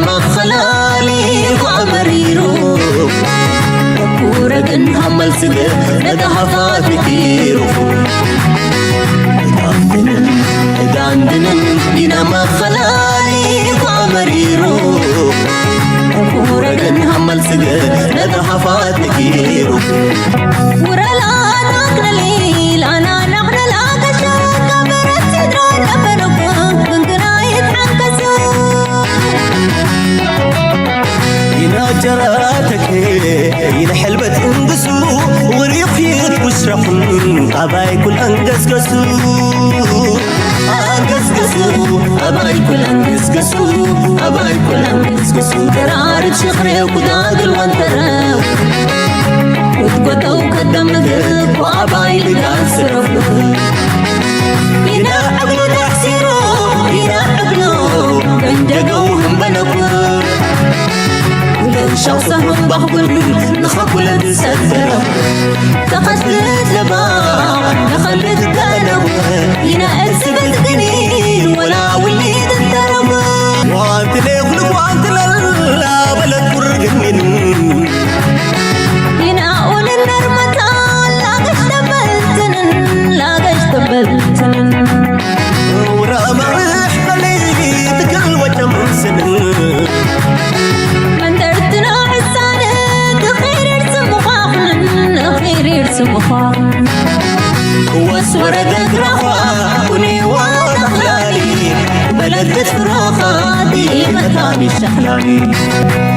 መኸላሊኹ ኣመሪሩ፣ ኩረግን ሃመል ስግር ነታ ሃፋ ፊኪሩ። ዳንድንን ዳንድንን ኢና መኸላሊኹ ኣመሪሩ፣ ኩረግን ሃመል ስግር ነታ ሃፋ ፊኪሩ። ውረላ ናክነሊ ላና ናኽነላ ከሸካ በረት ሲድራ ነበረኩ ግንግና ይትሓንከሱ። ይናጀራተክ ይንሕልበት እንግሱ፣ ውሪኺት ውስረኹን ኣባይ ኩል ኣንገስገሱ። ኣንገስገሱ፣ ኣባይ ኩል ኣንገስገሱ፣ ኣባይ ኩል ኣንገስገሱ። ተራርብ ሽኽሬው ኩዳግል ወንተረው፣ ውትጎተው ከደምግብ ኣባይ ልጋን ስረፉ። ኢና ዕብሉ ተሕሲሩ፣ ኢና ዕብሉ መንደገው ህንበነኩ። ገንሻው ሰሁን ባኽጉን ንኸኩለ ዝሰገረው። ተኸትልት ለባ ንኸልት ገነው። ኢና እርስበት ግኒን ወላ ውሊድ እንተረቡ። ዋንትለ ኩሉ ዋንትለ ላበለት ቁርግኒን። ኢና ኡልን ነርመታ ላገሽ ተበልትንን፣ ላገሽ ተበልትንን። ውራ ማርሕ በሊ ትክል ወጨም ስንን። መንደርትና ሕሳን ትኺሪር ስምዃኽንን፣ ኺሪር ስምዃኽንን። ክወስ ወረደ ግራዃ ኩኒ ዋና ኽላሊ፣ በለደት ፍሮኻ ዲመታ ሚሸኽላሊ።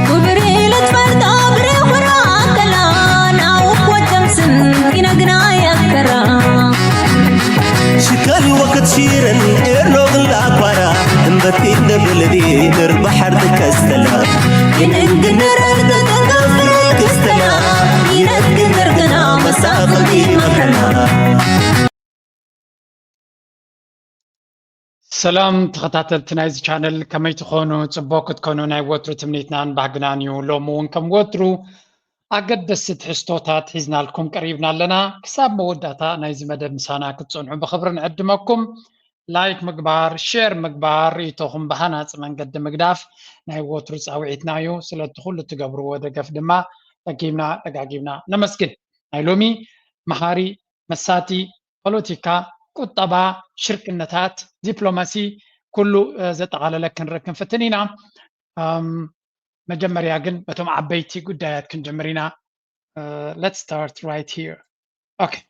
ክብሪ ልትፈልጦ ብሬኹራ ከላና ውኮ ጀምስን ይነግና ያከራ። ሽከል ወቅት ሺረን ኤርኖ ግላ ኳራ፣ እምበቲ ንብልዲ ንር ባሕር ትከስተላ። ይንንግንረር ተተንገፍር ክስተላ፣ ይነግንር ግና መሳፍሪ መከላ። ሰላም ተኸታተልቲ ናይዚ ቻነል፣ ከመይ ትኾኑ? ጽቡቕ ክትኮኑ ናይ ወትሩ ትምኒትናን ባህግናን እዩ። ሎሚ እውን ከም ወትሩ ኣገደስቲ ትሕዝቶታት ሒዝናልኩም ቀሪብና ኣለና። ክሳብ መወዳእታ ናይዚ መደብ ምሳና ክትጸንሑ ብኽብሪ ንዕድመኩም። ላይክ ምግባር፣ ሼር ምግባር፣ ርእይቶኹም ብሃናጺ መንገዲ ምግዳፍ ናይ ወትሩ ጻውዒትና እዩ። ስለቲ ኩሉ እትገብርዎ ደገፍ ድማ ደጊምና ደጋጊምና ነመስግን። ናይ ሎሚ መሃሪ፣ መሳጢ፣ ፖለቲካ፣ ቁጠባ፣ ሽርክነታት፣ ዲፕሎማሲ ኩሉ፣ እ፣ ዘጠቓለለ ክንርኢ ክንፍትን ኢና። እም፣ መጀመርያ ግን በቶም ዓበይቲ ጉዳያት ክንጅምር ኢና። እ፣ let's start right here. Okay.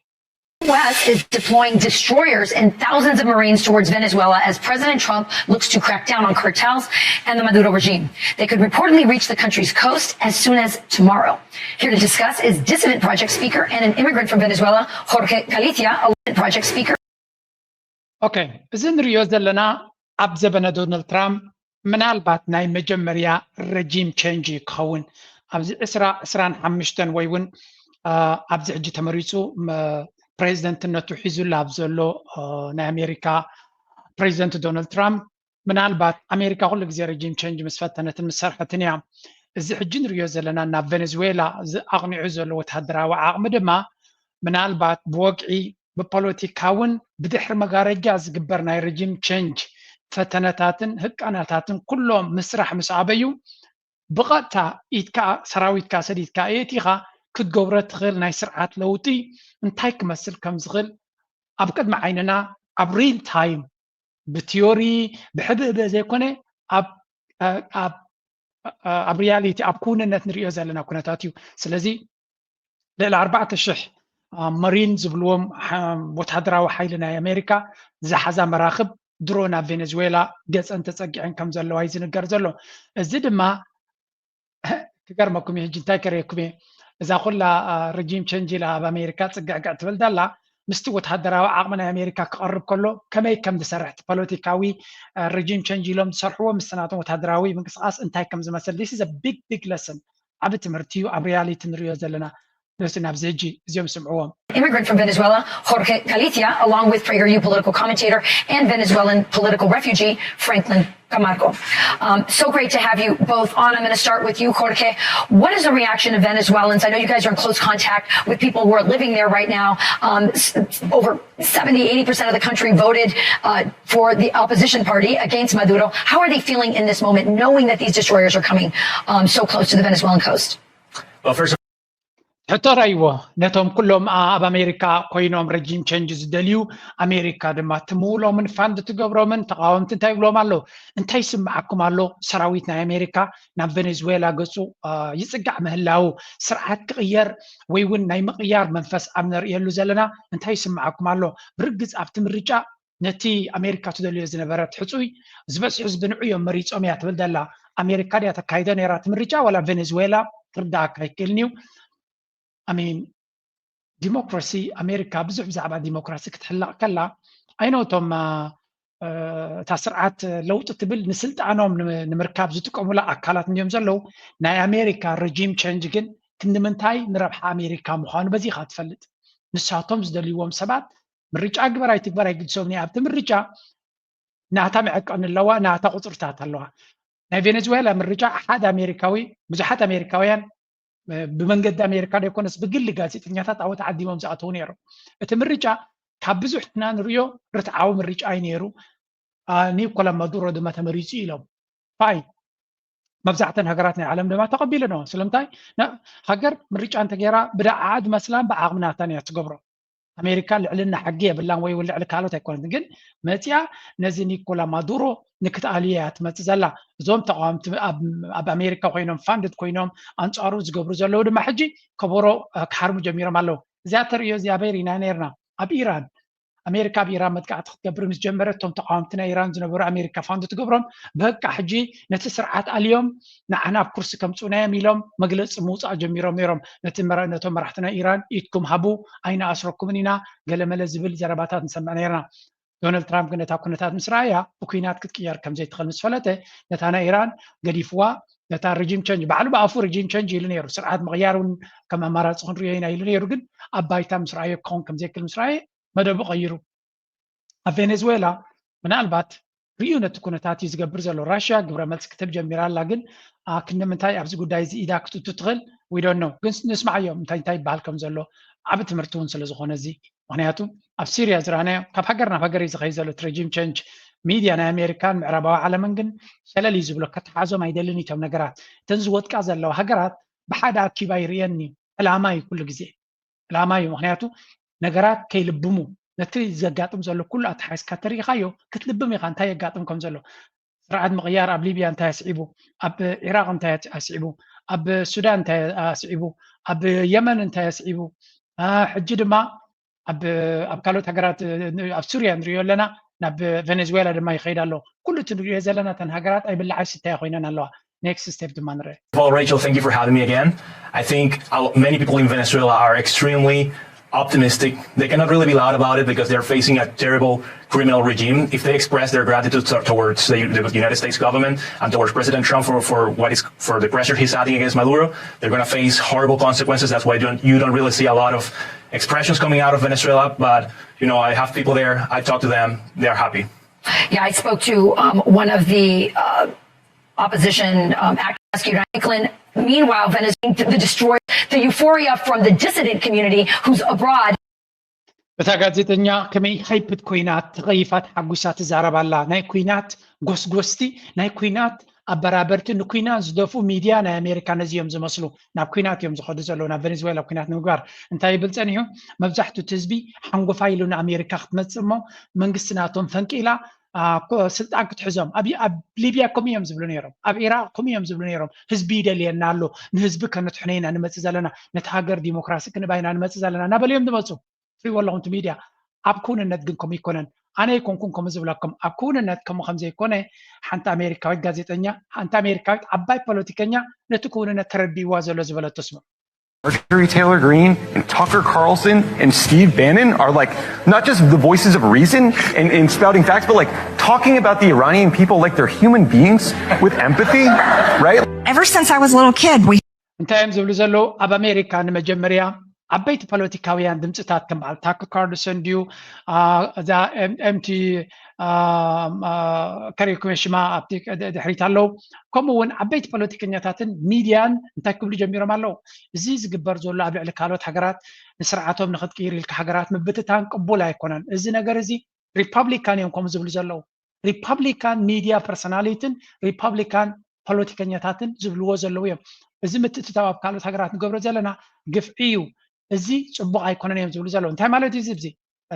U S is deploying destroyers and thousands of Marines towards Venezuela as President Trump looks to crack down on cartels and the Maduro regime. They could reportedly reach the country's coast as soon as tomorrow. Here to discuss is Dissident Project speaker and an immigrant from Venezuela, Jorge Galicia, a Project speaker. ኦኬ፣ እዚ ንሪኦ ዘለና ኣብ ዘበነ ዶናልድ ትራምፕ ምናልባት ናይ መጀመርያ ረጂም ቼንጅ እዩ ክኸውን። ኣብዚ ዕስራ፣ ዕስራን ሓሙሽተን ወይ እውን፣ አ፣ ኣብዚ ሕጂ ተመሪጹ፣ መ-፣ ፕሬዚደንትነቱ ሒዙላ ኣብ ዘሎ፣ አ፣ ናይ ኣሜሪካ ፕሬዚደንት ዶናልድ ትራምፕ፣ ምናልባት ኣሜሪካ ኩሉ ግዜ ረጂም ቼንጅ ምስ ፈተነትን ምስ ሰርሐትን እያ። እዚ ሕጂ ንሪኦ ዘለና ናብ ቬኔዙዌላ ዝ-፣ ኣቕኒዑ ዘሎ ወታደራዊ ዓቕሚ ድማ ምናልባት ብወግዒ ብፖለቲካ እውን ብድሕሪ መጋረጃ ዝግበር ናይ ረጂም ቼንጅ ፈተነታትን ህቃናታትን ኩሎም ምስራሕ ምስ ኣበዩ፣ ብቐጥታ ኢድካ ሰራዊትካ ሰዲድካ ኣየእቲኻ ክትገብሮ ትኽእል ናይ ስርዓት ለውጢ እንታይ ክመስል ከም ዝኽእል ኣብ ቅድሚ ዓይንና ኣብ ሪል ታይም ብቲዮሪ ብሕብእብእ ዘይኮነ ኣብ፣ ኣብ፣ ኣብ ሪያሊቲ ኣብ ክውንነት ንሪኦ ዘለና ኩነታት እዩ። ስለዚ ልዕሊ ኣርባዕተ ሽሕ፣ አ፣ መሪን ዝብልዎም፣ ሓ-፣ ወታደራዊ ሓይሊ ናይ ኣሜሪካ ዝሓዛ መራኽብ ድሮ ናብ ቬኔዙዌላ ገጸን ተጸጊዐን ከም ዘለዋ እዩ ዝንገር ዘሎ። እዚ ድማ ክገርመኩም እዩ፣ ሕጂ እንታይ ከርእየኩም እየ፣ እዛ ኩላ፣ አ፣ ረጂም ቼንጅ ኢላ ኣብ ኣሜሪካ ጽግዕግዕ ትብል ዘላ፣ ምስቲ ወታደራዊ ዓቕሚ ናይ ኣሜሪካ ክቐርብ ከሎ ከመይ ከም ዝሰርሕ፣ እቲ ፖለቲካዊ፣ አ፣ ረጂም ቼንጅ ኢሎም ዝሰርሕዎ ምስቲ ናቶም ወታደራዊ ምንቅስቓስ እንታይ ከም ዝመስል። This is a big, big lesson. ዓቢ ትምህርቲ እዩ፣ ኣብ ሪያሊቲ ንሪኦ ዘለና። ነዚ ናብዚ ሕጂ እዚኦም ስምዕዎም። Immigrant from Venezuela, Jorge Galicia, along with PragerU political commentator and Venezuelan political refugee, Franklin Camargo. Um, so great to have you both on. I'm going to start with you, Jorge. What is the reaction of Venezuelans? I know you guys are in close contact with people who are living there right now. Um, over seventy, eighty percent of the country voted uh, for the opposition party against Maduro. How are they feeling in this moment, knowing that these destroyers are coming um, so close to the Venezuelan coast? Well, first ሕቶ ራይዎ ነቶም ኩሎም ኣብ ኣሜሪካ ኮይኖም ረጂም ቸንጅ ዝደልዩ ኣሜሪካ ድማ ትምውሎምን ፋንድ ትገብሮምን ተቃወምቲ እንታይ ይብሎም ኣለዉ እንታይ ይስምዓኩም ኣሎ ሰራዊት ናይ ኣሜሪካ ናብ ቨኔዝዌላ ገፁ ይፅጋዕ ምህላው ስርዓት ክቅየር ወይ እውን ናይ ምቅያር መንፈስ ኣብ ነርእየሉ ዘለና እንታይ ይስምዓኩም ኣሎ ብርግፅ ኣብቲ ምርጫ ነቲ ኣሜሪካ ትደልዮ ዝነበረት ሕፁይ ዝበዝሑ ህዝቢ ንዑ እዮም መሪፆም እያ ትብል ዘላ ኣሜሪካ ድያ ተካይዶ ነይራ እቲ ምርጫ ዋላ ቬኔዝዌላ ክርዳእካ ኣይክእልን እዩ ኣሜን ዲሞክራሲ ኣሜሪካ ብዙሕ ብዛዕባ ዲሞክራሲ ክትሕለቕ ከላ ኣይነቶም እታ ስርዓት ለውጢ ትብል ንስልጣኖም ንምርካብ ዝጥቀሙላ ኣካላት እንዲዮም ዘለዉ ናይ ኣሜሪካ ረጂም ቸንጅ ግን ክንዲ ምንታይ ንረብሓ ኣሜሪካ ምዃኑ በዚ ኢኻ ትፈልጥ ንሳቶም ዝደልይዎም ሰባት ምርጫ ግበር ኣይትግበር ኣይግድሶም ኣብቲ ምርጫ ናታ መዐቀኒ ኣለዋ ናታ ቁፅርታት ኣለዋ ናይ ቬኔዝዌላ ምርጫ ሓደ ኣሜሪካዊ ብዙሓት ኣሜሪካውያን ብመንገዲ ኣሜሪካ ዘይኮነስ ብግሊ ጋዜጠኛታት ኣብኡ ተዓዲሞም ዝኣተዉ ነይሮም እቲ ምርጫ ካብ ብዙሕትና ንሪኦ ርትዓዊ ምርጫ እዩ ነይሩ ኒኮላ ማዱሮ ድማ ተመሪፁ ኢሎም ፋይ መብዛሕተን ሃገራት ናይ ዓለም ድማ ተቐቢለንኦ ስለምንታይ ሃገር ምርጫ እንተገይራ ብደዓዓ ዝመስላን ብዓቕሚ ናታን እያ ትገብሮ ኣሜሪካ ልዕልና ሕጊ የብላን ወይ እውን ልዕሊ ካልኦት ኣይኮነትን ግን መፅያ ነዚ ኒኮላ ማዱሮ ንክትኣልዮ እያ ትመፅእ ዘላ እዞም ተቃወምቲ ኣብ ኣሜሪካ ኮይኖም ፋንድድ ኮይኖም ኣንፃሩ ዝገብሩ ዘለዉ ድማ ሕጂ ከበሮ ክሓርሙ ጀሚሮም ኣለዉ እዚኣ ተርእዮ እዚ ኣበይ ርኢና ነርና ኣብ ኢራን ኣሜሪካ ኣብ ኢራን መጥቃዕቲ ክትገብር ምስ ጀመረት እቶም ተቃወምቲ ናይ ኢራን ዝነበሩ ኣሜሪካ ፋንድ ትገብሮም በቃ ሕጂ ነቲ ስርዓት ኣልዮም ንዓና ኣብ ኩርሲ ከምፁና እዮም ኢሎም መግለፂ ምውፃእ ጀሚሮም ነይሮም ነቶም መራሕቲ ናይ ኢራን ኢድኩም ሃቡ ኣይንኣስረኩምን ኢና ገለመለ ዝብል ዘረባታት ንሰምዕ ነይርና ዶናልድ ትራምፕ ግን ነታ ኩነታት ምስ ረኣያ ብኩናት ክትቅየር ከም ዘይትኽእል ምስ ፈለጠ ነታ ናይ ኢራን ገዲፍዋ ነታ ሪጂም ቸንጅ ባዕሉ ብኣፉ ሪጂም ቸንጅ ኢሉ ነይሩ ስርዓት ምቕያር እውን ከም ኣማራፂ ክንሪኦ ኢና ኢሉ ነይሩ ግን ኣብ ባይታ ምስ ረኣዮ ክኸውን ከም ዘይክእል ምስ ረኣየ መደቡ ቀይሩ ኣብ ቬኔዝዌላ ምናልባት ርእዩ ነቲ ኩነታት እዩ ዝገብር ዘሎ ራሽያ ግብረ መልሲ ክትብ ጀሚራ ኣላ ግን ክንዲ ምንታይ ኣብዚ ጉዳይ እዚ ኢዳ ክትእቱ ትኽእል ዊዶን ነው ግን ንስማዓዮም እንታይ እንታይ ይበሃል ከም ዘሎ ዓብ ትምህርቲ እውን ስለ ዝኾነ እዚ ምክንያቱ ኣብ ሲርያ ዝረኣናዮ ካብ ሃገር ናብ ሃገር እዩ ዝኸይ ዘሎ ረጂም ቸንጅ ሚድያ ናይ ኣሜሪካን ምዕራባዊ ዓለምን ግን ሸለል እዩ ዝብሎ ከተሓዞም ኣይደልን እቶም ነገራት እተን ዝወጥቃ ዘለዋ ሃገራት ብሓደ ኣኪባ ይርእየን እዩ ዕላማ እዩ ኩሉ ግዜ ዕላማ እዩ ምክንያቱ ነገራት ከይልብሙ ነቲ ዘጋጥም ዘሎ ኩሉ ኣተሓይስካ ተሪኢኻዮ ክትልብም ኢኻ እንታይ የጋጥም ከም ዘሎ ስርዓት ምቕያር ኣብ ሊብያ እንታይ ኣስዒቡ ኣብ ኢራቅ እንታይ ኣስዒቡ ኣብ ሱዳን እንታይ ኣስዒቡ ኣብ የመን እንታይ ኣስዒቡ ሕጂ ድማ ኣብ ኣብ ካልኦት ሃገራት ኣብ ሱርያ ንሪኦ ኣለና ናብ ቬኔዝዌላ ድማ ይኸይድ ኣሎ ኩሉ እቲ ንሪኦ ዘለና ተን ሃገራት ኣይብላዓይ ስታያ ኮይነን ኣለዋ next step ድማ ንርአ Well, Rachel, thank you for having me again. I think uh, many people in Venezuela are extremely optimistic. They cannot really be loud about it because they're facing a terrible criminal regime. If they express their gratitude to- towards the, the United States government and towards President Trump for, for what is for the pressure he's adding against Maduro, they're going to face horrible consequences. That's why you don't, you don't really see a lot of expressions coming out of Venezuela. But you know, I have people there. I talk to them. They're happy. Yeah, I spoke to um, one of the uh, opposition um, activists, Franklin. Meanwhile, Venezuela, the destroy the euphoria from the dissident community who's abroad. እታ ጋዜጠኛ ከመይ ሃይፕድ ኮይና ተቐይፋ ተሓጒሳ ትዛረብ ኣላ ናይ ኩናት ጎስጎስቲ ናይ ኩናት ኣበራበርቲ ንኩናት ዝደፉ ሚድያ ናይ ኣሜሪካ ነዚ እዮም ዝመስሉ ናብ ኩናት እዮም ዝኸዱ ዘለዉ ናብ ቬኔዝዌላ ኩናት ንምግባር እንታይ ይብል ፀኒሑ መብዛሕትኡ እቲ ህዝቢ ሓንጎፋ ኢሉ ንኣሜሪካ ክትመፅእ እሞ መንግስቲ ናቶም ፈንቂላ ስልጣን ክትሕዞም ኣብ ሊብያ ከምኡ እዮም ዝብሉ ነይሮም ኣብ ኢራቅ ከምኡ እዮም ዝብሉ ነይሮም ህዝቢ ይደልየና ኣሎ ንህዝቢ ከነትሕነ ኢና ንመፅእ ዘለና ነቲ ሃገር ዲሞክራሲ ክንባ ኢና ንመፅእ ዘለና እናበሉ እዮም ዝመፁ ትሪእዎ ኣለኹም እቲ ሚድያ ኣብ ክውንነት ግን ከምኡ ይኮነን ኣነ ይኮንኩን ከምኡ ዝብለኩም ኣብ ክውንነት ከምኡ ከም ዘይኮነ ሓንቲ ኣሜሪካዊት ጋዜጠኛ ሓንቲ ኣሜሪካዊት ዓባይ ፖለቲከኛ ነቲ ክውንነት ተረዲእዋ ዘሎ ዝበለቶ ስሙ Marjorie Taylor Greene and Tucker Carlson and Steve Bannon are like not just the voices of reason and, and spouting facts, but like talking about the Iranian people like they're human beings with empathy, right? Ever since I was a little kid, we እንታይ እዮም ዝብሉ ዘለዉ ኣብ ኣሜሪካ ንመጀመርያ ዓበይቲ ፖለቲካውያን ድምፅታት ከም በዓል ታክ ካርልሰን ድዩ እዛ ኤምቲ ከሪኩመሽማ ኣብቲ ድሕሪት ኣለዉ። ከምኡ እውን ዓበይቲ ፖለቲከኛታትን ሚድያን እንታይ ክብሉ ጀሚሮም ኣለዉ? እዚ ዝግበር ዘሎ ኣብ ልዕሊ ካልኦት ሃገራት ንስርዓቶም ንክትቅይር ኢልካ ሃገራት ምብትታን ቅቡል ኣይኮነን። እዚ ነገር እዚ ሪፓብሊካን እዮም ከምኡ ዝብሉ ዘለዉ። ሪፓብሊካን ሚድያ ፐርሶናሊቲን ሪፓብሊካን ፖለቲከኛታትን ዝብልዎ ዘለዉ እዮም። እዚ ምትእትታው ኣብ ካልኦት ሃገራት ንገብሮ ዘለና ግፍዒ እዩ። እዚ ፅቡቅ ኣይኮነን እዮም ዝብሉ ዘለዉ። እንታይ ማለት እዩ እዚ? እዚ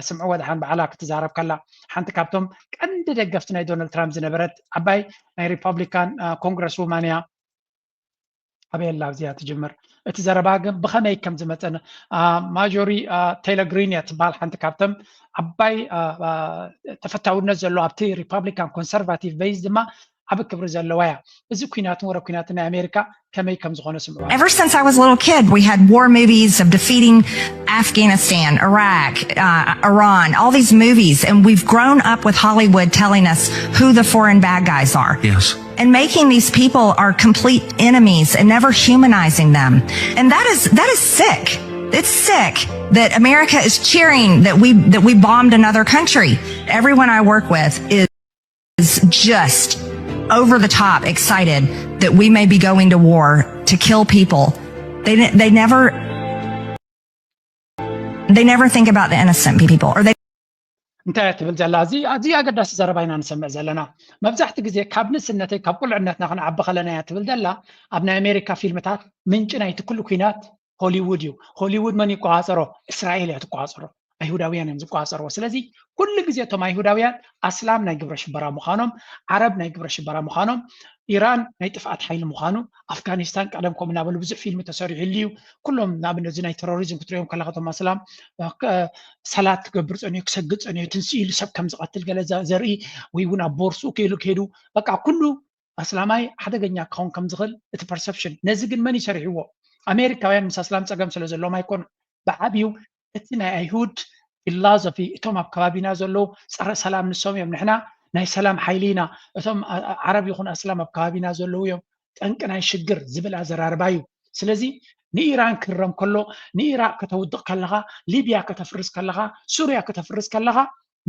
ስምዕዎ ደሓን፣ ባዕላ ክትዛረብ ከላ ሓንቲ ካብቶም ቀንዲ ደገፍቲ ናይ ዶናልድ ትራምፕ ዝነበረት ዓባይ ናይ ሪፓብሊካን ኮንግረስ ውማን እያ። ኣበየላ ኣብዚኣ ትጅምር። እቲ ዘረባ ግን ብኸመይ ከም ዝመፀ ማጆሪ ቴይለር ግሪን እያ ትበሃል። ሓንቲ ካብቶም ዓባይ ተፈታውነት ዘሎ ኣብቲ ሪፓብሊካን ኮንሰርቫቲቭ ቤዝ ድማ ዓብ ክብሪ ዘለዋ እያ። እዚ ኩናትን ወረ ኩናትን ናይ ኣሜሪካ ከመይ ከም ዝኾነ ስምዑ። Ever since I was a little kid, we had war movies of defeating Afghanistan, Iraq, uh, Iran, all these movies, and we've grown up with Hollywood telling us who the foreign bad guys are. Yes. And making these people our complete enemies and never humanizing them. And that is that is sick. It's sick that America is cheering that we that we bombed another country. Everyone I work with is is just over the top excited that we may be going to war to kill people. They they never they never think about the innocent people, or they እንታይ እያ ትብል ዘላ? እዚ ኣዝዩ ኣገዳሲ ዘረባ ኢና ንሰምዕ ዘለና። መብዛሕቲ ግዜ ካብ ንእስነተይ ካብ ቁልዕነትና ክንዓቢ ከለና እያ ትብል ዘላ። ኣብ ናይ ኣሜሪካ ፊልምታት ምንጪ ናይቲ ኩሉ ኩናት ሆሊውድ እዩ። ሆሊውድ መን ይቆፃፀሮ? እስራኤል እያ ትቆፃፀሮ። ኣይሁዳውያን እዮም ዝቆፃፀርዎ። ስለዚ ኩሉ ግዜ እቶም ኣይሁዳውያን ኣስላም ናይ ግብረ ሽበራ ምዃኖም፣ ዓረብ ናይ ግብረ ሽበራ ምዃኖም፣ ኢራን ናይ ጥፍኣት ሓይሊ ምዃኑ፣ ኣፍጋኒስታን ቀደም ከምኡ እናበሉ ብዙሕ ፊልም ተሰሪሑሉ እዩ። ኩሎም ንኣብነት እዚ ናይ ቴሮሪዝም ክትሪኦም ከለኻ እቶም ኣስላም ሰላት ክገብር ፀኒሑ፣ ክሰግድ ፀኒሑ፣ ትንስኡ ኢሉ ሰብ ከም ዝቐትል ገለ ዘርኢ ወይ እውን ኣብ ቦርስኡ ክኢሉ ክሄዱ በቃ ኩሉ ኣስላማይ ሓደገኛ ክኸውን ከም ዝኽእል እቲ ፐርሰፕሽን። ነዚ ግን መን ይሰሪሕዎ? ኣሜሪካውያን ምስ ኣስላም ፀገም ስለ ዘለዎም ኣይኮኑን። ብዓብዩ እቲ ናይ ኣይሁድ ፊላዞፊ እቶም ኣብ ከባቢና ዘለዉ ፀረ ሰላም ንሶም እዮም። ንሕና ናይ ሰላም ሓይሊ ኢና። እቶም ዓረብ ይኹን ኣስላም ኣብ ከባቢና ዘለዉ እዮም ጠንቂ ናይ ሽግር ዝብል ኣዘራርባ እዩ። ስለዚ ንኢራን ክረም ከሎ ንኢራቅ ከተውድቕ ከለኻ፣ ሊብያ ከተፍርስ ከለኻ፣ ሱርያ ከተፍርስ ከለኻ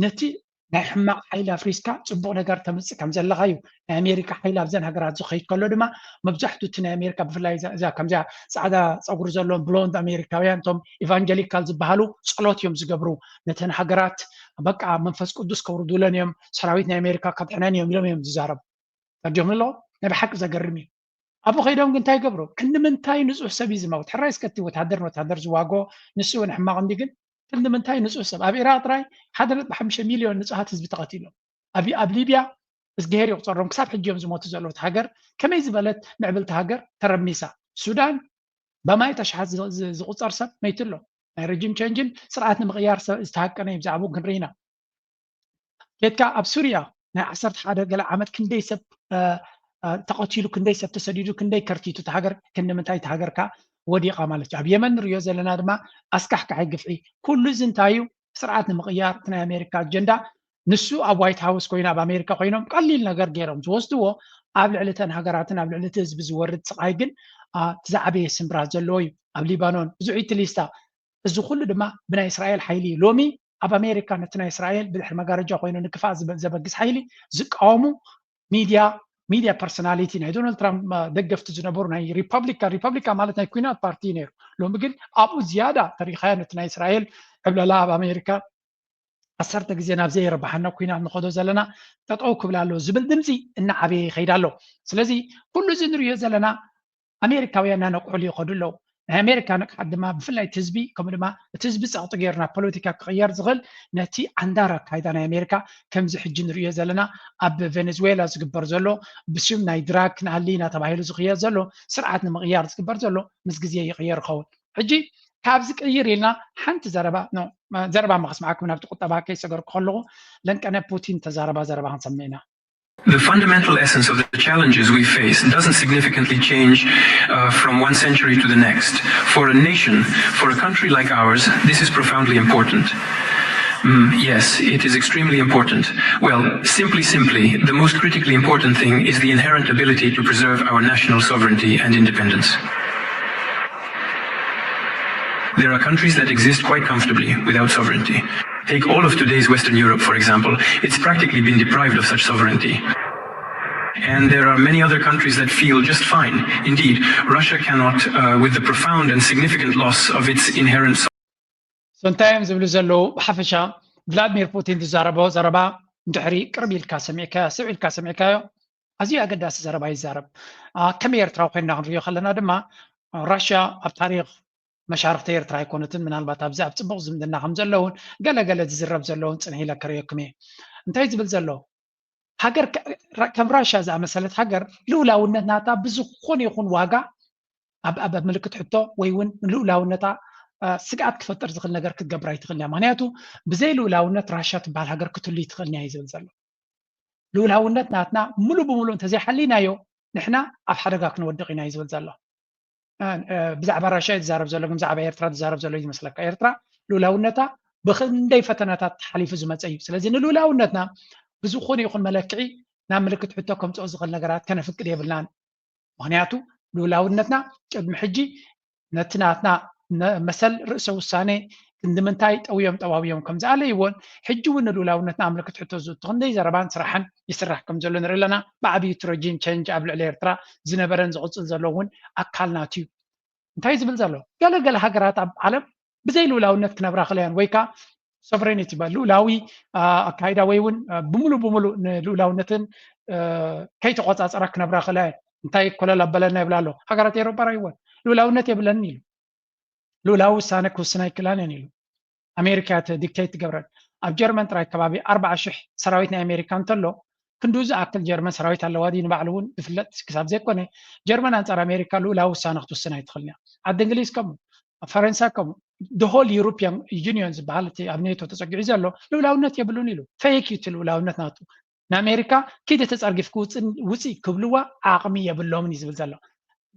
ነቲ ናይ ሕማቕ ሓይሊ ኣፍሪስካ ፅቡቕ ነገር ተምፅእ ከም ዘለኻ እዩ። ናይ ኣሜሪካ ሓይሊ ኣብዘን ሃገራት ዝኸይድ ከሎ ድማ መብዛሕትኡ እቲ ናይ ኣሜሪካ ብፍላይ እዛ ከምዚኣ ፃዕዳ ፀጉሪ ዘለዎም ብሎንድ ኣሜሪካውያን እቶም ኢቫንጀሊካል ዝበሃሉ ፀሎት እዮም ዝገብሩ። ነተን ሃገራት በቃ መንፈስ ቅዱስ ከውርዱለን እዮም፣ ሰራዊት ናይ ኣሜሪካ ከድሕነን እዮም ኢሎም እዮም ዝዛረቡ። ተዲዮም ኣለዎ ናይ ብሓቂ ዘገርም እዩ። ኣብኡ ከይዶም ግን እንታይ ይገብሩ? ክንዲ ምንታይ ንፁህ ሰብ እዩ ዝመውት? ሕራይ እስከቲ ወታደር ንወታደር ዝዋጎ ንሱ እውን ሕማቕ እንዲ ግን ክንዲ ምንታይ ንፁህ ሰብ ኣብ ኢራቅ ጥራይ ሓደ ነጥቢ ሓሙሽተ ሚልዮን ንፁሃት ህዝቢ ተቐቲሎም። ኣብ ሊብያ እዝግሄር ይቁፀሮም ክሳብ ሕጂ እዮም ዝሞቱ ዘለዉ። ሃገር ከመይ ዝበለት ምዕብልቲ ሃገር ተረሚሳ። ሱዳን በማየት ኣሽሓት ዝቁፀር ሰብ መይቱ ኣሎ። ናይ ረጂም ቸንጅን ስርዓት ንምቕያር ዝተሃቀነ እዩ። ብዛዕባኡ ክንርኢ ኢና። ኬድካ ኣብ ሱርያ ናይ ዓሰርተ ሓደ ገለ ዓመት ክንደይ ሰብ ተቐቲሉ፣ ክንደይ ሰብ ተሰዲዱ፣ ክንደይ ከርቲቱ፣ እቲ ሃገር ክንዲ ምንታይ እቲ ሃገርካ ወዲቓ ማለት እዩ። ኣብ የመን ንሪኦ ዘለና ድማ ኣስካሕካሒ ግፍዒ። ኩሉ እዚ እንታይ እዩ? ስርዓት ንምቕያር እቲ ናይ ኣሜሪካ ኣጀንዳ። ንሱ ኣብ ዋይት ሃውስ ኮይኑ ኣብ ኣሜሪካ ኮይኖም ቀሊል ነገር ገይሮም ዝወስድዎ ኣብ ልዕሊ እተን ሃገራትን ኣብ ልዕሊ እቲ ህዝቢ ዝወርድ ስቓይ ግን እቲ ዝዓበየ ስምብራት ዘለዎ እዩ። ኣብ ሊባኖን ብዙሕ ኢትሊስታ እዚ ኩሉ ድማ ብናይ እስራኤል ሓይሊ እዩ። ሎሚ ኣብ ኣሜሪካ ነቲ ናይ እስራኤል ብድሕሪ መጋረጃ ኮይኑ ንክፋእ ዘበግስ ሓይሊ ዝቃወሙ ሚድያ ሚድያ ፐርሶናሊቲ ናይ ዶናልድ ትራምፕ ደገፍቲ ዝነበሩ ናይ ሪፐብሊካን ሪፐብሊካን ማለት ናይ ኩናት ፓርቲ ነይሩ። ሎሚ ግን ኣብኡ ዝያዳ ተሪኻዮ ነቲ ናይ እስራኤል ዕብለላ ኣብ ኣሜሪካ ዓሰርተ ግዜ ናብ ዘይረብሓና ኩናት ንኸዶ ዘለና ጠጠው ክብል ኣለዎ ዝብል ድምፂ እናዓበየ ይኸይድ ኣሎ። ስለዚ ኩሉ እዚ ንሪኦ ዘለና ኣሜሪካውያን እናነቅሑሉ ይኸዱ ኣለዉ። ናይ ኣሜሪካ ንቅሓት ድማ ብፍላይ እቲ ህዝቢ ከምኡ ድማ እቲ ህዝቢ ፀቕጢ ገይሩ ናብ ፖለቲካ ክቕየር ዝኽእል ነቲ ዓንዳር ኣካይዳ ናይ ኣሜሪካ ከምዚ ሕጂ ንሪኦ ዘለና ኣብ ቬኔዙዌላ ዝግበር ዘሎ ብስም ናይ ድራግ ክንኣሊ እናተባሂሉ ዝኽየድ ዘሎ ስርዓት ንምቕያር ዝግበር ዘሎ ምስ ግዜ ይቕየር ይኸውን። ሕጂ ካብዚ ቅይር ኢልና ሓንቲ ዘረባ ዘረባ መኸስማዕኩም ናብቲ ቁጠባ ከይሰገርኩ ከለኹ ለንቀነ ፑቲን ተዛረባ ዘረባ ክንሰምዕ ኢና። The fundamental essence of the challenges we face doesn't significantly change uh, from one century to the next. For a nation, for a country like ours, this is profoundly important. Mm, yes, it is extremely important. Well, simply, simply, the most critically important thing is the inherent ability to preserve our national sovereignty and independence. There are countries that exist quite comfortably without sovereignty. Take all of today's Western Europe, for example. It's practically been deprived of such sovereignty. And there are many other countries that feel just fine. Indeed, Russia cannot, uh, with the profound and significant loss of its inherent so እንታይ እዮም ዝብሉ ዘለዉ? ብሓፈሻ ቭላድሚር ፑቲን ዝዛረቦ ዘረባ እንድሕሪ ቅርብ ኢልካ ሰሚዕካዮ፣ ስብ ኢልካ ሰሚዕካዮ፣ ኣዝዩ ኣገዳሲ ዘረባ ይዛረብ። ከመይ ኤርትራዊ ኮይንና ክንሪኦ ከለና ድማ፣ ራሽያ ኣብ ታሪኽ መሻርክቲ ኤርትራ ኣይኮነትን። ምናልባት ኣብዚ ኣብ ጽቡቕ ዝምድና ከም ዘለውን ገለ ገለ ዝዝረብ ዘለውን ጽንሕ ኢለ ክርእየኩም እየ። እንታይ ዝብል ዘሎ? ሃገር ከም ራሽያ ዝኣመሰለት ሃገር ልኡላውነት ናታ ብዝኾነ ይኹን ዋጋ ኣብ ኣብ ምልክት ሕቶ ወይ እውን ንልኡላውነታ ስግኣት ክፈጥር ዝኽእል ነገር ክትገብር ኣይትኽእልን እያ። ምክንያቱ ብዘይ ልኡላውነት ራሽያ ትበሃል ሃገር ክትህሉ ይትኽእልን እያ እዩ ዝብል ዘሎ። ልኡላውነት ናትና ሙሉ ብሙሉ እንተዘይሓሊናዮ ንሕና ኣብ ሓደጋ ክንወድቕ ኢና እዩ ዝብል ዘሎ። ብዛዕባ ራሽያ እዩ ዝዛረብ ዘሎ፣ ግን ብዛዕባ ኤርትራ ዝዛረብ ዘሎ እዩ ዝመስለካ። ኤርትራ ልኡላውነታ ብክንደይ ፈተናታት ሓሊፉ ዝመፀ እዩ። ስለዚ ንልኡላውነትና ብዝኾነ ይኹን መለክዒ ናብ ምልክት ሕቶ ከምፅኦ ዝኽእል ነገራት ከነፍቅድ የብልናን። ምክንያቱ ልኡላውነትና ቅድሚ ሕጂ ነቲ ናትና መሰል ርእሰ ውሳኔ ክንዲ ምንታይ ጠውዮም ጠዋውዮም ከም ዝኣለይዎን ሕጂ እውን ንልኡላውነትና ኣብ ምልክት ሕቶ ዝእቱ ክንደይ ዘረባን ስራሕን ይስራሕ ከም ዘሎ ንርኢ ኣለና። ብዓብዩ እቲ ረጂም ቸንጅ ኣብ ልዕሊ ኤርትራ ዝነበረን ዝቕፅል ዘሎ እውን ኣካል ናቱ እዩ። እንታይ ዝብል ዘሎ? ገለ ገለ ሃገራት ኣብ ዓለም ብዘይ ልኡላውነት ክነብራ ክለያን ወይ ከዓ ሶቨሬኒቲ ይበሃል፣ ልኡላዊ ኣካይዳ ወይ እውን ብሙሉ ብሙሉ ንልኡላውነትን ከይተቆፃፀራ ክነብራ ክለያን። እንታይ ኮለል ኣበለና ይብላ ኣሎ ሃገራት ኤሮፓ ራይወን ልኡላውነት የብለንን ኢሉ። ልኡላዊ ውሳነ ክውስና ኣይክእላን እየን ኢሉ። ኣሜሪካ እያ ዲክቴት ትገብረን። ኣብ ጀርመን ጥራይ ከባቢ ኣርባዓ ሽሕ ሰራዊት ናይ ኣሜሪካ እንተሎ ክንድኡ ዝኣክል ጀርመን ሰራዊት ኣለዋ ድዩ ንባዕሉ እውን ዝፍለጥ ክሳብ ዘይኮነ ጀርመን ኣንፃር ኣሜሪካ ልኡላዊ ውሳነ ክትውስን ኣይትኽእልን እያ። ዓዲ እንግሊዝ ከምኡ፣ ኣብ ፈረንሳ ከምኡ፣ the whole European Union ዝበሃል እቲ ኣብ ኔቶ ተፀጊዑ ዘሎ ልኡላውነት የብሉን ኢሉ። ፌክ እዩ እቲ ልኡላውነት ናቱ። ንኣሜሪካ ኪዲ ተፀርጊፍኪ ውፅኢ ክብልዋ ዓቕሚ የብሎምን እዩ ዝብል ዘሎ።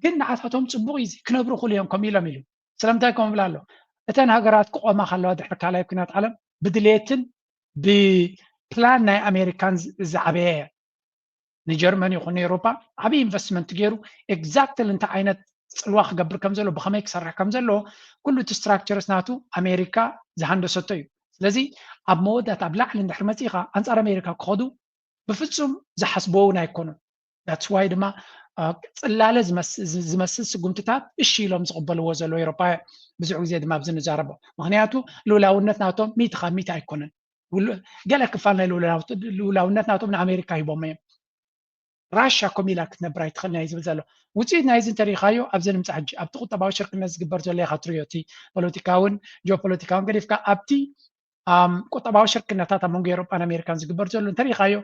ግን ንዓታቶም ፅቡቕ እዩ፣ ክነብሩ ክእሉ እዮም ከምኡ ኢሎም ኢሉ። ስለምንታይ ከምኡ ይብል ኣሎ? እተን ሃገራት ክቆማ ከለዋ ድሕሪ ካልኣይ ኩናት ዓለም ብድሌትን ብፕላን ናይ ኣሜሪካን ዝዓበየ እየን። ንጀርመን ይኹን ንኤውሮፓ ዓብዪ ኢንቨስትመንት ገይሩ ኤግዛክትሊ እንታይ ዓይነት ፅልዋ ክገብር ከም ዘለዎ ብኸመይ ክሰርሕ ከም ዘለዎ ኩሉ እቲ ስትራክቸርስ ናቱ ኣሜሪካ ዝሃንደሰቶ እዩ። ስለዚ ኣብ መወዳእታ ኣብ ላዕሊ እንድሕር መፂእኻ ኣንፃር ኣሜሪካ ክኸዱ ብፍፁም ዝሓስብዎ እውን ኣይኮኑን። ዳትስ ዋይ ድማ ፅላለ ዝመስል ስጉምትታት እሺ ኢሎም ዝቕበልዎ ዘለዉ ኤውሮፓውያን። ብዙሕ ግዜ ድማ ኣብዚ ንዛረቦ ምክንያቱ ልኡላውነት ናቶም ሚእቲ ካብ ሚእቲ ኣይኮነን። ገለ ክፋል ናይ ልኡላውነት ናቶም ንኣሜሪካ ሂቦም እዮም። ራሽያ ኮም ኢላ ክትነብር ኣይትኽእልን እያ ዝብል ዘሎ። ውፅኢት ናይዚ እንተሪኢኻዮ ኣብዚ ንምፃእ ሕጂ ኣብቲ ቁጠባዊ ሽርክነት ዝግበር ዘሎ ኢኻ ትሪኦ። እቲ ፖለቲካውን ጂኦፖለቲካውን ገዲፍካ ኣብቲ ቁጠባዊ ሽርክነታት ኣብ መንጎ ኤውሮጳን ኣሜሪካን ዝግበር ዘሎ እንተሪኢኻዮ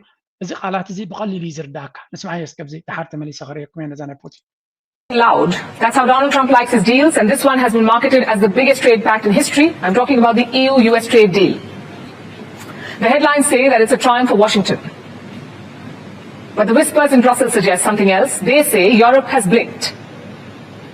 እዚ ቃላት እዚ ብቐሊሉ እዩ ዝርዳእካ። ንስምዓዮ እስከ ኣብዚ ድሓር ተመሊሰ ክርእየኩም እየ ነዛ ናይ ፑቲን። Loud. That's how Donald Trump likes his deals, and this one has been marketed as the biggest trade pact in history. I'm talking about the E U U S trade deal. The headlines say that it's a triumph for Washington. But the whispers in Brussels suggest something else. They say Europe has blinked.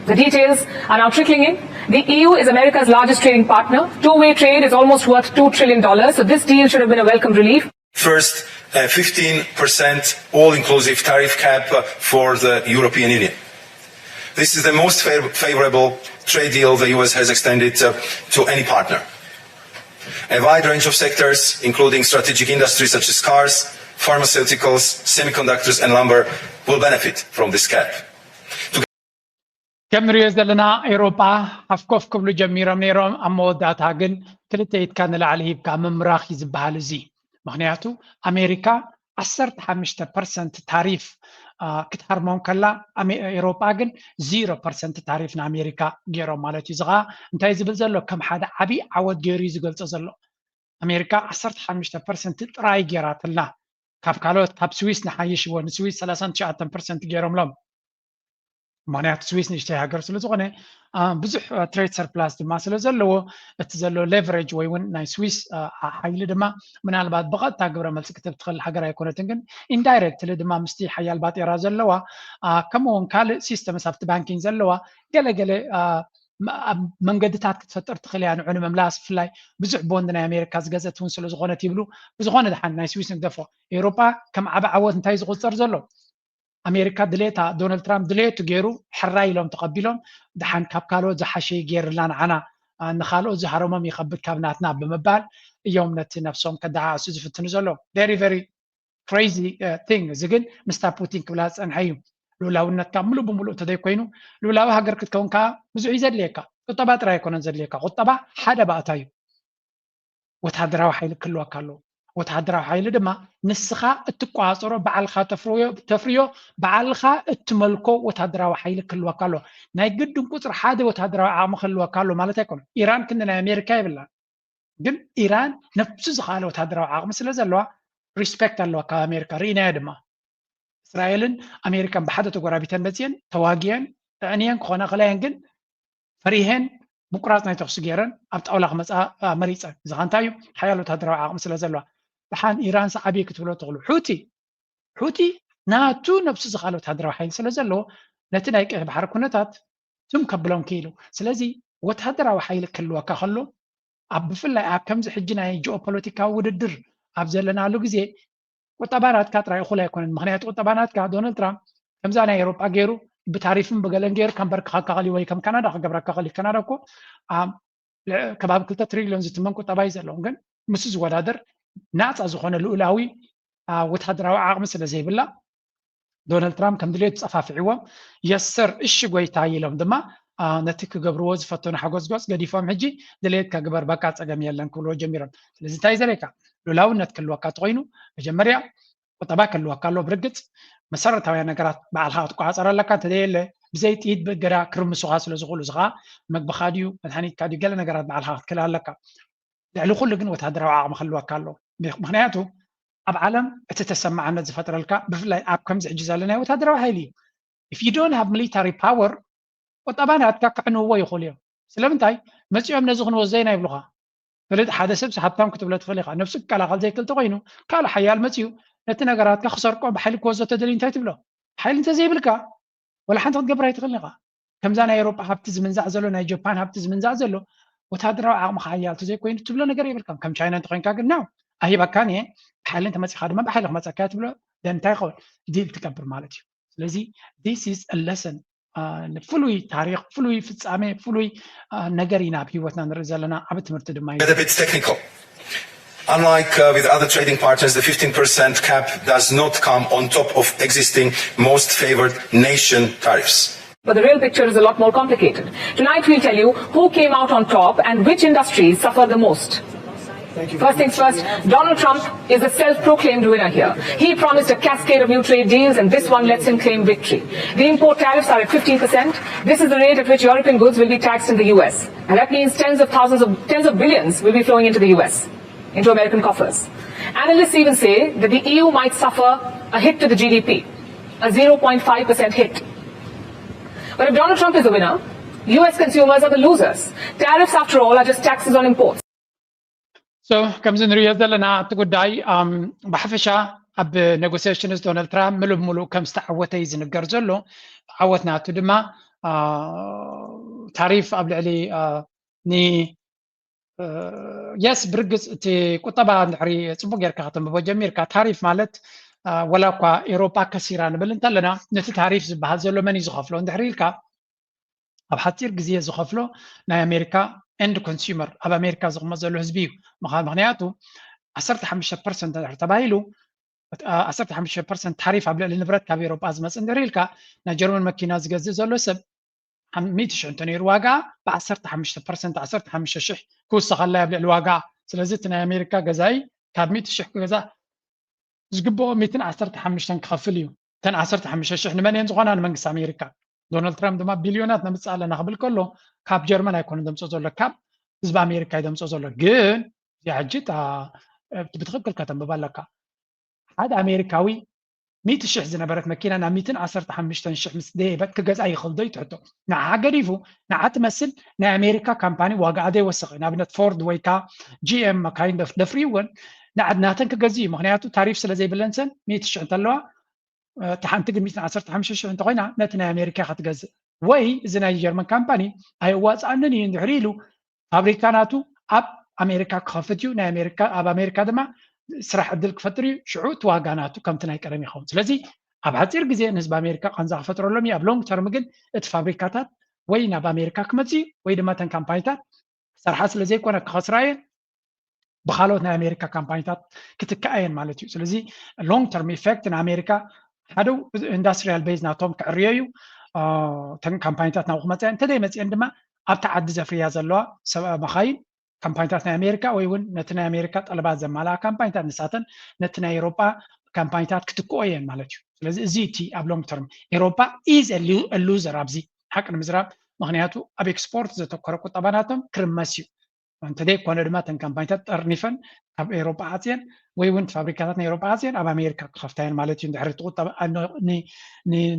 The details are now trickling in. The E U is America's largest trading partner. Two way trade is almost worth two trillion dollars, so this deal should have been a welcome relief. First, a fifteen percent all inclusive tariff cap for the European Union. This is the most favorable trade deal the U S has extended to any partner. A wide range of sectors, including strategic industries such as cars, pharmaceuticals, semiconductors, and lumber, will benefit from this cap. ከም ንሪኦ ዘለና ኤውሮጳ ሃፍኮፍ ክብሉ ጀሚሮም ነይሮም። ኣብ መወዳእታ ግን ክልተ ኢድካ ንላዕሊ ሂብካ ምምራኽ እዩ ዝበሃል እዚ። ምኽንያቱ ኣሜሪካ ዓሰርተ ሓሙሽተ ፐርሰንት ታሪፍ ክትሃርሞም ከላ፣ ኤውሮጳ ግን ዚሮ ፐርሰንት ታሪፍ ንኣሜሪካ ገይሮም ማለት እዩ። እዚ ኸዓ እንታይ ዝብል ዘሎ ከም ሓደ ዓብዪ ዓወት ገይሩ እዩ ዝገልጾ ዘሎ። ኣሜሪካ ዓሰርተ ሓሙሽተ ፐርሰንት ጥራይ ገይራትልና። ካብ ካልኦት ካብ ስዊስ ንሓይሽ እዎ፣ ንስዊስ ሰላሳን ትሽዓተን ፐርሰንት ገይሮምሎም። ምክንያቱ ስዊስ ንእሽተይ ሃገር ስለ ዝኾነ ብዙሕ ትሬድ ሰርፕላስ ድማ ስለ ዘለዎ እቲ ዘሎ ሌቨሬጅ ወይ እውን ናይ ስዊስ ሓይሊ ድማ ምናልባት ብቐጥታ ግብረ መልሲ ክትብ ትኽእል ሃገር ኣይኮነትን፣ ግን ኢንዳይሬክትሊ ድማ ምስቲ ሓያል ባጤራ ዘለዋ ከምኡ እውን ካልእ ሲስተምስ ኣብቲ ባንኪንግ ዘለዋ ገለገለ መንገድታት ክትፈጥር ትኽእል እያ። ንዑ ንምምላስ ብፍላይ ብዙሕ ቦንድ ናይ ኣሜሪካ ዝገዘት እውን ስለ ዝኾነት ይብሉ። ብዝኾነ ድሓን ናይ ስዊስ ንግደፎ። ኤውሮጳ ከም ዓቢ ዓወት እንታይ ዝቑጸር ዘሎ? ኣሜሪካ ድሌታ ዶናልድ ትራምፕ ድሌቱ ገይሩ ሕራይ ኢሎም ተቐቢሎም፣ ደሓን ካብ ካልኦት ዝሓሸ ገይርላ ንዓና፣ ንኻልኦት ዝሃረሞም ይኸብድ ካብ ናትና ብምባል እዮም ነቲ ነብሶም ከደዓሱ ዝፍትኑ ዘለዉ። Very very crazy thing። እዚ ግን ምስታ ፑቲን ክብላ ዝፀንሐ እዩ። ልኡላውነትካ ምሉእ ብምሉእ እንተዘይኮይኑ፣ ልኡላዊ ሃገር ክትከውን ከዓ ብዙሕ እዩ ዘድልየካ። ቁጠባ ጥራይ ኣይኮነን ዘድልየካ። ቁጠባ ሓደ ባእታ እዩ። ወታደራዊ ሓይሊ ክህልወካ ኣለዎ። ወታደራዊ ሓይሊ ድማ ንስኻ እትቆፃፀሮ፣ ባዕልኻ ተፍርዮ ተፍርዮ፣ ባዕልኻ እትመልኮ ወታደራዊ ሓይሊ ክህልወካ ኣለዎ። ናይ ግድን ቁፅሪ ሓደ ወታደራዊ ዓቕሚ ክህልወካ ኣለዎ ማለት ኣይኮነን። ኢራን ክንዲ ናይ ኣሜሪካ የብላን። ግን ኢራን ነብሱ ዝኸኣለ ወታደራዊ ዓቕሚ ስለ ዘለዋ፣ ሪስፔክት ኣለዋ ካብ ኣሜሪካ። ርኢናዮ ድማ። እስራኤልን ኣሜሪካን ብሓደ ተጎራቢተን መፅየን ተዋጊየን፣ ኣዕንየን ክኾና ከለየን ግን ፈሪሄን ምቁራፅ ናይ ተኽሲ ገይረን ኣብ ጣውላ ክመፃ መሪፀን። እዚ ኸ እንታይ እዩ? ሓያል ወታደራዊ ዓቕሚ ስለ ዘለዋ። ደሓን ኢራን ሰዓቢ ክትብሎ ትኽእሉ። ሑቲ ሑቲ ናቱ ነብሱ ዝኻለ ወታደራዊ ሓይሊ ስለ ዘለዎ፣ ነቲ ናይ ቀይሕ ባሕሪ ኩነታት ትም ከብሎም ክኢሉ። ስለዚ ወታደራዊ ሓይሊ ክህልወካ ከሎ፣ ኣብ ብፍላይ ኣብ ከምዚ ሕጂ ናይ ጂኦፖለቲካዊ ውድድር ኣብ ዘለናሉ ግዜ፣ ቁጠባ ናትካ ጥራይ እኹል ኣይኮነን። ምኽንያቱ ቁጠባ ናትካ፣ ዶናልድ ትራምፕ ከምዛ ናይ ኤውሮጳ ገይሩ ብታሪፍን ብገለን ገይሩ ከም በርክኻ ከኸሊ ወይ ከም ካናዳ ክገብረካ ከኸሊ። ካናዳ እኮ ኣብ ከባቢ ክልተ ትሪልዮን ዝትመን ቁጠባ እዩ ዘለዎም። ግን ምስ ዝወዳደር ናፃ ዝኾነ ልኡላዊ ወታደራዊ ዓቕሚ ስለ ዘይብላ፣ ዶናልድ ትራምፕ ከም ድሌት ጸፋፊዕዎም፣ የሰር፣ እሺ ጎይታ ኢሎም ድማ ነቲ ክገብርዎ ዝፈተኑ ሓጎስጎስ ገዲፎም፣ ሕጂ ድሌትካ ግበር፣ በቃ ጸገም የለን ክብልዎ ጀሚሮም። ስለዚ እንታይ ዘለካ? ልኡላውነት ክህልወካ ተኾይኑ መጀመርያ ቁጠባ ክህልወካ ኣሎ። ብርግጽ መሰረታውያን ነገራት ባዕልኻ ክትቆጻጸር ኣለካ። እንተዘየለ ብዘይ ጥይት ብእገዳ ክርምሱኻ ስለ ዝኽእሉ፣ እዚ ኸኣ መግብኻ ድዩ መድሃኒትካ ድዩ ገለ ነገራት ባዕልኻ ክትክእል ኣለካ። ልዕሊ ኩሉ ግን ወታደራዊ ዓቕሚ ክህልወካ ኣለዎ። ምኽንያቱ ኣብ ዓለም እቲ ተሰማዕነት ዝፈጥረልካ፣ ብፍላይ ኣብ ከምዚ ሕጂ ዘለናዮ ወታደራዊ ሓይሊ እዩ። If you don't have military power፣ ቁጠባ ናትካ ከዕንውዎ ይኽእሉ እዮም። ስለምንታይ? መፂኦም ነዚ ክንወስዶ ኢና ይብሉኻ። ፍልጥ ሓደ ሰብ ሃብታም ክትብሎ ትኽእል ኢኻ። ነብሱ ክከላኸል ዘይክእል ተኾይኑ፣ ካልእ ሓያል መፂኡ ነቲ ነገራትካ ክሰርቆ ብሓይሊ ክወስዶ ተደልዩ እንታይ ትብሎ? ሓይሊ እንተዘይብልካ፣ ወላ ሓንቲ ክትገብር ኣይትኽእልን ኢኻ። ከምዛ ናይ ኤውሮጳ ሃብቲ ዝምንዛዕ ዘሎ፣ ናይ ጃፓን ሃብቲ ዝምንዛዕ ዘሎ፣ ወታደራዊ ዓቕምኻ ሓያል ተዘይኮይኑ ትብሎ ነገር የብልካን። ከም ቻይና እንተኾይንካ ግን፣ ናው፣ ኣሂበካን እየ፣ ብሓይሊ እንተመጺኻ ድማ ብሓይሊ ክመጸካ እየ ትብሎ። ደን እንታይ ይኸውን? ዲል ትገብር ማለት እዩ። ስለዚ this is a lesson። ፍሉይ ታሪኽ፣ ፍሉይ ፍጻሜ፣ ፍሉይ ነገር ኢና ኣብ ህይወትና ንርኢ ዘለና። ኣብ ትምህርቲ ድማ እዩ። Get a bit technical. Unlike uh, with other trading partners, the fifteen percent cap does not come on top of existing most favored nation tariffs. But the real picture is a lot more complicated. Tonight we'll tell you who came out on top and which industries suffered the most. First things first, Donald Trump is a self-proclaimed winner here. He promised a cascade of new trade deals, and this one lets him claim victory. The import tariffs are at fifteen percent. This is the rate at which European goods will be taxed in the U S. And that means tens of thousands of, tens of billions will be flowing into the U S, into American coffers. Analysts even say that the E U might suffer a hit to the G D P, a zero point five percent hit. But if Donald Trump is the winner, U S consumers are the losers. Tariffs, after all, are just taxes on imports. So ከምዚ ንሪኦ ዘለና እቲ ጉዳይ ብሓፈሻ ኣብ ኔጎሲሽንስ ዶናልድ ትራምፕ ምሉእ ብምሉእ ከም ዝተዓወተ እዩ ዝንገር ዘሎ። ዓወት ናቱ ድማ ታሪፍ ኣብ ልዕሊ ን የስ ብርግፅ እቲ ቁጠባ እንድሕሪ ፅቡቅ ጌርካ ከተንብቦ ጀሚርካ፣ ታሪፍ ማለት ወላ እኳ ኤውሮጳ ከሲራ ንብል እንተለና፣ ነቲ ታሪፍ ዝበሃል ዘሎ መን እዩ ዝኸፍሎ እንድሕሪ ኢልካ፣ ኣብ ሓፂር ግዜ ዝኸፍሎ ናይ ኣሜሪካ ኤንድ ኮንሱመር፣ ኣብ ኣሜሪካ ዝቕመጥ ዘሎ ህዝቢ እዩ። ምኽንያቱ ዓሰርተ ሓሙሽተ ፐርሰንት እንድሕር ተባሂሉ፣ ዓሰርተ ሓሙሽተ ፐርሰንት ታሪፍ ኣብ ልዕሊ ንብረት ካብ ኤውሮጳ ዝመፅእ እንድሕር ኢልካ፣ ናይ ጀርመን መኪና ዝገዝእ ዘሎ ሰብ ሚእቲ ሽሕ እንተነይሩ ዋጋ፣ ብ ዓሰርተ ሓሙሽተ ፐርሰንት ዓሰርተ ሓሙሽተ ሽሕ ክውሰኸላ ኣብ ልዕሊ ዋጋ። ስለዚ እቲ ናይ ኣሜሪካ ገዛኢ ካብ ሚእቲ ሽሕ ክገዛ ዝግብኦ ሚእትን ዓሰርተ ሓሙሽተን ክኸፍል እዩ። እተን ዓሰርተ ሓሙሽተ ሽሕ ንመን እየን ዝኾና? ንመንግስቲ ኣሜሪካ። ዶናልድ ትራምፕ ድማ ቢልዮናት ነምፅእ ኣለና ክብል ከሎ ካብ ጀርመን ኣይኮነ ዘምፅኦ ዘሎ፣ ካብ ህዝቢ ኣሜሪካ እዩ ዘምፅኦ ዘሎ። ግን እዚኣ ሕጂ ብትኽክል ከተንብባ ኣለካ። ሓደ ኣሜሪካዊ ሚእቲ ሽሕ ዝነበረት መኪና ናብ ሚእትን ዓሰርተ ሓሙሽተን ሽሕ ምስ ደየበት ክገዝኣ ይኽእል ዶ እዩ ትሕቶ። ንዓ ገዲፉ ንዓ ትመስል ናይ ኣሜሪካ ካምፓኒ ዋጋኣ ዘይወሰኸ፣ ንኣብነት ፎርድ ወይ ከዓ ጂ ኤም መካይን ደፍርይወን ንዓ ናተን ክገዝእ እዩ። ምክንያቱ ታሪፍ ስለ ዘይብለን ሰን ሚእቲ ሽሕ እንተለዋ፣ እታ ሓንቲ ግን ሚእትን ዓሰርተ ሓሙሽተ ሽሕ እንተኮይና ነቲ ናይ ኣሜሪካ ኢኻ ትገዝእ። ወይ እዚ ናይ ጀርመን ካምፓኒ ኣየዋፅኣንን እዩ እንድሕር ኢሉ ፋብሪካ ናቱ ኣብ ኣሜሪካ ክኸፍት እዩ፣ ናይ ኣሜሪካ ኣብ ኣሜሪካ ድማ ስራሕ ዕድል ክፈጥር እዩ። ሽዑ እቲ ዋጋ ናቱ ከምቲ ናይ ቀደም ይኸውን። ስለዚ ኣብ ሓፂር ግዜ ንህዝቢ ኣሜሪካ ቃንዛ ክፈጥረሎም እዩ። ኣብ ሎንግ ተርም ግን እቲ ፋብሪካታት ወይ ናብ ኣሜሪካ ክመፅእ እዩ ወይ ድማ እተን ካምፓኒታት ክሰርሓ ስለ ዘይኮነ ክኸስራ እየን። ብካልኦት ናይ ኣሜሪካ ካምፓኒታት ክትክኣ እየን ማለት እዩ። ስለዚ long term effect ንኣሜሪካ ሓደ ኢንዱስትሪያል ቤዝ ናቶም ክዕርዮ እዩ። ተን ካምፓኒታት ናብኡ ክመፅያ እንተዘይመፅአን ድማ ኣብቲ ዓዲ ዘፍርያ ዘለዋ ሰብ መኻይን ካምፓኒታት ናይ ኣሜሪካ ወይ እውን ነቲ ናይ ኣሜሪካ ጠለባት ዘማልኣ ካምፓኒታት ንሳተን ነቲ ናይ ኤሮጳ ካምፓኒታት ክትክኦ እየን ማለት እዩ። ስለዚ እዚ እቲ ኣብ long term ኤሮጳ is a loser ኣብዚ ሓቂ ንምዝራብ፣ ምክንያቱ ኣብ ኤክስፖርት ዘተኮረ ቁጠባ ናቶም ክርመስ እዩ። እንተዘይኮነ ድማ እተን ካምፓኒታት ጠርኒፈን ካብ ኤሮጳ ዓፅየን ወይ እውን ፋብሪካታት ናይ ኤሮጳ ዓፅየን ኣብ ኣሜሪካ ክኸፍታ እየን ማለት እዩ። እንድሕሪ እቲ ቁጠባ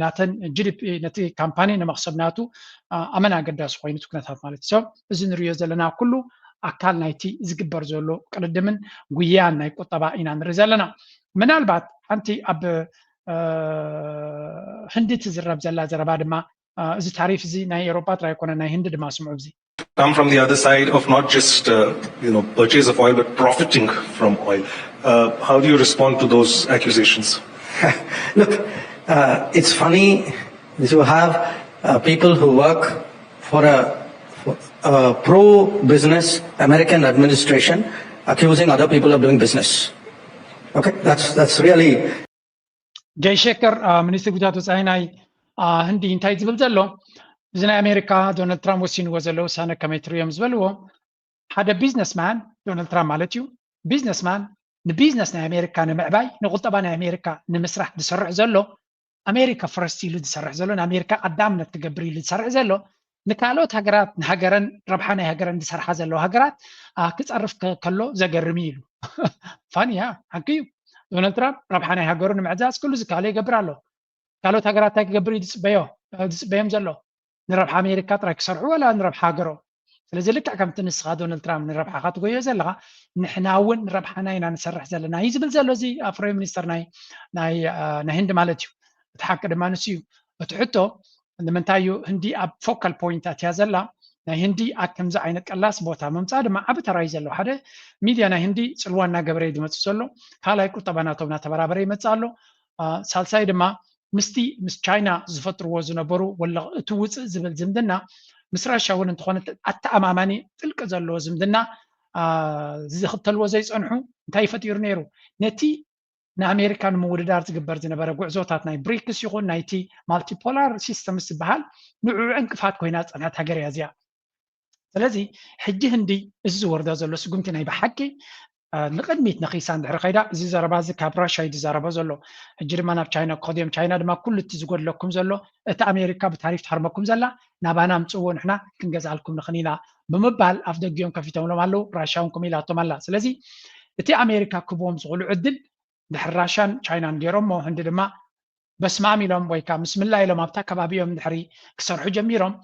ናተን ጂ ዲ ፒ ነቲ ካምፓኒ ንመክሰብ ናቱ ኣመን ኣገዳሲ ኮይኑ እቲ ኩነታት ማለት እዩ። እዚ ንሪኦ ዘለና ኩሉ ኣካል ናይቲ ዝግበር ዘሎ ቅድድምን ጉያን ናይ ቁጠባ ኢና ንርኢ ዘለና። ምናልባት ሓንቲ ኣብ ህንዲ ትዝረብ ዘላ ዘረባ ድማ እዚ ታሪፍ እዚ ናይ ኤሮጳ ጥራይ ኣይኮነ ናይ ህንዲ ድማ ስምዑ። እዚ come from the other side of not just uh, you know purchase of oil but profiting from oil. Uh, how do you respond to those accusations? Look, uh, it's funny. You have uh, people who work for a, for a pro-business American administration accusing other people of doing business. Okay, that's that's really ጀይ ሸከር ሚኒስትር ጉዳያት ወፃኢ ናይ ህንዲ እንታይ ዝብል ዘሎ፣ እዚ ናይ ኣሜሪካ ዶናልድ ትራምፕ ወሲንዎ ዘሎ ውሳነ ከመይ ትርእዮም ዝበልዎ፣ ሓደ ቢዝነስማን ዶናልድ ትራምፕ ማለት እዩ፣ ቢዝነስማን ንቢዝነስ ናይ ኣሜሪካ ንምዕባይ ንቁጠባ ናይ ኣሜሪካ ንምስራሕ ዝሰርሕ ዘሎ፣ ኣሜሪካ ፈርስት ኢሉ ዝሰርሕ ዘሎ፣ ንኣሜሪካ ቀዳምነት ክገብር ኢሉ ዝሰርሕ ዘሎ፣ ንካልኦት ሃገራት ንሃገረን ረብሓ ናይ ሃገረን ዝሰርሓ ዘለዋ ሃገራት ክፀርፍ ከሎ ዘገርም እዩ ኢሉ። ፋኒ እያ፣ ሓቂ እዩ። ዶናልድ ትራምፕ ረብሓ ናይ ሃገሩ ንምዕዛዝ ኩሉ ዝከኣሎ ይገብር ኣሎ። ካልኦት ሃገራት እንታይ ክገብር እዩ ዝፅበዮ ዝፅበዮም ዘሎ? ንረብሓ ኣሜሪካ ጥራይ ክሰርሑ ዋላ ንረብሓ ሃገሮም? ስለዚ ልክዕ ከምቲ ንስኻ ዶናልድ ትራምፕ ንረብሓኻ ትጎዮ ዘለኻ፣ ንሕና እውን ንረብሓና ኢና ንሰርሕ ዘለና እዩ ዝብል ዘሎ እዚ ፕራይም ሚኒስተር ናይ ናይ ህንዲ ማለት እዩ። እቲ ሓቂ ድማ ንሱ እዩ። እቲ ሕቶ ንምንታይ እዩ ህንዲ ኣብ ፎካል ፖይንት ኣትያ ዘላ? ናይ ህንዲ ኣብ ከምዚ ዓይነት ቀላስ ቦታ ምምፃእ ድማ ዓቢ ተራ እዩ ዘለዎ። ሓደ ሚድያ ናይ ህንዲ ፅልዋ እናገበረ እዩ ዝመፅእ ዘሎ። ካልኣይ ቁጠባ ናቶም እናተበራበረ ይመፅእ ኣሎ። ሳልሳይ ድማ ምስቲ ምስ ቻይና ዝፈጥርዎ ዝነበሩ ወላ እቲ ውፅእ ዝብል ዝምድና ምስ ራሻ እውን እንተኾነ ኣተኣማማኒ ጥልቂ ዘለዎ ዝምድና ዝኽተልዎ ዘይፀንሑ እንታይ ይፈጢሩ ነይሩ? ነቲ ንኣሜሪካ ንምውድዳር ዝግበር ዝነበረ ጉዕዞታት ናይ ብሪክስ ይኹን ናይቲ ማልቲፖላር ሲስተምስ ዝበሃል ንዕኡ ዕንቅፋት ኮይና ዝፀንሐት ሃገር እያ እዚኣ። ስለዚ ሕጂ ህንዲ እዚ ዝወርዶ ዘሎ ስጉምቲ ናይ ብሓቂ ንቅድሚት ነኺሳ እንድሕሪ ከይዳ፣ እዚ ዘረባ እዚ ካብ ራሻ እዩ ዝዛረቦ ዘሎ። ሕጂ ድማ ናብ ቻይና ክኸዱ እዮም። ቻይና ድማ ኩሉ እቲ ዝጎድለኩም ዘሎ እቲ ኣሜሪካ ብታሪፍ ትሃርመኩም ዘላ ናባና ኣምፅእዎ ንሕና ክንገዝኣልኩም ንኽን ኢና ብምባል ኣፍ ደጊኦም ከፊቶምሎም ኣለዉ። ራሻ እውን ከምኡ ኢላቶም ኣላ። ስለዚ እቲ ኣሜሪካ ክህብዎም ዝኽእሉ ዕድል ድሕሪ ራሻን ቻይናን ገይሮሞ ህንዲ ድማ በስማም ኢሎም ወይ ከዓ ምስምላ ኢሎም ኣብታ ከባቢኦም ድሕሪ ክሰርሑ ጀሚሮም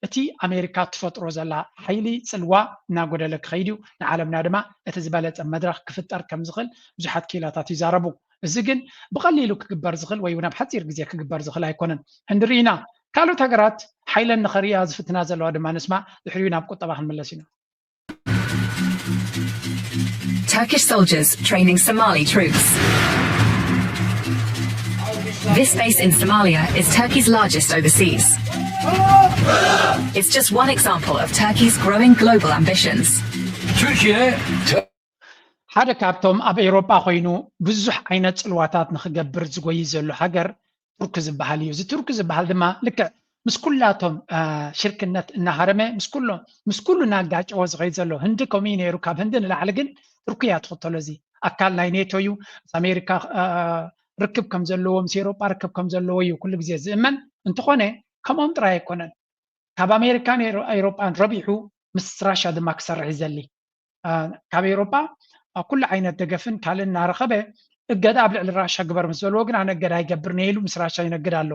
እቲ ኣሜሪካ ትፈጥሮ ዘላ ሓይሊ ፅልዋ እናጎደለ ክኸይድ እዩ። ንዓለምና ድማ እቲ ዝበለፀ መድረክ ክፍጠር ከም ዝኽእል ብዙሓት ክኢላታት ይዛረቡ። እዚ ግን ብቐሊሉ ክግበር ዝኽእል ወይ እውን ኣብ ሓፂር ግዜ ክግበር ዝኽእል ኣይኮነን። ህንዲ ርኢና ካልኦት ሃገራት ሓይለን ንኸርእያ ዝፍትና ዘለዋ ድማ ንስማ። ድሕሪኡ ናብ ቁጠባ ክንምለስ ኢና። Turkish soldiers training Somali troops. This base in Somalia is Turkey's largest overseas. It's just one example of Turkey's growing global ambitions. Türkiye ሓደ ካብቶም ኣብ ኤውሮጳ ኮይኑ ብዙሕ ዓይነት ጽልዋታት ንኽገብር ዝጎይ ዘሎ ሃገር ቱርኪ ዝበሃል እዩ። እዚ ቱርኪ ዝበሃል ድማ ልክዕ ምስ ኩላቶም ሽርክነት እናሃረመ ምስ ኩሎም ምስ ኩሉ እናጋጨወ ዝኸይድ ዘሎ ህንዲ ከምኡ እዩ ነይሩ። ካብ ህንዲ ንላዕሊ ግን ቱርኪ እያ ትኽተሎ። እዚ ኣካል ናይ ኔቶ እዩ። ምስ ኣሜሪካ ርክብ ከም ዘለዎ ምስ ኤውሮጳ ርክብ ከም ዘለዎ እዩ ኩሉ ግዜ ዝእመን። እንተኾነ ከምኦም ጥራይ ኣይኮነን። ካብ ኣሜሪካን ኤውሮጳን ረቢሑ ምስ ራሻ ድማ ክሰርሕ ይዘሊ። ካብ ኤውሮጳ ኩሉ ዓይነት ደገፍን ካልእን እናረኸበ እገዳ ኣብ ልዕሊ ራሻ ግበር ምስ በልዎ ግን ኣነ እገዳ ኣይገብርን እየ ኢሉ ምስ ራሻ ይነግድ ኣሎ።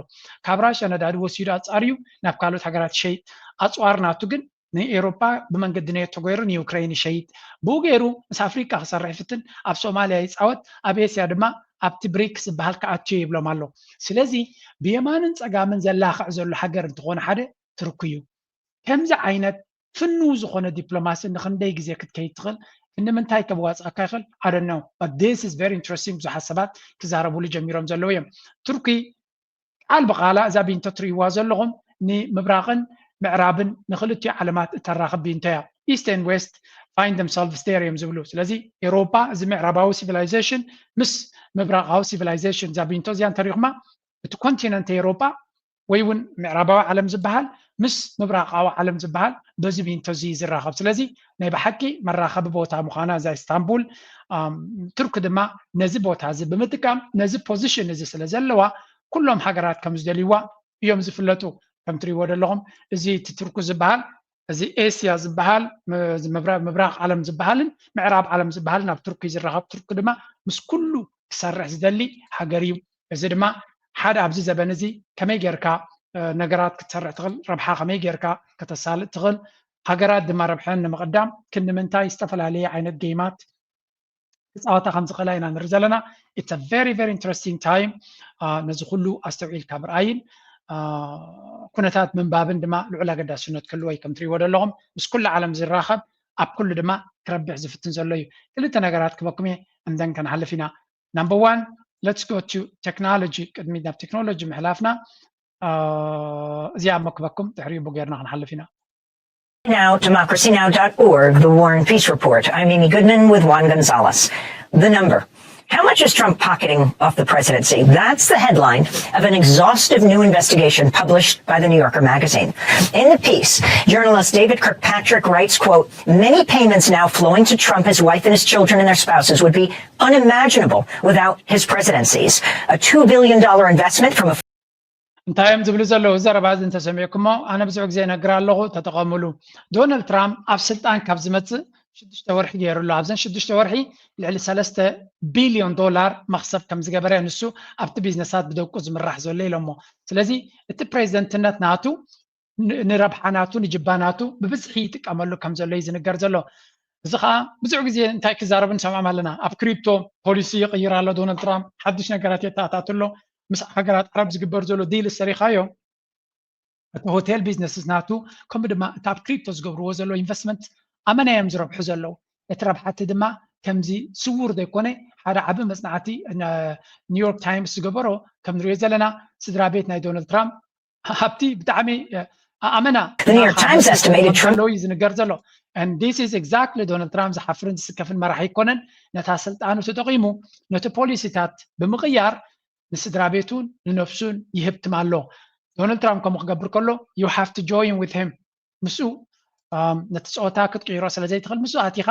ካብ ራሻ ነዳዲ ወሲዱ ኣጻርዩ ናብ ካልኦት ሃገራት ይሸይጥ። ኣጽዋር ናቱ ግን ንኤውሮጳ ብመንገዲ ኔቶ ገይሩ ንዩክሬን ይሸይጥ። ብኡ ገይሩ ምስ ኣፍሪቃ ክሰርሕ ይፍትን፣ ኣብ ሶማልያ ይጻወት፣ ኣብ ኤስያ ድማ ኣብቲ ብሪክስ ዝበሃል ክኣቱ እየ ይብሎም ኣሎ። ስለዚ ብየማንን ጸጋምን ዘላኽዕ ዘሎ ሃገር እንተኾነ ሓደ ቱርኪ እዩ። ከምዚ ዓይነት ፍኑው ዝኾነ ዲፕሎማሲ ንክንደይ ግዜ ክትከይድ ትኽእል? ክንዲ ምንታይ ከዋፅኣካ ይኽእል? I don't know, but this is very interesting። ብዙሓት ሰባት ክዛረብሉ ጀሚሮም ዘለዉ እዮም። ቱርኪ ቃል ብቓላ እዛ ቢንቶ ትርእይዋ ዘለኹም ንምብራቕን ምዕራብን ንክልቲኡ ዓለማት እተራኽብ ቢንቶ እያ። ኢስት ኤንድ ዌስት፣ find themselves there እዮም ዝብሉ። ስለዚ ኤውሮጳ፣ እዚ ምዕራባዊ ሲቪላይዜሽን ምስ ምብራቓዊ ሲቪላይዜሽን፣ እዛ ቪንቶ እዚኣ እንተሪኹማ፣ እቲ ኮንቲነንት ኤውሮጳ ወይ እውን ምዕራባዊ ዓለም ዝበሃል ምስ ምብራቓዊ ዓለም ዝበሃል በዚ ቪንቶ እዚ ዝራኸብ። ስለዚ ናይ ብሓቂ መራኸቢ ቦታ ምዃና እዛ ኢስታንቡል፣ ኣም፣ ቱርክ ድማ ነዚ ቦታ እዚ ብምጥቃም፣ ነዚ ፖዚሽን እዚ ስለ ዘለዋ፣ ኩሎም ሃገራት ከም ዝደልይዋ እዮም ዝፍለጡ። ከም ትሪእዎ ዘለኹም፣ እዚ እቲ ቱርኩ ዝበሃል፣ እዚ ኤስያ ዝበሃል፣ ም-፣ ምብራ-፣ ምብራቕ ዓለም ዝበሃልን ምዕራብ ዓለም ዝበሃልን ኣብ ቱርክ እዩ ዝራኸብ። ቱርክ ድማ ምስ ኩሉ ክሰርሕ ዝደሊ ሃገር እዩ። እዚ ድማ ሓደ ኣብዚ ዘበን እዚ ከመይ ጌርካ፣ እ፣ ነገራት ክትሰርሕ ትኽእል፣ ረብሓ ከመይ ጌርካ ከተሳልጥ ትኽእል፣ ሃገራት ድማ ረብሐን ንምቕዳም ክንዲ ምንታይ ዝተፈላለየ ዓይነት ጌማት ክፃወታ ከም ዝኽእላ ኢና ንርኢ ዘለና። It's a very, very interesting time። አ፣ ነዚ ኩሉ ኣስተውዒልካ ምርኣይን፣ አ፣ ኩነታት ምንባብን ድማ ልዑል ኣገዳስነት ክህልዎ እዩ። ከም ትሪእዎ ዘለኹም፣ ምስ ኩሉ ዓለም ዝራኸብ፣ ኣብ ኩሉ ድማ ክረብሕ ዝፍትን ዘሎ እዩ። ክልተ ነገራት ክበኩም እየ፣ and then ከንሓልፍ ኢና። Number one, let's go to technology። ቅድሚ ናብ ቴክኖሎጂ ምሕላፍና፣ አ፣ እዚኣ እሞ ክበኩም፣ ድሕሪኡ ብኡ ጌርና ክንሓልፍ ኢና። Now, democracy now dot org, The War and Peace Report. I'm Amy Goodman with Juan Gonzalez. The number. How much is Trump pocketing off the presidency? That's the headline of an exhaustive new investigation published by the New Yorker magazine. In the piece, journalist David Kirkpatrick writes, quote, many payments now flowing to Trump, his wife, and his children and their spouses would be unimaginable without his presidencies. A two billion dollar investment from a እንታይ እዮም ዝብሉ ዘለዉ? ዘረባ እዚ እንተሰሚዕኩሞ፣ ኣነ ብዙሕ ግዜ እነግር ኣለኹ፣ ተጠቐሙሉ። ዶናልድ ትራምፕ ኣብ ስልጣን ካብ ዝመጽእ ሽዱሽተ ወርሒ ገይሩ ኣሎ። ኣብዘን ሽዱሽተ ወርሒ ልዕሊ ሰለስተ ቢልዮን ዶላር መኽሰብ ከም ዝገበረ ንሱ ኣብቲ ቢዝነሳት ብደቁ ዝምራሕ ዘሎ ኢሎሞ። ስለዚ እቲ ፕሬዚደንትነት ናቱ ን-፣ ንረብሓ ናቱ፣ ንጅባ ናቱ ብብዝሒ ይጥቀመሉ ከም ዘሎ እዩ ዝንገር ዘሎ። እዚ ከዓ ብዙሕ ግዜ እንታይ ክዛረቡ ንሰምዖም ኣለና። ኣብ ክሪፕቶ ፖሊሲ ይቕይር ኣሎ ዶናልድ ትራምፕ፣ ሓድሽ ነገራት የተኣታቱ ኣሎ። ምስ ሃገራት ዓረብ ዝግበር ዘሎ ዲል ሰሪኻዮ፣ እቲ ሆቴል ቢዝነስ ናቱ፣ ከምኡ ድማ እቲ ኣብ ክሪፕቶ ዝገብርዎ ዘሎ ኢንቨስትመንት ኣመና እዮም ዝረብሑ ዘለዉ። እቲ ረብሓቲ ድማ ከምዚ ስዉር ዘይኮነ፣ ሓደ ዓቢ መጽናዕቲ ኒውዮርክ ታይምስ ዝገበሮ ከም ንሪኦ ዘለና፣ ስድራ ቤት ናይ ዶናልድ ትራምፕ ሃብቲ ብጣዕሚ፣ እ፣ ኣመና The New York Times estimated Trump ዘለዉ እዩ ዝንገር ዘሎ። And this is exactly ዶናልድ ትራምፕ ዝሓፍርን ዝስከፍን መራሒ ኣይኮነን። ነታ ስልጣኑ ተጠቒሙ ነቲ ፖሊሲታት ብምቕያር ንስድራ ቤቱን ንነፍሱን ይህብትም ኣሎ። ዶናልድ ትራምፕ ከምኡ ክገብር ከሎ you have to join with him። ምስኡ፣ ኣም፣ ነቲ ጸወታ ክትቅይሮ ስለ ዘይትኽእል፣ ምስኡ ኣቲኻ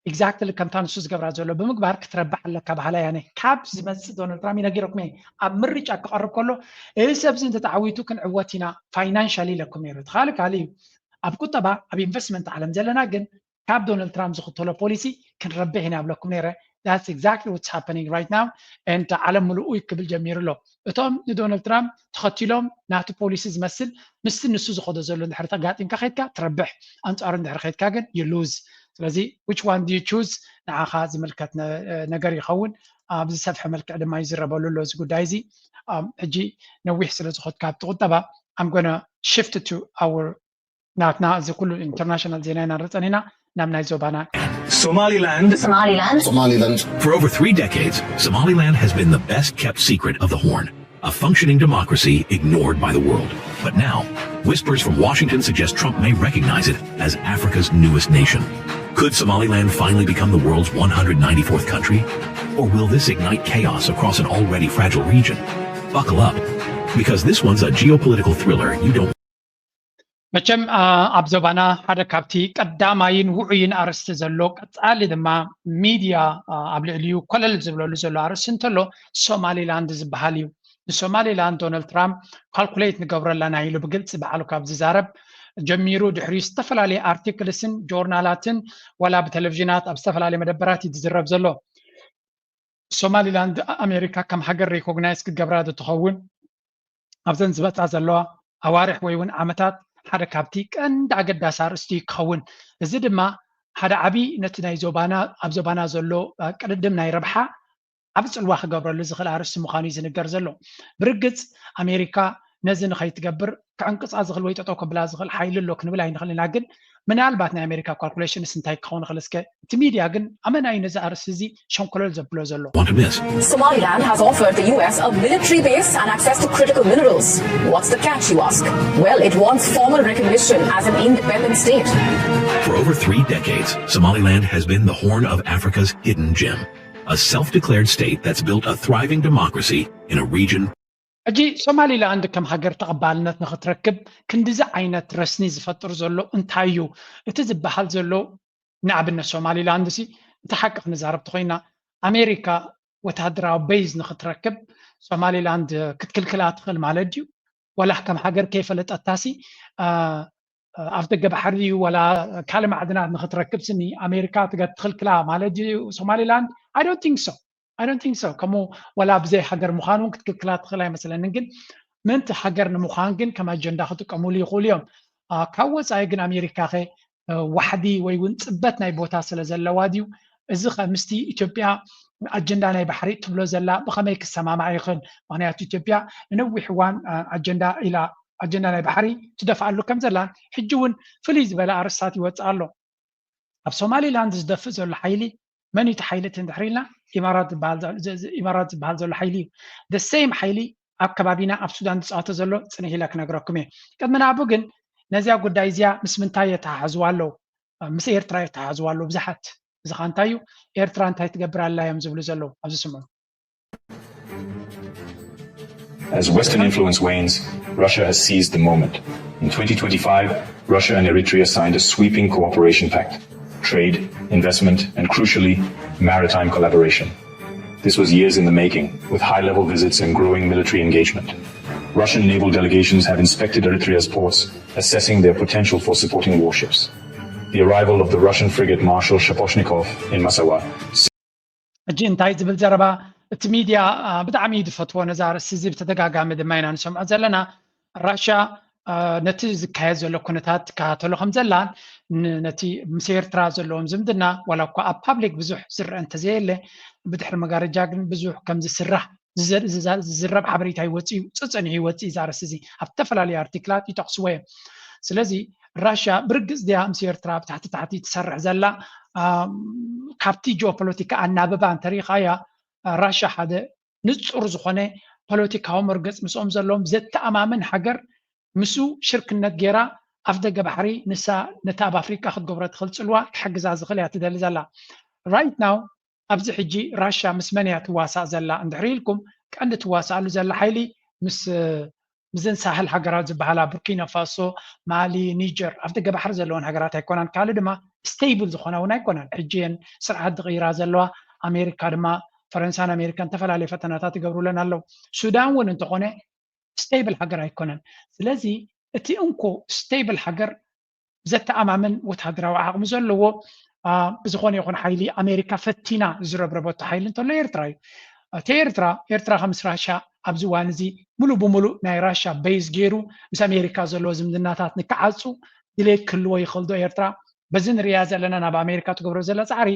exactly ከምታ ንሱ ዝገብራ ዘሎ ብምግባር ክትረብሕ ኣለካ በሃላይ ኣነ። ካብ ዝመጽእ ዶናልድ ትራምፕ ይነጊረኩም እየ፣ ኣብ ምርጫ ክቐርብ ከሎ እዚ ሰብ እዚ እንተተዓዊቱ ክንዕወት ኢና ፋይናንሻሊ ኢለኩም ነይሩ። እቲ ካልእ ካልእ እዩ። ኣብ ቁጠባ፣ ኣብ ኢንቨስትመንት ዓለም ዘለና ግን ካብ ዶናልድ ትራምፕ ዝኽተሎ ፖሊሲ ክንረብሕ ኢና ብለኩም ነይረ። That's exactly what's happening right now and ዓለም ምሉእ እዩ ክብል ጀሚሩ ኣሎ። እቶም ንዶናልድ ትራምፕ ተኸቲሎም ናቱ ፖሊሲ ዝመስል ምስቲ ንሱ ዝኸዶ ዘሎ እንድሕር ተጋጢምካ ከይድካ ትረብሕ፣ ኣንጻሩ እንድሕር ከይድካ ግን you lose። ስለዚ which one do you choose ንዓኻ ዝምልከት ነ-፣ ነገር ይኸውን። ኣብ ዝሰፍሐ መልክዕ ድማ ይዝረበሉ ኣሎ እዚ ጉዳይ እዚ። ኣም፣ ሕጂ ነዊሕ ስለ ዝኸድካ ኣብቲ ቁጠባ I'm gonna shift to our ናትና እዚ ኩሉ ኢንተርናሽናል ዜና ኢና ንርጸን ኢና ናብ ናይ ዞባና። Somaliland. Somaliland. Somaliland. For over three decades, Somaliland has been the best kept secret of the Horn, a functioning democracy ignored by the world. But now, whispers from Washington suggest Trump may recognize it as Africa's newest nation. Could Somaliland finally become the world's one hundred ninety-fourth country? Or will this ignite chaos across an already fragile region? Buckle up, because this one's a geopolitical thriller you don't መቸም፣ ኣ፣ ኣብ ዞባና ሓደ ካብቲ ቀዳማይን ውዑይን ኣርእስቲ ዘሎ፣ ቀጻሊ ድማ ሚድያ፣ ኣ፣ ኣብ ልዕሊኡ ኮለል ዝብለሉ ዘሎ ኣርእስቲ እንተሎ፣ ሶማሊላንድ ዝበሃል እዩ። ንሶማሊላንድ ዶናልድ ትራምፕ ካልኩሌት ንገብረለና ኢሉ ብግልጺ ባዕሉ ካብ ዝዛረብ ጀሚሩ፣ ድሕሪኡ ዝተፈላለየ ኣርቲክልስን ጆርናላትን ዋላ ብቴሌቪዥናት ኣብ ዝተፈላለየ መደበራት እዩ ዝዝረብ ዘሎ። ሶማሊላንድ ኣሜሪካ ከም ሃገር ሪኮግናይዝ ክገብራ ዶ ትኸውን? ኣብዘን ዝመጻ ዘለዋ ኣዋርሕ ወይ እውን ዓመታት ሓደ ካብቲ ቀንዲ ኣገዳሲ ኣርእስቲ እዩ ክኸውን። እዚ ድማ ሓደ ዓቢ ነቲ ናይ ዞባና፣ ኣብ ዞባና ዘሎ፣ እ፣ ቅድድም ናይ ረብሓ ዓቢ ጽልዋ ክገብረሉ ዝኽእል ኣርእስቲ ምዃኑ እዩ ዝንገር ዘሎ። ብርግጽ ኣሜሪካ ነዚ ንኸይትገብር ክዕንቅፃ ዝኽእል ወይ ጠጠው ከብላ ዝኽእል ሓይሊ ኣሎ ክንብል ኣይንኽእል ኢና። ግን ምናልባት ናይ ኣሜሪካ ካልኩሌሽንስ እንታይ ክኸውን ይኽእል? እስከ እቲ ሚድያ ግን ኣመናይ ነዚ ኣርእስቲ እዚ ሸንኮለል ዘብሎ ዘሎ? Want to miss? Somaliland has offered the U S a military base and access to critical minerals. What's the catch, you ask? Well, it wants formal recognition as an independent state. For over three decades, Somaliland has been the Horn of Africa's hidden gem, a self declared state that's built a thriving democracy in a region. ሕጂ ሶማሊላንድ ከም ሃገር ተቐባልነት ንኽትረክብ ክንድዚ ዓይነት ረስኒ ዝፈጥር ዘሎ እንታይ እዩ? እቲ ዝበሃል ዘሎ ንኣብነት ሶማሊላንድ ሲ እቲ ሓቂ ክንዛረብ ተኮይና ኣሜሪካ ወታደራዊ ቤዝ ንኽትረክብ ሶማሊላንድ ክትክልክላ ትኽእል ማለት ድዩ? ወላ ከም ሃገር ከይፈለጠታሲ ኣብ ደገ ባሕሪ ድዩ ወላ ካልእ ማዕድናት ንኽትረክብ ስኒ ኣሜሪካ ትኽልክላ ማለት ድዩ ሶማሊላንድ? I don't think so. I don't think so. ከምኡ ወላ ብዘይ ሃገር ምዃኑ ክትክልክላ ትኽእል ኣይመስለንን። ግን ምእንቲ ሃገር ንምዃን ግን ከም ኣጀንዳ ክጥቀሙሉ ይኽእሉ እዮም። ካብ ወፃኢ ግን ኣሜሪካ ኸ ዋሕዲ ወይ እውን ፅበት ናይ ቦታ ስለ ዘለዋ ድዩ? እዚ ኸ ምስቲ ኢትዮጵያ ኣጀንዳ ናይ ባሕሪ ትብሎ ዘላ ብኸመይ ክሰማማዕ ይኽእል? ምኽንያቱ ኢትዮጵያ ንነዊሕ እዋን ኣጀንዳ ኢላ ኣጀንዳ ናይ ባሕሪ ትደፍኣሉ ከም ዘላን ሕጂ እውን ፍልይ ዝበለ ኣርስታት ይወፅእ ኣሎ። ኣብ ሶማሊላንድ ዝደፍእ ዘሎ ሓይሊ መን እዩ? እቲ ሓይሊ እቲ እንድሕር ኢልና ኢማራት ዝበሃል ዘሎ ሓይሊ እዩ። The same ሓይሊ ኣብ ከባቢና ኣብ ሱዳን ዝፃወተ ዘሎ ፅንሕ ኢለ ክነግረኩም እየ። ቅድሚ ናብኡ ግን ነዚኣ ጉዳይ እዚኣ ምስ ምንታይ የተሓሕዝዋ ኣለዉ? ምስ ኤርትራ የተሓሕዝዋ ኣለዉ ብዙሓት። እዚ ኸ እንታይ እዩ? ኤርትራ እንታይ ትገብር ኣላ እዮም ዝብሉ ዘለዉ? ኣብዚ ስምዑ። As Western influence wanes, Russia has seized the moment. In twenty twenty-five, Russia and Eritrea signed a sweeping cooperation pact: trade, investment, and crucially, maritime collaboration. This was years in the making, with high level visits and growing military engagement. Russian naval delegations have inspected Eritrea's ports, assessing their potential for supporting warships. The arrival of the Russian frigate Marshal Shaposhnikov in Massawa ሕጂ እንታይ ዝብል ዘረባ እቲ ሚድያ ብጣዕሚ እዩ ዝፈትዎ። ነዛ ርእሲ እዚ ብተደጋጋሚ ድማ ኢና ንሰምዖ ዘለና። ራሻ ነቲ ዝካየድ ዘሎ ኩነታት ትከታተሎ ከም ዘላን ነቲ ምስ ኤርትራ ዘለዎም ዝምድና ዋላ እኳ ኣብ ፓብሊክ ብዙሕ ዝረአ እንተዘየለ ብድሕሪ መጋረጃ ግን ብዙሕ ከም ዝስራሕ ዝዝረብ ሓበሬታ ይወፅእ እዩ። ፀፀኒሑ ይወፅእ እዩ። ዛርስ እዚ ኣብ ዝተፈላለዩ ኣርቲክላት ይጠቕስዎ እዮም። ስለዚ ራሽያ ብርግፅ ድያ ምስ ኤርትራ ብታሕቲ ታሕቲ ትሰርሕ ዘላ? ካብቲ ጂኦፖለቲካ ኣናብባ እንተሪኢኻያ ራሽያ ሓደ ንፁር ዝኾነ ፖለቲካዊ መርገፅ ምስኦም ዘለዎም ዘተኣማምን ሃገር ምስኡ ሽርክነት ገይራ ኣፍ ደገ ባሕሪ ንሳ ነቲ ኣብ ኣፍሪቃ ክትገብሮ ትኽእል ፅልዋ ክሕግዛ ዝኽእል እያ ትደሊ ዘላ። Right now ኣብዚ ሕጂ ራሽያ ምስ መን እያ ትዋሳእ ዘላ እንድሕር ኢልኩም ቀንዲ ትዋሳኣሉ ዘላ ሓይሊ ምስ ምስዘን ሳህል ሃገራት ዝበሃላ ቡርኪና ፋሶ፣ ማሊ፣ ኒጀር ኣብ ደገ ባሕሪ ዘለወን ሃገራት ኣይኮናን። ካልእ ድማ ስቴብል ዝኾና እውን ኣይኮናን። ሕጂ እየን ስርዓት ዝቕይራ ዘለዋ። ኣሜሪካ ድማ ፈረንሳን ኣሜሪካን ዝተፈላለዩ ፈተናታት ይገብሩለን ኣለዉ። ሱዳን እውን እንተኾነ ስቴብል ሃገር ኣይኮነን። ስለዚ እቲ እንኮ ስቴብል ሃገር ዘተኣማምን ወታደራዊ ዓቕሚ ዘለዎ ብዝኾነ ይኹን ሓይሊ ኣሜሪካ ፈቲና ዝረብረበቶ ሓይሊ እንተሎ ኤርትራ እዩ። እቲ ኤርትራ ኤርትራ ከምስ ራሻ ኣብዚ እዋን እዚ ሙሉእ ብሙሉእ ናይ ራሻ ቤዝ ገይሩ ምስ ኣሜሪካ ዘለዎ ዝምድናታት ንክዓፁ ድሌት ክህልዎ ይኽእል ዶ ኤርትራ? በዚ ንሪኣ ዘለና ናብ ኣሜሪካ ትገብሮ ዘላ ፃዕሪ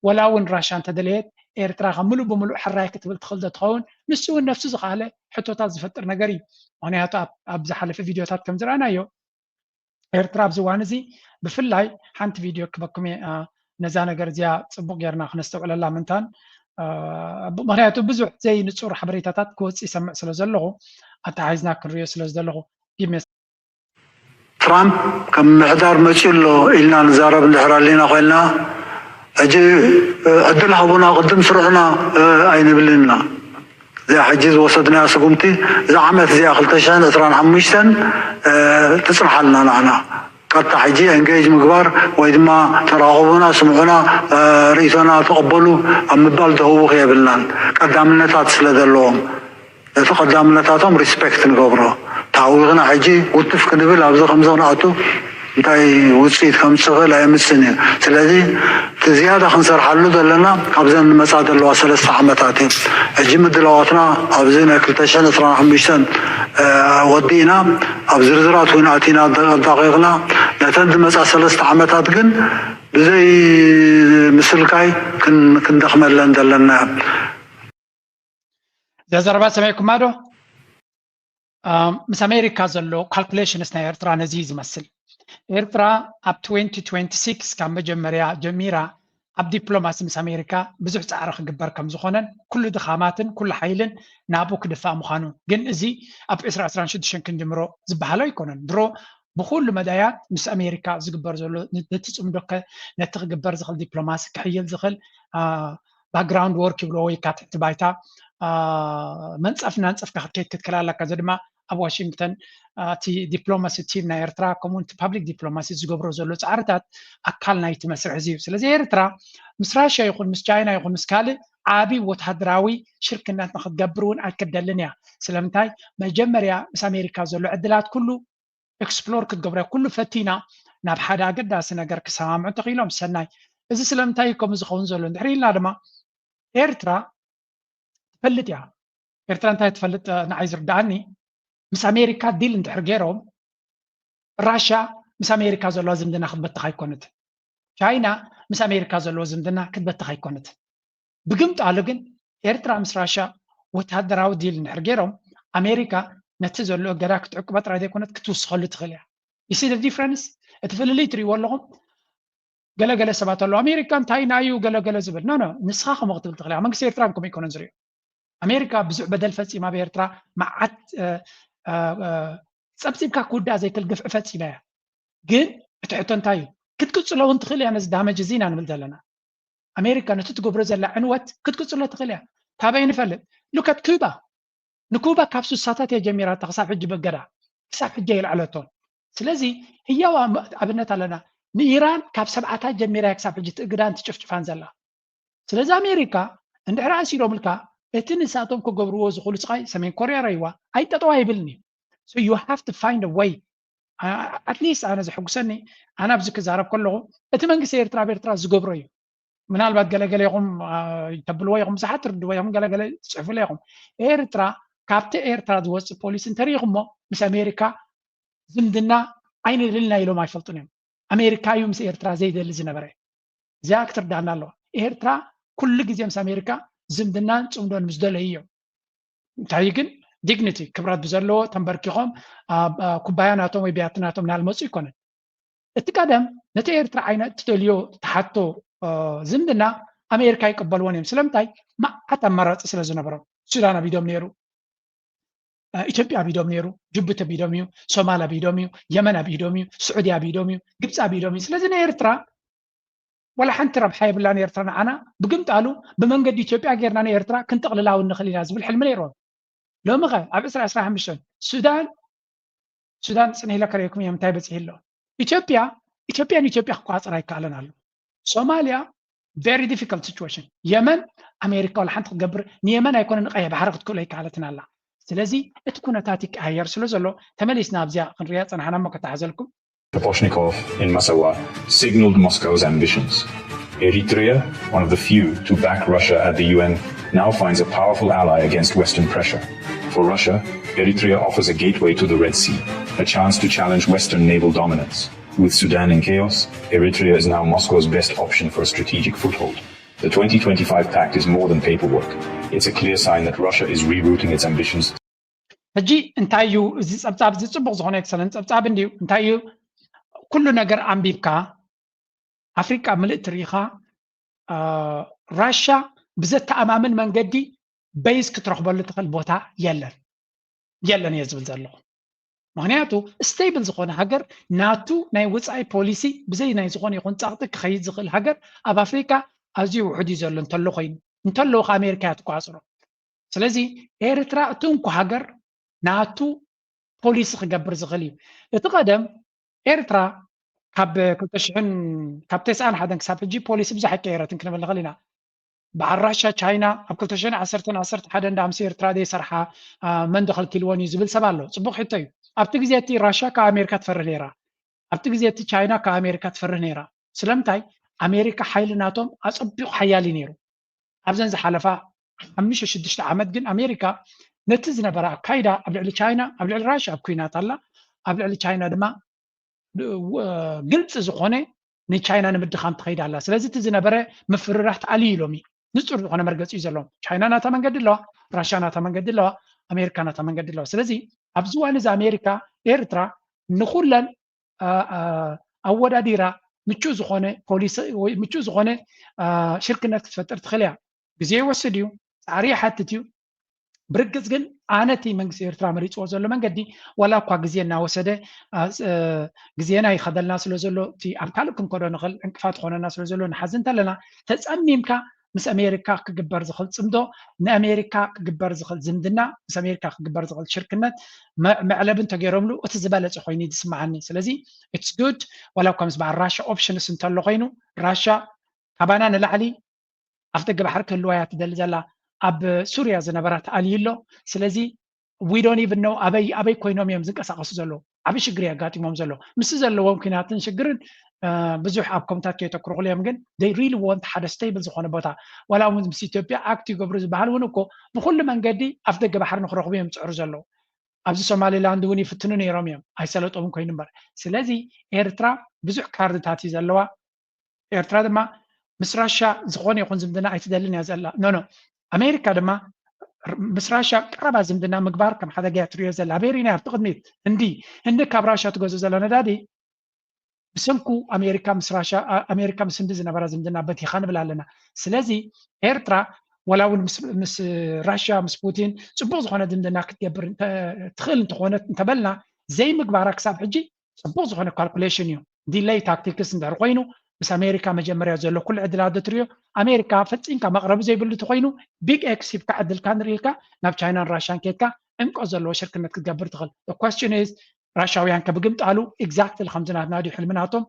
ወላ እውን ራሻ እንተደለየት ኤርትራ ካብ ሙሉእ ብሙሉእ ሕራይ ክትብል ትኽእል ዶ ትኸውን? ንሱ እውን ነፍሱ ዝኸኣለ ሕቶታት ዝፈጥር ነገር እዩ። ምክንያቱ ኣብ ዝሓለፈ ቪድዮታት ከም ዝረኣናዮ ኤርትራ ኣብዚ እዋን እዚ ብፍላይ ሓንቲ ቪድዮ ክበኩም እየ ነዛ ነገር እዚኣ ፅቡቅ ጌርና ክነስተውዕለላ ምንታን ምክንያቱ ብዙሕ ዘይንፁር ሓበሬታታት ክወፅእ ይሰምዕ ስለ ዘለኹ ኣተሓሒዝና ክንሪኦ ስለ ዝደለኹ give me ትራምፕ ከም ምሕዳር መፅኡ ኣሎ ኢልና ንዛረብ እንድሕር ኣሊና ኮይንና ሕጂ ዕድል ሃቡና ቅድም ስርዑና ኣይንብልን ኢና። እዚኣ ሕጂ ዝወሰድናያ ስጉምቲ እዛ ዓመት እዚኣ ክልተ ሽሕን ዕስራን ሓሙሽተን ትፅንሓልና ንዓና ቀጥታ ሕጂ engage ምግባር ወይ ድማ ተራኸቡና ስምዑና ርእይቶና ተቐበሉ ኣብ ምባል ዝህውኽ የብልናን ቀዳምነታት ስለ ዘለዎም ነቲ ቀዳምነታቶም respect ንገብሮ ተሃዊኽና ሕጂ ውትፍ ክንብል ኣብዚ ከምዚ ክንኣቱ እንታይ ውፅኢት ከምፅእ ይኽእል ኣየምፅን እዩ ስለዚ እቲ ዝያዳ ክንሰርሓሉ ዘለና ኣብዘን ንመፃ ዘለዋ ሰለስተ ዓመታት እዩ ሕጂ ምድላዋትና ኣብዚ ናይ ክልተ ሽሕን ዕስራን ሓሙሽተን ወዲእና ኣብ ዝርዝራት እውን ኣቲና ኣዳቂቕና ነተን ዝመፃ ሰለስተ ዓመታት ግን ብዘይ ምስልካይ ክንደኽመለን ዘለና እዛ ዘረባ ሰሚዕኩማ ዶ? ምስ ኣሜሪካ ዘሎ ካልኩሌሽንስ ናይ ኤርትራ ነዚ እዩ ዝመስል። ኤርትራ ኣብ twenty twenty-six ካብ መጀመርያ ጀሚራ ኣብ ዲፕሎማሲ ምስ ኣሜሪካ ብዙሕ ፃዕሪ ክግበር ከም ዝኾነን ኩሉ ድኻማትን ኩሉ ሓይልን ናብኡ ክድፋእ ምዃኑ ግን እዚ ኣብ ዕስራ ዕስራን ሽዱሽተን ክንጅምሮ ዝበሃሎ ኣይኮነን። ድሮ ብኩሉ መዳያት ምስ ኣሜሪካ ዝግበር ዘሎ ነቲ ፅምዶ ነቲ ክግበር ዝኽእል ዲፕሎማሲ ክሕይል ዝኽእል ባክግራውንድ ወርክ ይብሎ ወይ ካብ ትሕቲ ባይታ መንፀፍ እናንፀፍካ ክትከይድ ክትክእል ኣለካ። እዚ ድማ ኣብ ዋሽንግተን እቲ ዲፕሎማሲ ቲም ናይ ኤርትራ ከምኡ እቲ ፓብሊክ ዲፕሎማሲ ዝገብሮ ዘሎ ፃዕርታት ኣካል ናይቲ መስርሕ እዚ እዩ። ስለዚ ኤርትራ ምስ ራሽያ ይኹን ምስ ቻይና ይኹን ምስ ካልእ ዓቢ ወታደራዊ ሽርክነት ንክትገብር እውን ኣይክደልን እያ። ስለምንታይ መጀመርያ ምስ ኣሜሪካ ዘሎ ዕድላት ኩሉ ኤክስፕሎር ክትገብሮ ኩሉ ፈቲና ናብ ሓደ ኣገዳሲ ነገር ክሰማምዑ እንተኽኢሎም ሰናይ። እዚ ስለምንታይ እዩ ከምኡ ዝኸውን ዘሎ እንድሕር ኢልና ድማ ኤርትራ ትፈልጥ እያ። ኤርትራ እንታይ ትፈልጥ ንዓይ ዝርድኣኒ ምስ ኣሜሪካ ዲል እንድሕር ገይሮም ራሽያ ምስ ኣሜሪካ ዘለዋ ዝምድና ክትበትኽ ኣይኮነት። ቻይና ምስ ኣሜሪካ ዘለዎ ዝምድና ክትበትኽ ኣይኮነት። ብግምጣሉ ግን ኤርትራ ምስ ራሽያ ወታደራዊ ዲል እንድሕር ገይሮም ኣሜሪካ ነቲ ዘሎ እገዳ ክትዕቅቦ ጥራይ ዘይኮነት ክትውስኸሉ ትኽእል እያ። You see the difference? እቲ ፍልልይ ትሪእዎ ኣለኹም። ገለገለ ሰባት ኣለዉ ኣሜሪካ እንታይ ናዩ ገለገለ ዝብል ኖ ኖ ንስኻ ከምኡ ክትብል ትኽእል እያ። መንግስቲ ኤርትራ ከምኡ ኣይኮነን ዝሪኦ። ኣሜሪካ ብዙሕ በደል ፈፂማ ኣብ ኤርትራ መዓት ፀብፂብካ ክውዳእ ዘይክእል ግፍዒ ፈፂማ እያ። ግን እቲ ሕቶ እንታይ እዩ? ክትቅፅሎ እውን ትኽእል እያ ነዚ ዳመጅ እዚ ኢና ንብል ዘለና። ኣሜሪካ ነቲ ትገብሮ ዘላ ዕንወት ክትቅፅሎ ትኽእል እያ። ታበይ ንፈልጥ? ሉከት ኩባ ንኩባ ካብ ሱሳታት እያ ጀሚራታ ክሳብ ሕጂ በገዳ ክሳብ ሕጂ የልዕለቶን። ስለዚ ህያው ኣብነት ኣለና። ንኢራን ካብ ሰብዓታት ጀሚራ ክሳብ ሕጂ ትእግዳን ትጭፍጭፋን ዘላ። ስለዚ ኣሜሪካ እንድሕር ኣሲሮምልካ እቲ ንሳቶም ክገብርዎ ዝኽእሉ ስቃይ ሰሜን ኮርያ ረይዋ ኣይጠጠዋ ይብልኒ። So you have to find a way. At least ኣነ ዝሕጉሰኒ ኣነ ኣብዚ ክዛረብ ከለኹ እቲ መንግስቲ ኤርትራ ኣብ ኤርትራ ዝገብሮ እዩ። ምናልባት ገለገለ ይኹም ተብልዎ ይኹም ብዙሓት ትርድዎ ይኹም ገለገለ ትፅሕፍለ ይኹም። ኤርትራ ካብቲ ኤርትራ ዝወፅእ ፖሊሲ እንተሪኢኹሞ ምስ ኣሜሪካ ዝምድና ኣይንልልና ኢሎም ኣይፈልጡን እዮም። ኣሜሪካ እዩ ምስ ኤርትራ ዘይደሊ ዝነበረ። እዚኣ ክትርዳና ኣለዋ። ኤርትራ ኩሉ ግዜ ምስ ኣሜሪካ ዝምድናን ፅምዶን ምስ ደለዩ እዮም። እንታይ ግን ዲግኒቲ ክብረት ብዘለዎ ተንበርኪኾም ኩባያ ናቶም ወይ ቢያቲ ናቶም ናልመፁ ይኮነን። እቲ ቀደም ነቲ ኤርትራ ዓይነት ትደልዮ ትሓቶ ዝምድና ኣሜሪካ ይቀበልዎን እዮም። ስለምንታይ? መዓት ኣማራፂ ስለ ዝነበሮም። ሱዳን ኣብ ኢዶም ነይሩ፣ ኢትዮጵያ ኣብ ኢዶም ነይሩ፣ ጅቡቲ ኣብ ኢዶም እዩ፣ ሶማል ኣብ ኢዶም እዩ፣ የመን ኣብ ኢዶም እዩ፣ ስዑዲ ኣብ ኢዶም እዩ፣ ግብፂ ኣብ ኢዶም እዩ። ስለዚ ንኤርትራ ዋላ ሓንቲ ረብሓ የብላን ኤርትራ ንዓና። ብግምጣሉ ብመንገዲ ኢትዮጵያ ጌርና ንኤርትራ ክንጥቕልላ እውን ንኽእል ኢና ዝብል ሕልሚ ነይርዎም። ሎሚ ኸ ኣብ ዕስራ ዕስራ ሓሙሽተን ሱዳን ሱዳን ፅን ኢለ ከርእየኩም እዮም እንታይ በፂሑ ኣሎ። ኢትዮጵያ ኢትዮጵያ ንኢትዮጵያ ክቆፃፀር ኣይከኣለን ኣሎ። ሶማልያ very difficult situation። የመን ኣሜሪካ ዋላ ሓንቲ ክትገብር ንየመን ኣይኮነ ንቀይሕ ባሕሪ ክትክእሎ ኣይከኣለትን ኣላ። ስለዚ እቲ ኩነታት ይቀያየር ስለ ዘሎ ተመሊስና ኣብዚኣ ክንሪኣ ፀናሕና እሞ ከተሓዘልኩም። Kaposhnikov in Massawa signaled Moscow's ambitions. Eritrea, one of the few to back Russia at the U N, now finds a powerful ally against Western pressure. For Russia, Eritrea offers a gateway to the Red Sea, a chance to challenge Western naval dominance. With Sudan in chaos, Eritrea is now Moscow's best option for a strategic foothold. The twenty twenty-five pact is more than paperwork. It's a clear sign that Russia is rerouting its ambitions. ሕጂ እንታይ እዩ እዚ ጸብጻብ እዚ ጽቡቕ ዝኾነ ኤክሰለንት ጸብጻብ እንድዩ እንታይ እዩ ኩሉ ነገር ኣንቢብካ ኣፍሪቃ ምልእቲ ርኢኻ ራሻ ብዘተኣማምን መንገዲ በይዝ ክትረኽበሉ ትኽእል ቦታ የለን የለን እየ ዝብል ዘለኹ። ምክንያቱ ስቴብል ዝኾነ ሃገር ናቱ ናይ ወፃኢ ፖሊሲ ብዘይ ናይ ዝኾነ ይኹን ፃቕጢ ክኸይድ ዝኽእል ሃገር ኣብ ኣፍሪካ ኣዝዩ ውሑድ እዩ ዘሎ እንተሎ ኮይኑ እንተለዉ ከኣሜሪካ እያ ትቋፅሮ። ስለዚ ኤርትራ እቲ እንኮ ሃገር ናቱ ፖሊሲ ክገብር ዝኽእል እዩ። እቲ ቀደም ኤርትራ ካብ ክልተ ሽሕን ካብ ተስዓን ሓደን ክሳብ ሕጂ ፖሊሲ ብዙሕ ኣይቀየረትን ክንብል ንኽእል ኢና። በዓል ራሻ ቻይና ኣብ ክልተ ሽሕን ዓሰርተን ዓሰርተ ሓደን ደኣ ምስ ኤርትራ ዘይሰርሓ መን ዶ ከልኪልወን እዩ ዝብል ሰብ ኣሎ። ፅቡቕ ሕቶ እዩ። ኣብቲ ግዜ እቲ ራሻ ካብ ኣሜሪካ ትፈርህ ነይራ። ኣብቲ ግዜ እቲ ቻይና ካብ ኣሜሪካ ትፈርህ ነይራ። ስለምንታይ? ኣሜሪካ ሓይሊ ናቶም ኣፀቢቑ ሓያል እዩ ነይሩ። ኣብዘን ዝሓለፋ ሓሙሽተ ሽዱሽተ ዓመት ግን ኣሜሪካ ነቲ ዝነበረ ኣካይዳ ኣብ ልዕሊ ቻይና ኣብ ልዕሊ ራሻ ኣብ ኩናት ኣላ ኣብ ልዕሊ ቻይና ድማ ግልፂ ዝኾነ ንቻይና ንምድኻም ትኸይድ ኣላ። ስለዚ እቲ ዝነበረ ምፍርራሕ ተኣልዩ ኢሎም እዩ ንፁር ዝኾነ መርገፂ እዩ ዘለዎም። ቻይና ናታ መንገዲ ኣለዋ፣ ራሻ ናታ መንገዲ ኣለዋ፣ ኣሜሪካ ናታ መንገዲ ኣለዋ። ስለዚ ኣብዚ እዋን እዚ ኣሜሪካ ኤርትራ ንኩለን ኣወዳዲራ ምቹእ ዝኾነ ፖሊሲ ወይ ምቹእ ዝኾነ ሽርክነት ክትፈጥር ትኽእል እያ። ግዜ ይወስድ እዩ፣ ፃዕሪ ይሓትት እዩ። ብርግፅ ግን ኣነ እቲ መንግስቲ ኤርትራ መሪፅዎ ዘሎ መንገዲ ዋላ እኳ ግዜ እናወሰደ ግዜና ይኸደልና ስለ ዘሎ እቲ ኣብ ካልእ ክንከዶ ንኽእል ዕንቅፋት ዝኾነና ስለ ዘሎ ንሓዝን እንተለና ተፀሚምካ ምስ ኣሜሪካ ክግበር ዝኽእል ፅምዶ ንኣሜሪካ ክግበር ዝኽእል ዝምድና ምስ ኣሜሪካ ክግበር ዝኽእል ሽርክነት መዕለቢ እንተገይሮምሉ እቲ ዝበለፀ ኮይኑ ዝስማዓኒ። ስለዚ it's good ዋላ እኳ ምስ በዓል ራሻ ኦፕሽንስ እንተሎ ኮይኑ ራሻ ካባና ንላዕሊ ኣፍ ደገ ባሕሪ ክህልዋ እያ ትደሊ ዘላ። ኣብ ሱርያ ዝነበራ ተኣልዩ ኣሎ። ስለዚ we don't even know ኣበይ ኣበይ ኮይኖም እዮም ዝንቀሳቀሱ ዘለዉ። ዓብ ሽግር የጋጢሞም ዘሎ ምስ ዘለዎም ኩናትን ሽግርን ብዙሕ ኣብ ኮምታት ከየተኩሩ ክልዮም ግን they really want ሓደ stable ዝኾነ ቦታ ዋላ እውን ምስ ኢትዮጵያ ኣክት ይገብሩ ዝበሃል እውን እኮ ብኩሉ መንገዲ ኣፍ ደገ ባሕሪ ንክረኽቡ እዮም ዝፅዕሩ ዘለዉ። ኣብዚ ሶማሊላንድ እውን ይፍትኑ ነይሮም እዮም ኣይሰለጦምን ኮይኑ እምበር። ስለዚ ኤርትራ ብዙሕ ካርድታት እዩ ዘለዋ። ኤርትራ ድማ ምስ ራሻ ዝኾነ ይኹን ዝምድና ኣይትደልን እያ ዘላ። ኖ ኖ ኣሜሪካ ድማ ምስ ራሻ ቀረባ ዝምድና ምግባር ከም ሓደጋ እያ ትሪኦ ዘላ። ኣበይ ሪእና ኣብቲ ቅድሚት ህንዲ ህንዲ ካብ ራሻ ትገዝኦ ዘላ ነዳዲ ብሰንኩ ኣሜሪካ ምስ ራሻ ኣሜሪካ ምስ ህንዲ ዝነበራ ዝምድና በቲኻ ንብል ኣለና። ስለዚ ኤርትራ ወላ እውን ምስ ራሻ ምስ ፑቲን ፅቡቅ ዝኾነ ዝምድና ክትገብር ትኽእል እንተኾነት እንተበልና ዘይምግባራ ክሳብ ሕጂ ፅቡቅ ዝኾነ ካልኩሌሽን እዩ። ዲለይ ታክቲክስ እንድሕር ኮይኑ ምስ ኣሜሪካ መጀመርያ ዘሎ ኩሉ ዕድላት ትሪኦ ኣሜሪካ ፈፂምካ መቅረቢ ዘይብሉ እንተኮይኑ ቢግ ኤክስ ሂብካ ዕድልካ ንሪኢልካ ናብ ቻይናን ራሻን ኬድካ ዕምቆ ዘለዎ ሽርክነት ክትገብር ትኽእል። Question is ራሻውያን ከብግምጣሉ exactly ከምዚ ናትና ድዩ ሕልሚ ናቶም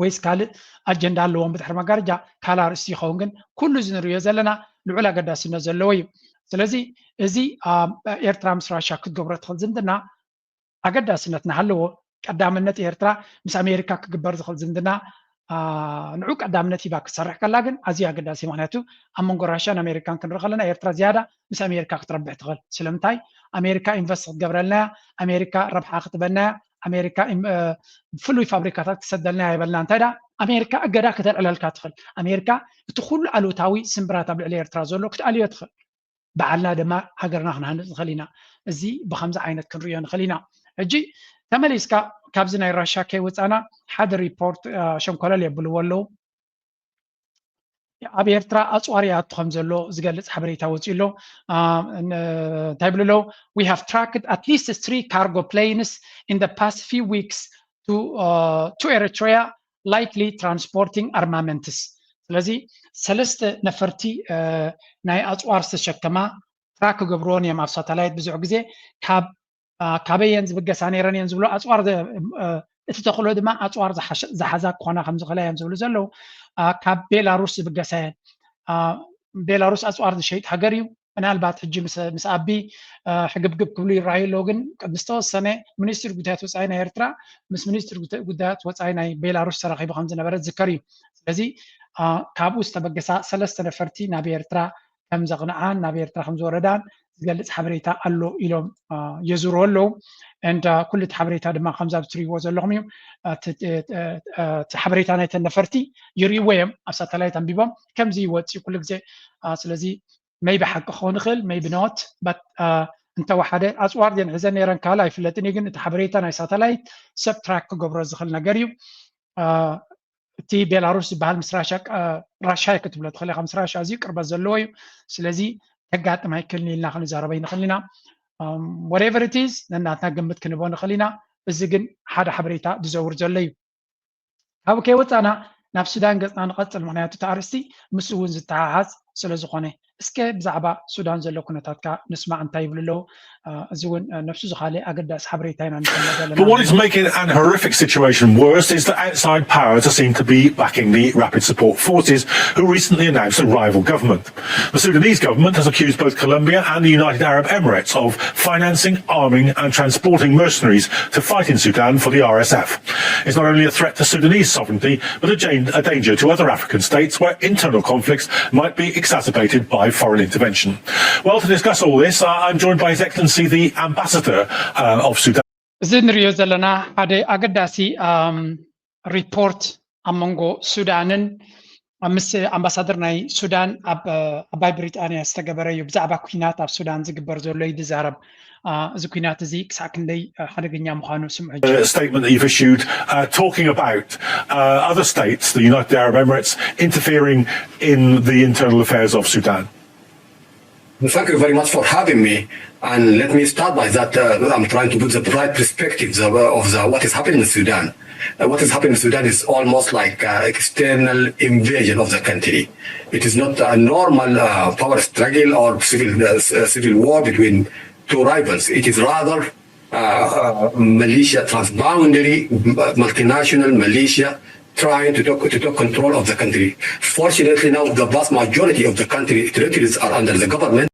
ወይስ ካልእ ኣጀንዳ ኣለዎም ብድሕሪ መጋረጃ ካልእ ኣርእስቲ ይኸውን። ግን ኩሉ እዚ ንሪኦ ዘለና ልዑል ኣገዳስነት ዘለዎ እዩ። ስለዚ እዚ ኤርትራ ምስ ራሻ ክትገብሮ ትኽእል ዝምድና ኣገዳስነት እናሃለዎ ቀዳምነት ኤርትራ ምስ ኣሜሪካ ክግበር ዝኽእል ዝምድና ንዑ ቀዳምነት ሂባ ክትሰርሕ ከላ ግን ኣዝዩ ኣገዳሲ። ምክንያቱ ኣብ መንጎ ራሽያን ኣሜሪካን ክንርኢ ከለና ኤርትራ ዝያዳ ምስ ኣሜሪካ ክትረብሕ ትኽእል። ስለምንታይ ኣሜሪካ ኢንቨስት ክትገብረልና እያ፣ ኣሜሪካ ረብሓ ክትበና እያ፣ ኣሜሪካ ፍሉይ ፋብሪካታት ክትሰደልና እያ ይበልና። እንታይ ደኣ ኣሜሪካ እገዳ ክተልዕለልካ ትኽእል። ኣሜሪካ እቲ ኩሉ ኣሉታዊ ስምብራት ኣብ ልዕሊ ኤርትራ ዘሎ ክትኣልዮ ትኽእል። ባዕልና ድማ ሃገርና ክንሃንፅ ንኽእል ኢና። እዚ ብከምዚ ዓይነት ክንሪኦ ንኽእል ኢና። ሕጂ ተመሊስካ ካብዚ ናይ ራሻ ከይወፃና ሓደ ሪፖርት ሸንኮለል የብልዎ ኣለዉ። ኣብ ኤርትራ ኣፅዋር ይኣቱ ከም ዘሎ ዝገልፅ ሓበሬታ ወፂኡ ኣሎ። እንታይ ይብሉ ኣለዉ? We have tracked at least three cargo planes in the past few weeks to, uh, to Eritrea, likely transporting armaments. ስለዚ ሰለስተ ነፈርቲ ናይ ኣፅዋር ዝተሸከማ ትራክ ክገብርዎን እዮም ኣብ ሳተላይት ብዙሕ ግዜ ካብ ካበይ እየን ዝብገሳ ነይረን እየን ዝብሉ ኣፅዋር እቲ ተኽእሎ ድማ ኣፅዋር ዝሓዛ ክኾና ከም ዝኽእላ እዮም ዝብሉ ዘለዉ። ካብ ቤላሩስ ዝብገሳ እየን። ቤላሩስ ኣፅዋር ዝሸይጥ ሃገር እዩ። ምናልባት ሕጂ ምስ ኣቢ ሕግብግብ ክብሉ ይረኣዩ ኣለዉ። ግን ቅድሚ ዝተወሰነ ሚኒስትሪ ጉዳያት ወፃኢ ናይ ኤርትራ ምስ ሚኒስትሪ ጉዳያት ወፃኢ ናይ ቤላሩስ ተራኺቡ ከም ዝነበረ ዝዝከር እዩ። ስለዚ ካብኡ ዝተበገሳ ሰለስተ ነፈርቲ ናብ ኤርትራ ከም ዘቕንዓን ናብ ኤርትራ ከም ዝወረዳን ዝገልፅ ሓበሬታ ኣሎ ኢሎም የዝሩ ኣለዉ። እንዳ ኩሉ እቲ ሓበሬታ ድማ ከምዚ ኣብ ትሪእዎ ዘለኹም እዩ። እቲ ሓበሬታ ናይተን ነፈርቲ ይርእይዎ እዮም ኣብ ሳተላይት ኣንቢቦም ከምዚ ይወፅእ ኩሉ ግዜ። ስለዚ መይቢ ሓቂ ክኸውን ይኽእል መይቢ ኖት። እንተወሓደ ኣፅዋር ድየን ሒዘን ነይረን ካልእ ኣይፍለጥን እዩ። ግን እቲ ሓበሬታ ናይ ሳተላይት ሰብ ትራክ ክገብሮ ዝኽእል ነገር እዩ። እቲ ቤላሩስ ዝበሃል ምስ ራሻ ራሻ ክትብሎ ትኽእል ኢኻ። ምስ ራሻ ኣዝዩ ቅርበት ዘለዎ እዩ። ስለዚ ከጋጥም ኣይክእልን ኢልና ክንዛረበ ይንኽእል ኢና። Whatever it is ነናትና ግምት ክንቦ ንኽእል ኢና። እዚ ግን ሓደ ሓበሬታ ዝዘውር ዘሎ እዩ። ካብኡ ከይወፃና ናብ ሱዳን ገፅና ንቐፅል። ምክንያቱ እቲ ኣርእስቲ ምስ እውን ዝተሓሓዝ ስለ ዝኾነ እስከ ብዛዕባ ሱዳን ዘሎ ኩነታትካ ንስማዕ እንታይ ይብሉ ኣለዉ። እዚ እውን ነብሱ ዝኻለ ኣገዳሲ ሓበሬታ ኢና ንሰምዕ ዘለና። But what is making an horrific situation worse is that outside powers seem to be backing the Rapid Support Forces, who recently announced a rival government. The Sudanese government has accused both Colombia and the United Arab Emirates of financing, arming and transporting mercenaries to fight in Sudan for the R S F. It's not only a threat to Sudanese sovereignty, but a, a danger to other African states where internal conflicts might be exacerbated by foreign intervention. Well, to discuss all this, uh, I'm joined by His Excellency the Ambassador uh, of Sudan. እዚ ንሪኦ ዘለና ሓደ ኣገዳሲ ሪፖርት ኣብ መንጎ ሱዳንን ምስ ኣምባሳደር ናይ ሱዳን ኣብ ኣባይ ብሪጣንያ ዝተገበረ እዩ። ብዛዕባ ኩናት ኣብ ሱዳን ዝግበር ዘሎ እዩ ዝዛረብ። እዚ ኩናት እዚ ክሳዕ ክንደይ ሓደገኛ ምዃኑ ስምዑ። Statement that you've issued uh, talking about uh, other states, the United Arab Emirates, interfering in the internal affairs of Sudan. Thank you very much for having me. And let me start by that uh, I'm trying to put the right perspectives of, of the, what is happening in Sudan. Uh, what is happening in Sudan is almost like uh, external invasion of the country. It is not a normal uh, power struggle or civil uh, civil war between two rivals. It is rather uh, militia, transboundary, multinational militia trying to take, to take control of the country. Fortunately, now the vast majority of the country territories are under the government.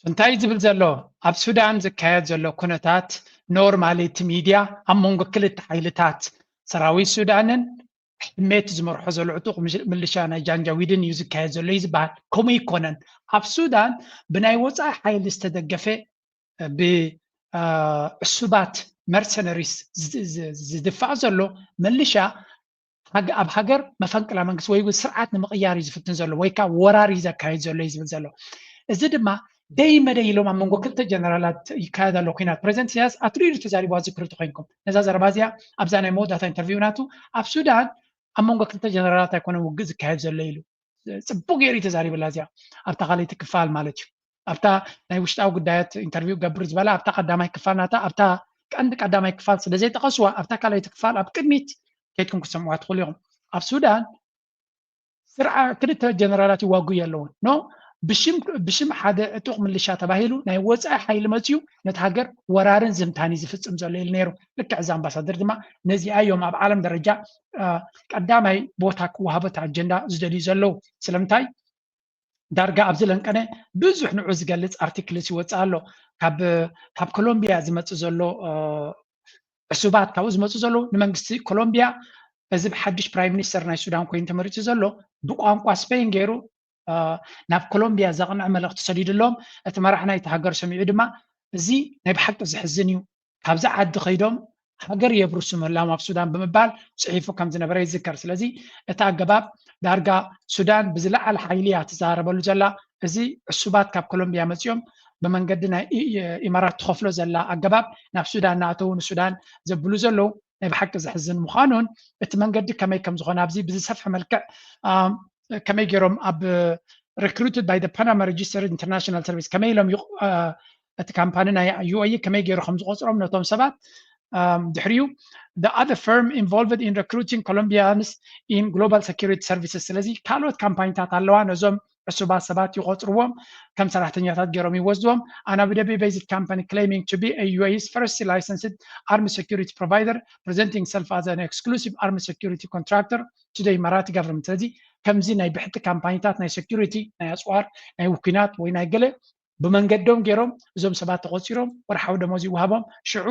እንታይ ዝብል ዘሎ ኣብ ሱዳን ዝካየድ ዘሎ ኩነታት normally እቲ ሚድያ ኣብ መንጎ ክልተ ሓይልታት ሰራዊት ሱዳንን ሕሜት ዝመርሖ ዘሎ ዕጡቕ ምልሻ ናይ ጃንጃዊድን እዩ ዝካየድ ዘሎ እዩ ዝበሃል። ከምኡ ይኮነን። ኣብ ሱዳን ብናይ ወፃኢ ሓይሊ ዝተደገፈ ብዕሱባት መርሰነሪስ ዝድፋዕ ዘሎ ምልሻ ኣብ ሃገር መፈንቅላ መንግስቲ ወይ ስርዓት ንምቕያር እዩ ዝፍትን ዘሎ ወይ ከዓ ወራር እዩ ዘካየድ ዘሎ እዩ ዝብል ዘሎ። እዚ ድማ ደይ መደይ ኢሎም ኣብ መንጎ ክልተ ጀነራላት ይካየድ ኣሎ ኩናት። ፕሬዚደንት ኢሳያስ ኣትሪሩ ተዛሪቡ ዝክሪ ተኮይንኩም ነዛ ዘረባ እዚኣ ኣብዛ ናይ መወዳእታ ኢንተርቪው ናቱ ኣብ ሱዳን ኣብ መንጎ ክልተ ጀነራላት ኣይኮነን ውግእ ዝካየድ ዘሎ ኢሉ ፅቡቅ ገይሩ ተዛሪብላ እዚኣ ኣብታ ካልኣይቲ ክፋል ማለት እዩ። ኣብታ ናይ ውሽጣዊ ጉዳያት ኢንተርቪው ገብር ዝበላ ኣብታ ቀዳማይ ክፋል ናታ ኣብታ ቀንዲ ቀዳማይ ክፋል ስለ ዘይጠቀስዋ ኣብታ ካልኣይቲ ክፋል ኣብ ቅድሚት ከይድኩም ክትሰምዑዋ ትኽእሉ ኢኹም። ኣብ ሱዳን ስርዓ ክልተ ጀነራላት ይዋጉ ኣለውን ኖ ብሽም ሓደ ዕጡቕ ምልሻ ተባሂሉ ናይ ወፃኢ ሓይሊ መፅዩ ነቲ ሃገር ወራርን ዝምታን እዩ ዝፍፅም ዘሎ ኢሉ ነይሩ። ልክዕ እዚ ኣምባሳደር ድማ ነዚኣ እዮም ኣብ ዓለም ደረጃ ቀዳማይ ቦታ ክወሃቦ እቲ ኣጀንዳ ዝደልዩ ዘለዉ። ስለምንታይ ዳርጋ ኣብዚ ለንቀነ ብዙሕ ንዑ ዝገልፅ ኣርቲክልስ ይወፅእ ኣሎ። ካብ ኮሎምቢያ ዝመፅእ ዘሎ ዕሱባት ካብኡ ዝመፁ ዘለዉ ንመንግስቲ ኮሎምቢያ እዚ ብሓድሽ ፕራይም ሚኒስተር ናይ ሱዳን ኮይኑ ተመሪፁ ዘሎ ብቋንቋ ስፔን ገይሩ ናብ ኮሎምቢያ ዘቕንዕ መልእኽቲ ሰዲዱሎም። እቲ መራሕ ናይቲ ሃገር ሰሚዑ ድማ እዚ ናይ ብሓቂ ዘሕዝን እዩ፣ ካብዚ ዓዲ ከይዶም ሃገር የብርሱ ምህላዎም ኣብ ሱዳን ብምባል ፅሒፉ ከም ዝነበረ ይዝከር። ስለዚ እቲ ኣገባብ ዳርጋ ሱዳን ብዝለዓለ ሓይሊ እያ ትዛረበሉ ዘላ። እዚ ዕሱባት ካብ ኮሎምቢያ መፂኦም ብመንገዲ ናይ ኢማራት ትኸፍሎ ዘላ ኣገባብ ናብ ሱዳን እናእተዉ ንሱዳን ዘብሉ ዘለዉ ናይ ብሓቂ ዘሕዝን ምዃኑን እቲ መንገዲ ከመይ ከም ዝኾነ ኣብዚ ብዝሰፍሐ መልክዕ ከመይ ገይሮም ኣብ recruited by the Panama Registered International Service ከመይ ኢሎም እቲ ካምፓኒ ናይ ዩ ኤ ኢ ከመይ ገይሩ ከም ዝቆፅሮም ነቶም ሰባት ድሕሪኡ the other firm involved in recruiting Colombians in global security services። ስለዚ ካልኦት ካምፓኒታት ኣለዋ ነዞም ዕሱባት ሰባት ይቆፅርዎም ከም ሰራሕተኛታት ገይሮም ይወስድዎም። An Abu Dhabi based company claiming to be a U A E's first licensed armed security provider presenting self as an exclusive armed security contractor to the Emirati government። ስለዚ ከምዚ ናይ ብሕቲ ካምፓኒታት ናይ ሴኩሪቲ ናይ ኣፅዋር ናይ ውኪናት ወይ ናይ ገለ ብመንገዶም ገይሮም እዞም ሰባት ተቆፂሮም ወርሓዊ ደሞዝ ይወሃቦም። ሽዑ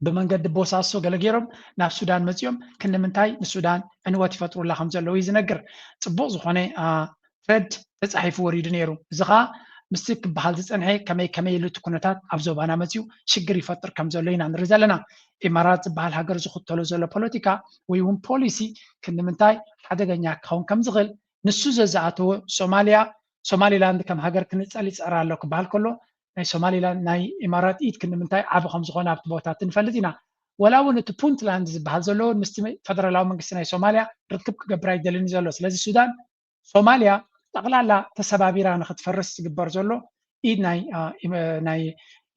ብመንገዲ ቦሳሶ ገለ ገይሮም ናብ ሱዳን መፂኦም ክንምንታይ ንሱዳን ዕንወት ይፈጥሩላ ከም ዘለዉ እዩ ዝነግር። ፅቡቅ ዝኾነ ትረድ ተፃሒፉ ወሪዱ ነይሩ። እዚ ከዓ ምስቲ ክበሃል ዝፀንሐ ከመይ ከመይ ኢሉ እቲ ኩነታት ኣብ ዞባና መፂኡ ሽግር ይፈጥር ከም ዘሎ ኢና ንርኢ ዘለና። ኢማራት ዝበሃል ሃገር ዝኽተሎ ዘሎ ፖለቲካ ወይ እውን ፖሊሲ ክንምንታይ ሓደገኛ ክኸውን ከም ዝኽእል ንሱ ዘዝኣተወ ሶማሊያ ሶማሊላንድ ከም ሃገር ክንፀል ይፅዕር ኣሎ ክበሃል ከሎ ናይ ሶማሊላንድ ናይ ኢማራት ኢድ ክንምንታይ ዓቢ ከም ዝኾነ ኣብቲ ቦታቲ ንፈልጥ ኢና። ወላ እውን እቲ ፑንትላንድ ዝበሃል ዘሎ እውን ምስቲ ፈደራላዊ መንግስቲ ናይ ሶማሊያ ርክብ ክገብር ኣይደልን እዩ ዘሎ። ስለዚ ሱዳን ሶማሊያ ጠቕላላ ተሰባቢራ ንክትፈርስ ዝግበር ዘሎ ኢድ ናይ ናይ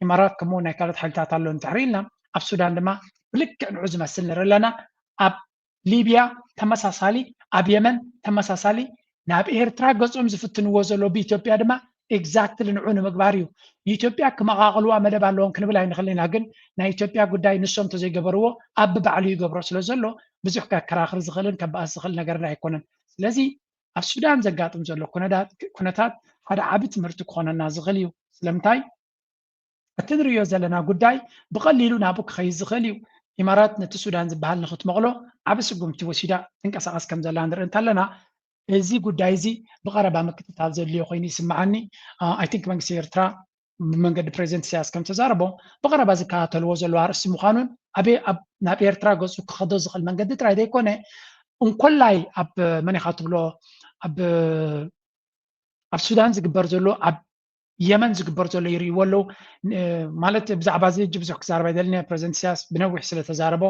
ኢማራት ከምኡ ናይ ካልኦት ሓይልታት ኣሎ እንድሕር ኢልና ኣብ ሱዳን ድማ ብልክዕ ንዑ ዝመስል ንርኢ ኣለና። ኣብ ሊብያ ተመሳሳሊ፣ ኣብ የመን ተመሳሳሊ፣ ናብ ኤርትራ ገጾም ዝፍትንዎ ዘለዉ ብኢትዮጵያ ድማ exactly ንዑ ንምግባር እዩ። ንኢትዮጵያ ክመቓቕልዋ መደብ ኣለዎም ክንብል ኣይንኽእልን ኢና፣ ግን ናይ ኢትዮጵያ ጉዳይ ንሶም እንተዘይገበርዎ ኣቢ ባዕሉ ይገብሮ ስለ ዘሎ ብዙሕ ከከራኽር ዝኽእልን ከበኣስ ዝኽእል ነገርና ኣይኮነን። ስለዚ ኣብ ሱዳን ዘጋጥም ዘሎ ኩነታት ሓደ ዓቢ ትምህርቲ ክኾነና ዝኽእል እዩ። ስለምንታይ እቲ ንርእዮ ዘለና ጉዳይ ብቐሊሉ ናብኡ ክኸይድ ዝኽእል እዩ። ኢማራት ነቲ ሱዳን ዝበሃል ንኽትመቕሎ ዓቢ ስጉምቲ ወሲዳ ትንቀሳቐስ ከም ዘላ ንርኢ እንተለና እዚ ጉዳይ እዚ ብቐረባ ምክትታል ዘድልዮ ኮይኑ ይስምዓኒ። I think መንግስቲ ኤርትራ ብመንገዲ ፕሬዚደንት ኢሳያስ ከም ተዛረቦ ብቐረባ ዝከታተልዎ ዘለዉ ኣርእስቲ ምዃኑን ኣበይ ናብ ኤርትራ ገጹ ክኸዶ ዝኽእል መንገዲ ጥራይ ዘይኮነ እንኮላይ ኣብ መን ኢኻ ትብሎ ኣብ ኣብ ሱዳን ዝግበር ዘሎ ኣብ የመን ዝግበር ዘሎ ይርእይዎ ኣለዉ። ማለት ብዛዕባ እዚ ሕጂ ብዙሕ ክዛረብ ኣይደልን እየ። ፕረዚደንት ኢሳያስ ብነዊሕ ስለ ተዛረቦ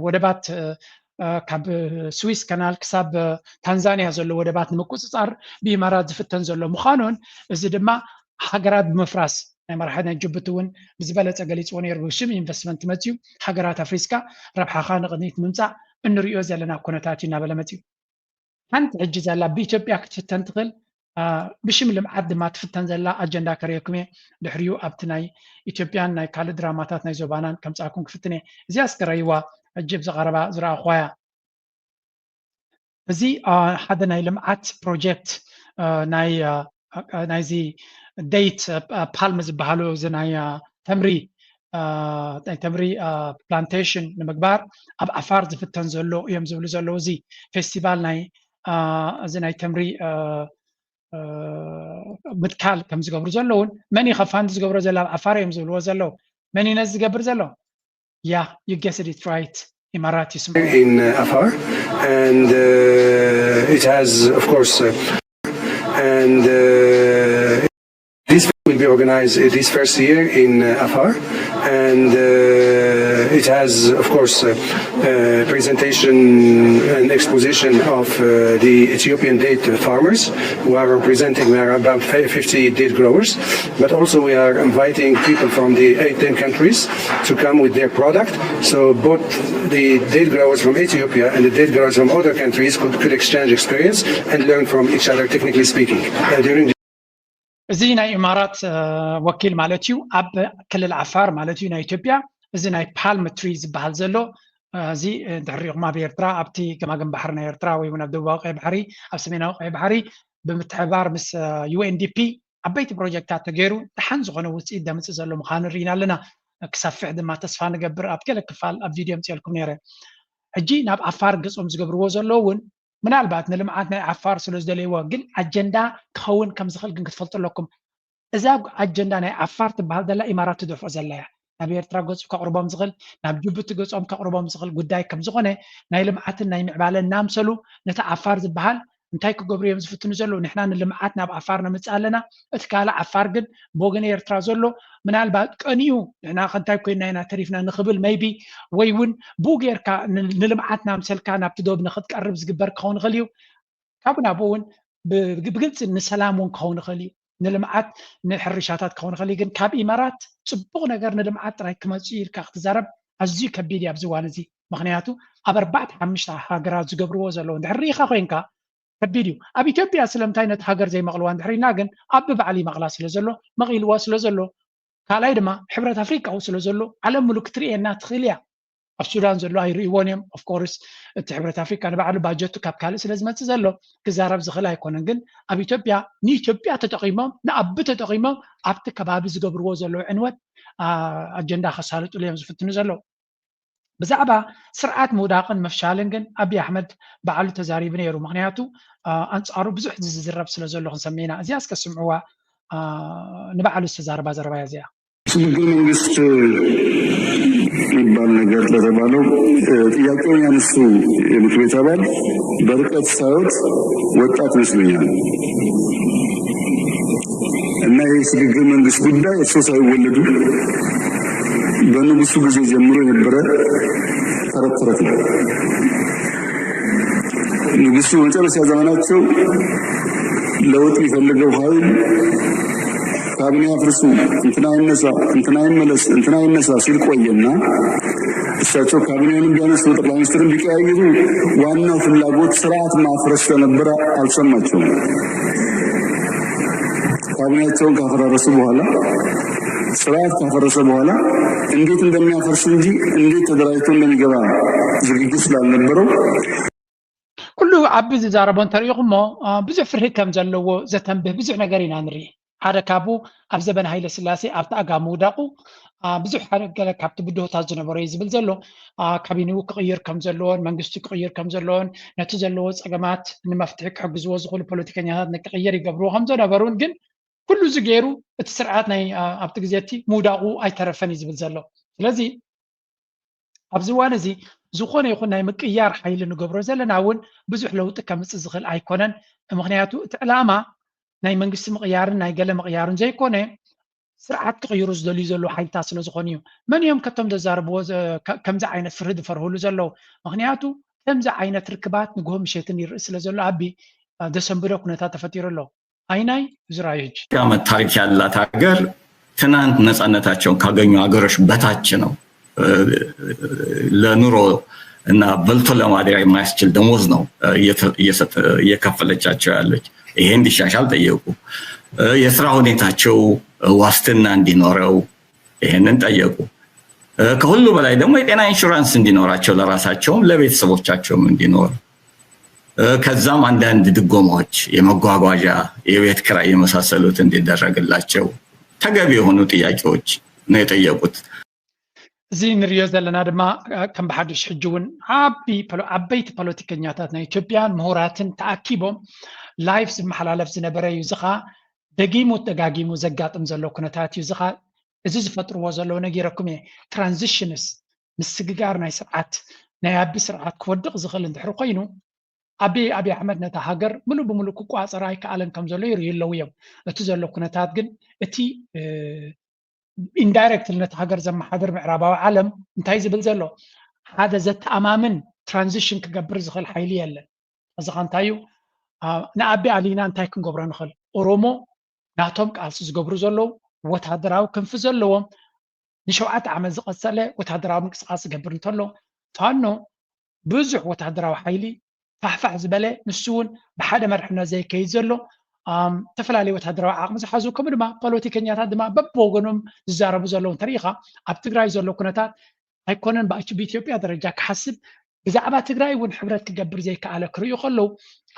ወደባት ካብ ስዊስ ከናል ክሳብ ታንዛንያ ዘሎ ወደባት ንምቁፅፃር ብኢማራት ዝፍተን ዘሎ ምዃኑን እዚ ድማ ሃገራት ብምፍራስ ናይ መራሒ ናይ ጅቡቲ እውን ብዝበለፀ ገሊፅዎ ነይሩ። ብሽም ኢንቨስትመንት መፅዩ ሃገራት ኣፍሪስካ ረብሓኻ ንቕድሚት ምምፃእ እንሪኦ ዘለና ኩነታት እዩ እናበለ መፅዩ። ሓንቲ ሕጂ ዘላ ብኢትዮጵያ ክትፍተን ትኽእል ብሽም ልምዓት ድማ ትፍተን ዘላ ኣጀንዳ ከርእየኩም እየ። ድሕሪኡ ኣብቲ ናይ ኢትዮጵያን ናይ ካልእ ድራማታት ናይ ዞባናን ከምፃኩም ክፍትን እየ። እዚኣ እስከ ረይዋ ሕጂ ኣብዚ ቀረባ ዝረኣኹዋ እያ። እዚ ሓደ ናይ ልምዓት ፕሮጀክት ናይዚ ደይት ፓልም ዝበሃሉ እዚ ናይ ተምሪ ናይ ተምሪ ፕላንቴሽን ንምግባር ኣብ ዓፋር ዝፍተን ዘሎ እዮም ዝብሉ ዘለዉ። እዚ ፌስቲቫል ናይ እዚ ናይ ተምሪ ምትካል ከም ዝገብሩ ዘለውን መን እዩ ከፋንድ ዝገብሮ ዘሎ ኣብ ዓፋር እዮም ዝብልዎ ዘለዉ። መን እዩ ነዚ ዝገብር ዘሎ? Yeah, you guessed it right. ኢማራት ይስምዑ። in Afar, and uh, it has, of course, uh, and uh, this will be organized uh, this first year in uh, Afar, and uh, it has, of course, uh, uh, presentation and exposition of uh, the Ethiopian date farmers who are representing, we are about fifty date growers, but also we are inviting people from the eight, ten countries to come with their product. So both the date growers from Ethiopia and the date growers from other countries could, could exchange experience and learn from each other, technically speaking. Uh, during እዚ ናይ ኢማራት ወኪል ማለት እዩ ኣብ ክልል ዓፋር ማለት እዩ ናይ ኢትዮጵያ። እዚ ናይ ፓልም ትሪ ዝበሃል ዘሎ እዚ ድሕሪኹም ኣብ ኤርትራ ኣብቲ ገማግም ባሕሪ ናይ ኤርትራ ወይ እውን ኣብ ደቡባዊ ቀይ ባሕሪ ኣብ ሰሜናዊ ቀይ ባሕሪ ብምትሕባር ምስ ዩኤንዲፒ ዓበይቲ ፕሮጀክታት ተገይሩ ደሓን ዝኾነ ውፅኢት ደምፅእ ዘሎ ምዃኑ ርኢና ኣለና። ክሰፍሕ ድማ ተስፋ ንገብር። ኣብ ገለ ክፋል ኣብ ቪድዮ ምፅኤልኩም ነይረ። ሕጂ ናብ ዓፋር ገፆም ዝገብርዎ ዘለዉ እውን ምናልባት ንልምዓት ናይ ዓፋር ስለ ዝደለይዎ ግን ኣጀንዳ ክኸውን ከም ዝኽእል ግን ክትፈልጡ ኣለኩም። እዛ ኣጀንዳ ናይ ዓፋር ትበሃል ዘላ ኢማራት ትደፍኦ ዘላ እያ። ናብ ኤርትራ ገፁ ከቕርቦም ዝኽእል ናብ ጅቡቲ ገፆም ከቕርቦም ዝኽእል ጉዳይ ከም ዝኾነ ናይ ልምዓትን ናይ ምዕባለን እናምሰሉ ነቲ ዓፋር ዝበሃል እንታይ ክገብሩ እዮም ዝፍትኑ ዘለዉ? ንሕና ንልምዓት ናብ ዓፋር ነምፅእ ኣለና፣ እቲ ካልእ ዓፋር ግን ብወገን ኤርትራ ዘሎ ምናልባት ቀንዩ ንሕና ከንታይ ኮይና ኢና ተሪፍና ንኽብል maybe ወይ እውን ብኡ ጌርካ ንልምዓት ናምሰልካ ናብቲ ዶብ ንክትቀርብ ዝግበር ክኸውን ይኽእል እዩ። ካብኡ ናብኡ እውን ብግልፂ ንሰላም እውን ክኸውን ይኽእል እዩ፣ ንልምዓት ንሕርሻታት ክኸውን ይኽእል እዩ። ግን ካብ ኢማራት ፅቡቕ ነገር ንልምዓት ጥራይ ክመፅእ ኢልካ ክትዛረብ ኣዝዩ ከቢድ እዩ ኣብዚ እዋን እዚ። ምክንያቱ ኣብ ኣርባዕተ ሓሙሽተ ሃገራት ዝገብርዎ ዘለዉ እንድሕር ርኢኻ ኮይንካ ከቢድ እዩ። ኣብ ኢትዮጵያ ስለምንታይ ነቲ ሃገር ዘይመቕልዋ እንድሕር ኢልና ግን ኣብ ብባዕሊ ይመቕላ ስለ ዘሎ መቒልዋ ስለ ዘሎ ካልኣይ ድማ ሕብረት ኣፍሪቃ ስለ ዘሎ ዓለም ሙሉእ ክትርእየና ትኽእል እያ። ኣብ ሱዳን ዘሎ ኣይርእይዎን እዮም። Of course እቲ ሕብረት ኣፍሪቃ ንባዕሉ ባጀቱ ካብ ካልእ ስለ ዝመፅእ ዘሎ ክዛረብ ዝኽእል ኣይኮነን። ግን ኣብ ኢትዮጵያ ንኢትዮጵያ ተጠቒሞም ንኣቢ ተጠቒሞም ኣብቲ ከባቢ ዝገብርዎ ዘለዉ ዕንወት ኣጀንዳ ከሳልጥሉ እዮም ዝፍትኑ ዘለዉ። ብዛዕባ ስርዓት ምውዳቕን ምፍሻልን ግን ኣብይ ኣሕመድ ባዕሉ ተዛሪቡ ነይሩ። ምክንያቱ ኣንፃሩ ብዙሕ ዝዝረብ ስለ ዘሎ ክንሰምዕ ኢና። እዚኣ እስከ ስምዕዋ ንባዕሉ ዝተዛረባ ዘረባ እያ እዚኣ። ሽግግር መንግስት የሚባል ነገር ለተባለው ጥያቄውን ያነሱ የምክር ቤት አባል በርቀት ሳይወት ወጣት ይመስሉኛል እና ይህ ሽግግር መንግስት ጉዳይ እርሶ ሳይወለዱ በንጉሱ ጊዜ ጀምሮ የነበረ ተረት ተረት ነው። ንጉሱ በመጨረሻ ዘመናቸው ለውጥ የሚፈልገው ኃይል ካቢኔ አፍርሱ፣ እንትና ይነሳ፣ እንትና ይመለስ፣ እንትና ይነሳ ሲል ቆየና እሳቸው ካቢኔውንም ቢያነሱ ጠቅላይ ሚኒስትርን ቢቀያይሩ ዋናው ፍላጎት ስርዓት ማፍረስ ስለነበረ አልሰማቸውም። ካቢኔያቸውን ካፈራረሱ በኋላ ስርዓት ካፈረሰ በኋላ እንዴት እንደሚያፈርስ እንጂ እንዴት ተደራጅቶ እንደሚገባ ዝግጅት ስላልነበረው ኩሉ ዓቢ ዝዛረቦ እንተሪኢኹሞ ብዙሕ ፍርሂ ከም ዘለዎ ዘተንብህ ብዙሕ ነገር ኢና ንርኢ። ሓደ ካብኡ ኣብ ዘበን ሃይለ ስላሴ ኣብቲ ኣጋ ምውዳቑ ብዙሕ ሓደ ገለ ካብቲ ብድሆታት ዝነበሮ እዩ ዝብል ዘሎ። ካቢኒኡ ክቕይር ከም ዘለዎን መንግስቱ ክቕይር ከም ዘለዎን ነቲ ዘለዎ ፀገማት ንመፍትሒ ክሕግዝዎ ዝኽእሉ ፖለቲከኛታት ንክቕይር ይገብርዎ ከም ዝነበሩን ግን ኩሉ እዚ ገይሩ እቲ ስርዓት ናይ ኣብቲ ግዜ እቲ ምውዳቑ ኣይተረፈን እዩ ዝብል ዘሎ። ስለዚ ኣብዚ እዋን እዚ ዝኾነ ይኹን ናይ ምቅያር ሓይሊ ንገብሮ ዘለና እውን ብዙሕ ለውጢ ከምፅእ ዝኽእል ኣይኮነን። ምክንያቱ እቲ ዕላማ ናይ መንግስቲ ምቕያርን ናይ ገለ ምቕያርን ዘይኮነ፣ ስርዓት ክቕይሩ ዝደልዩ ዘለዉ ሓይልታት ስለ ዝኾኑ እዩ። መን እዮም ከቶም ዘዛርብዎ ከምዚ ዓይነት ፍርሂ ዝፈርህሉ ዘለዉ? ምኽንያቱ ከምዚ ዓይነት ርክባት ንግሆ ምሸትን ይርኢ ስለ ዘሎ ኣቢ፣ ደሰንብዶ ኩነታት ተፈጢሩ ኣሎ። ኣይናይ ዝራዮች ዓመት ታሪክ ያላት ሀገር ትናንት ነፃነታቸውን ካገኙ ሀገሮች በታች ነው። ለኑሮ እና በልቶ ለማደር የማያስችል ደሞዝ ነው እየከፈለቻቸው ያለች። ይሄ እንዲሻሻል ጠየቁ። የስራ ሁኔታቸው ዋስትና እንዲኖረው ይሄንን ጠየቁ። ከሁሉ በላይ ደግሞ የጤና ኢንሹራንስ እንዲኖራቸው ለራሳቸውም ለቤተሰቦቻቸውም እንዲኖር፣ ከዛም አንዳንድ ድጎማዎች፣ የመጓጓዣ፣ የቤት ክራይ የመሳሰሉት እንዲደረግላቸው ተገቢ የሆኑ ጥያቄዎች ነው የጠየቁት። እዚ ንሪኦ ዘለና ድማ ከም ብሓድሽ ሕጂ እውን ዓቢ ዓበይቲ ፖለቲከኛታት ናይ ኢትዮጵያን ምሁራትን ተኣኪቦም ላይፍ ዝመሓላለፍ ዝነበረ እዩ። እዚ ከዓ ደጊሙ ደጋጊሙ ዘጋጥም ዘሎ ኩነታት እዩ። እዚ ከዓ እዚ ዝፈጥርዎ ዘለዉ ነጊረኩም እየ። ትራንዚሽንስ፣ ምስግጋር ናይ ስርዓት፣ ናይ ኣቢ ስርዓት ክወድቕ ዝኽእል እንድሕር ኮይኑ፣ ኣቢ ኣቢ ኣሕመድ ነታ ሃገር ምሉእ ብምሉእ ክቋፀራ ኣይከኣለን ከም ዘሎ ይርእዩ ኣለዉ እዮም። እቲ ዘሎ ኩነታት ግን እቲ ኢንዳይሬክትሊ ነቲ ሃገር ዘመሓድር ምዕራባዊ ዓለም እንታይ ዝብል ዘሎ? ሓደ ዘተኣማምን ትራንዚሽን ክገብር ዝኽእል ሓይሊ የለን። እዚ ኸ እንታይ እዩ? ንኣቢ ኣሊና እንታይ ክንገብሮ ንኽእል? ኦሮሞ ናቶም ቃልሲ ዝገብሩ ዘለዉ ወታደራዊ ክንፊ ዘለዎም ንሸውዓተ ዓመት ዝቐጸለ ወታደራዊ ምንቅስቃስ ዝገብር እንተሎ፣ ፋኖ ብዙሕ ወታደራዊ ሓይሊ ፋሕፋሕ ዝበለ፣ ንሱ እውን ብሓደ መርሕነት ዘይከይድ ዘሎ፣ ዝተፈላለዩ ወታደራዊ ዓቕሚ ዝሓዙ፣ ከምኡ ድማ ፖለቲከኛታት ድማ በብወገኖም ዝዛረቡ ዘለዉ እንተሪኢኻ፣ ኣብ ትግራይ ዘሎ ኩነታት ኣይኮነን ብኢትዮጵያ ደረጃ ክሓስብ፣ ብዛዕባ ትግራይ እውን ሕብረት ክገብር ዘይከኣለ ክርእዩ ከለዉ፣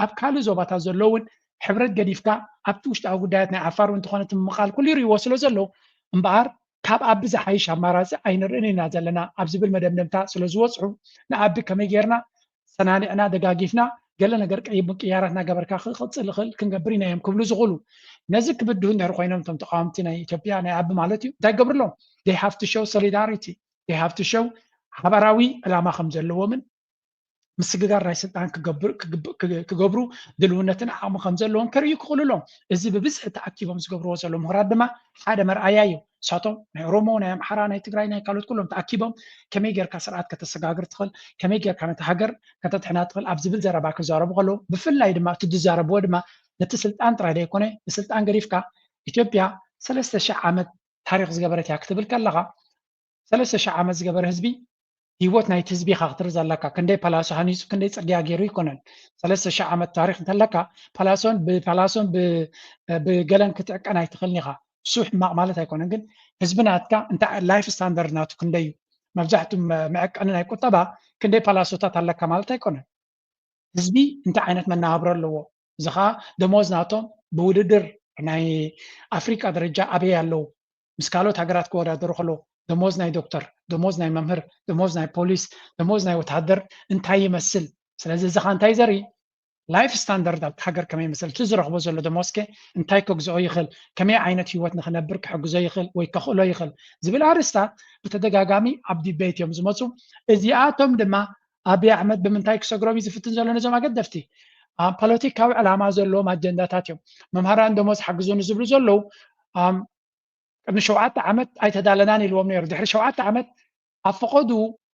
ኣብ ካልእ ዞባታት ዘሎ እውን ሕብረት ገዲፍካ ኣብቲ ውሽጣዊ ጉዳያት ናይ ዓፋር እውን እንተኾነ እቲ ምምቓል ኩሉ ይርእይዎ ስለ ዘለዉ እምበኣር ካብ ኣቢ ዝሓይሽ ኣማራፂ ኣይንርእን ኢና ዘለና ኣብ ዝብል መደምደምታ ስለ ዝበፅሑ ንኣቢ ከመይ ጌርና ሰናኒዕና ደጋጊፍና ገለ ነገር ቀይ ምቅያራት እናገበርካ ክቕፅል ይኽእል ክንገብር ኢና እዮም ክብሉ ዝኽእሉ። ነዚ ክብድሁ እንድሕር ኮይኖም እቶም ተቃወምቲ ናይ ኢትዮጵያ ናይ ኣቢ ማለት እዩ እንታይ ክገብሩ ኣለዎም? They have to show solidarity, they have to show ሓባራዊ ዕላማ ከም ዘለዎምን ምስግጋር ናይ ስልጣን ክገብሩ ድልውነትን ዓቕሚ ከም ዘለዎም ከርእዩ ክኽእሉ ኣለዎም። እዚ ብብዝሒ ተኣኪቦም ዝገብርዎ ዘለዉ ምሁራት ድማ ሓደ መርኣያ እዩ። ንሳቶም ናይ ኦሮሞ፣ ናይ ኣምሓራ፣ ናይ ትግራይ፣ ናይ ካልኦት ኩሎም ተኣኪቦም ከመይ ጌርካ ስርዓት ከተሰጋግር ትኽእል፣ ከመይ ጌርካ ነቲ ሃገር ከተድሕና ትኽእል ኣብ ዝብል ዘረባ ክዛረቡ ከለዉ ብፍላይ ድማ እቲ ዝዛረብዎ ድማ ነቲ ስልጣን ጥራይ ዘይኮነ ንስልጣን ገዲፍካ ኢትዮጵያ ሰለስተ ሽሕ ዓመት ታሪኽ ዝገበረት እያ ክትብል ከለኻ ሰለስተ ሽሕ ዓመት ዝገበረ ህዝቢ ህይወት ናይቲ ህዝቢ ኢኻ ክትርኢ ዘለካ። ክንደይ ፓላሶ ሃኒፁ ክንደይ ፅርግያ ገይሩ ኣይኮነን። ሰለስተ ሽሕ ዓመት ታሪኽ እንተለካ ፓላሶን ብፓላሶን ብገለን ክትዕቀን ኣይትኽእልን ኢኻ። እሱ ሕማቕ ማለት ኣይኮነን፣ ግን ህዝቢ ናትካ እንታይ ላይፍ ስታንዳርድ ናቱ ክንደይ እዩ? መብዛሕቱ መዐቀኒ ናይ ቁጠባ ክንደይ ፓላሶታት ኣለካ ማለት ኣይኮነን። ህዝቢ እንታይ ዓይነት መነባብሮ ኣለዎ? እዚ ከዓ ደሞዝ ናቶም ብውድድር ናይ ኣፍሪቃ ደረጃ ኣበይ ኣለዉ? ምስ ካልኦት ሃገራት ክወዳደሩ ከለዉ ደሞዝ ናይ ዶክተር፣ ደሞዝ ናይ መምህር፣ ደሞዝ ናይ ፖሊስ፣ ደሞዝ ናይ ወታሃደር እንታይ ይመስል? ስለዚ እዚ ከዓ እንታይ ዘርኢ ላይፍ ስታንዳርድ ኣብቲ ሃገር ከመይ ይመስል? እቲ ዝረኽቦ ዘሎ ደሞዝ ከ እንታይ ከግዝኦ ይኽእል? ከመይ ዓይነት ህይወት ንኽነብር ክሕግዞ ይኽእል ወይ ከኽእሎ ይኽእል? ዝብል ኣርእስታት ብተደጋጋሚ ኣብ ዲቤት እዮም ዝመፁ። እዚኣቶም ድማ ኣብይ ኣሕመድ ብምንታይ ክሰግሮም እዩ ዝፍትን ዘሎ ነዞም ኣገደፍቲ ፖለቲካዊ ዕላማ ዘለዎም ኣጀንዳታት እዮም። መምሃራን ደሞዝ ሓግዙኒ ዝብሉ ዘለዉ ቅድሚ ሸውዓተ ዓመት ኣይተዳለናን ኢልዎም ነይሩ። ድሕሪ ሸውዓተ ዓመት ኣብ ፈቐዱ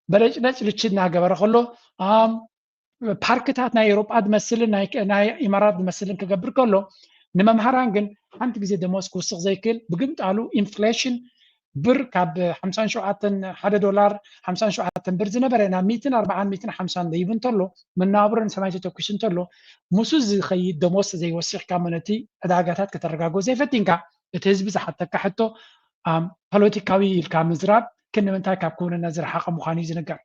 በለጭለጭ ልች እናገበረ ከሎ ፓርክታት ናይ ኤውሮጳ ዝመስልን ናይ ኢማራት ዝመስልን ክገብር ከሎ ንመምሃራን ግን ሓንቲ ግዜ ደሞዝ ክውስኽ ዘይክእል ብግምጣሉ ኢንፍሌሽን ብር ካብ ሓምሳን ሸውዓተን ሓደ ዶላር ሓምሳን ሸውዓተን ብር ዝነበረ ናብ ሚእትን ኣርባዓን ሚእትን ሓምሳን ደይቡ እንተሎ መነባብሮ ንሰማይ ተተኩሱ እንተሎ ምስኡ ዝኸይድ ደሞዝ ዘይወሲኽካ እሞ ነቲ ዕዳጋታት ከተረጋግኦ ዘይፈቲንካ እቲ ህዝቢ ዝሓተካ ሕቶ ፖለቲካዊ ኢልካ ምዝራብ ክንምንታይ ካብ ክውንነት ዝረሓቐ ምዃኑ እዩ ዝንገር።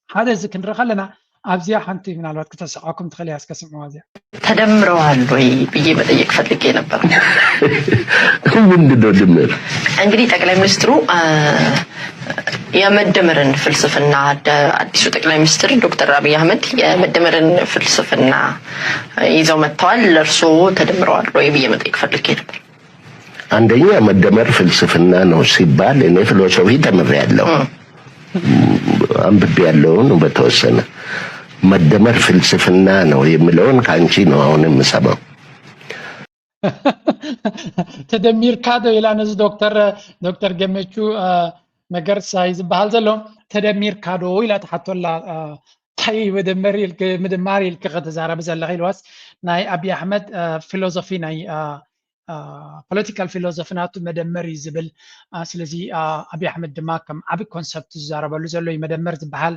ሓደ እዚ ክንርኢ ከለና ኣብዚኣ ሓንቲ ምናልባት ክተስሕቐኩም ትኽእል እያ እስከ ስምዕዋ እዚኣ። ተደምረዋል ወይ ብዬ መጠየቅ ፈልጌ ነበር። ምንድን ነው ድምር? እንግዲህ ጠቅላይ ሚኒስትሩ የመደመርን ፍልስፍና አዲሱ ጠቅላይ ሚኒስትር ዶክተር አብይ አህመድ የመደመርን ፍልስፍና ይዘው መጥተዋል። ለእርሶ ተደምረዋል ወይ ብዬ መጠየቅ ፈልጌ ነበር። አንደኛ መደመር ፍልስፍና ነው ሲባል እኔ ፊሎሶፊ ተምሬያለሁ፣ አንብቤያለሁ ነው በተወሰነ። መደመር ፍልስፍና ነው የሚለውን ከአንቺ ነው አሁን የምሰማው። ተደሚርካ ዶ ኢላ ነዚ ዶክተር ዶክተር ገመቹ መገርሳ እዩ ዝበሃል ዘሎ። ተደሚርካ ዶ ኢላ ትሓቶ ኣላ። እንታይ እዩ መደመር ኢልክ ምድማር ኢልክ ከተዛረቢ ዘለኺ ኢልዋስ፣ ናይ ኣብይ ኣሕመድ ፊሎዞፊ ናይ ፖለቲካል ፊሎዞፊ ናቱ መደመር እዩ ዝብል። ስለዚ ኣብይ ኣሕመድ ድማ ከም ዓቢ ኮንሰፕት ዝዛረበሉ ዘሎ እዩ። መደመር ዝበሃል፣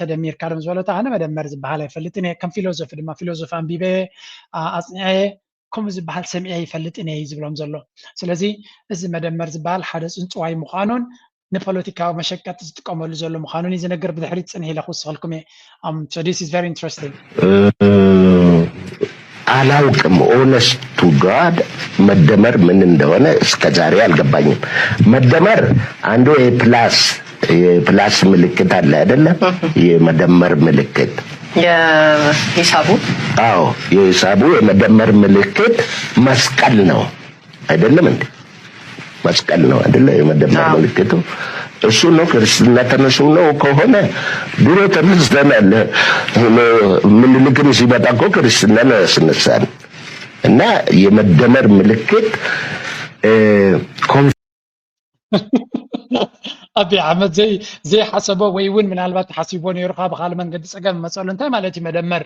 ተደሚርካ ዶ ዝበለታ፣ ኣነ መደመር ዝበሃል ኣይፈልጥን እየ። ከም ፊሎዞፊ ድማ ፊሎዞፊ ኣንቢበ ኣፅኒዐ ከምኡ ዝበሃል ሰሚዐ ይፈልጥን እየ እዩ ዝብሎም ዘሎ። ስለዚ እዚ መደመር ዝበሃል ሓደ ፅንፅዋይ ምዃኑን ንፖለቲካዊ መሸቀጢ ዝጥቀመሉ ዘሎ ምዃኑን እዩ ዝነግር። ብድሕሪት ፅንሕ ኢለ ክውስኸልኩም እየ። This is very interesting. አላውቅም። Honest to God መደመር ምን እንደሆነ እስከ ዛሬ አልገባኝም። መደመር አንዱ የፕላስ የፕላስ ምልክት አለ አይደለም? የመደመር ምልክት የሂሳቡ አዎ፣ የሂሳቡ የመደመር ምልክት መስቀል ነው አይደለም እንዴ? መስቀል ነው አይደለ? የመደመር ምልክቱ እሱ ነው። ክርስትና ተነሱ ነው ከሆነ ድሮ ተነስተናል። ምኒልክም ሲመጣ እኮ ክርስትና ነው ያስነሳን። እና የመደመር ምልክት ኣብይ ኣሕመድ ዘይ ዘይሓሰቦ ወይ እውን ምናልባት ሓሲቦ ነይሩ ካብ ካልእ መንገዲ ፀገም መፀሉ እንታይ ማለት እዩ? መደመር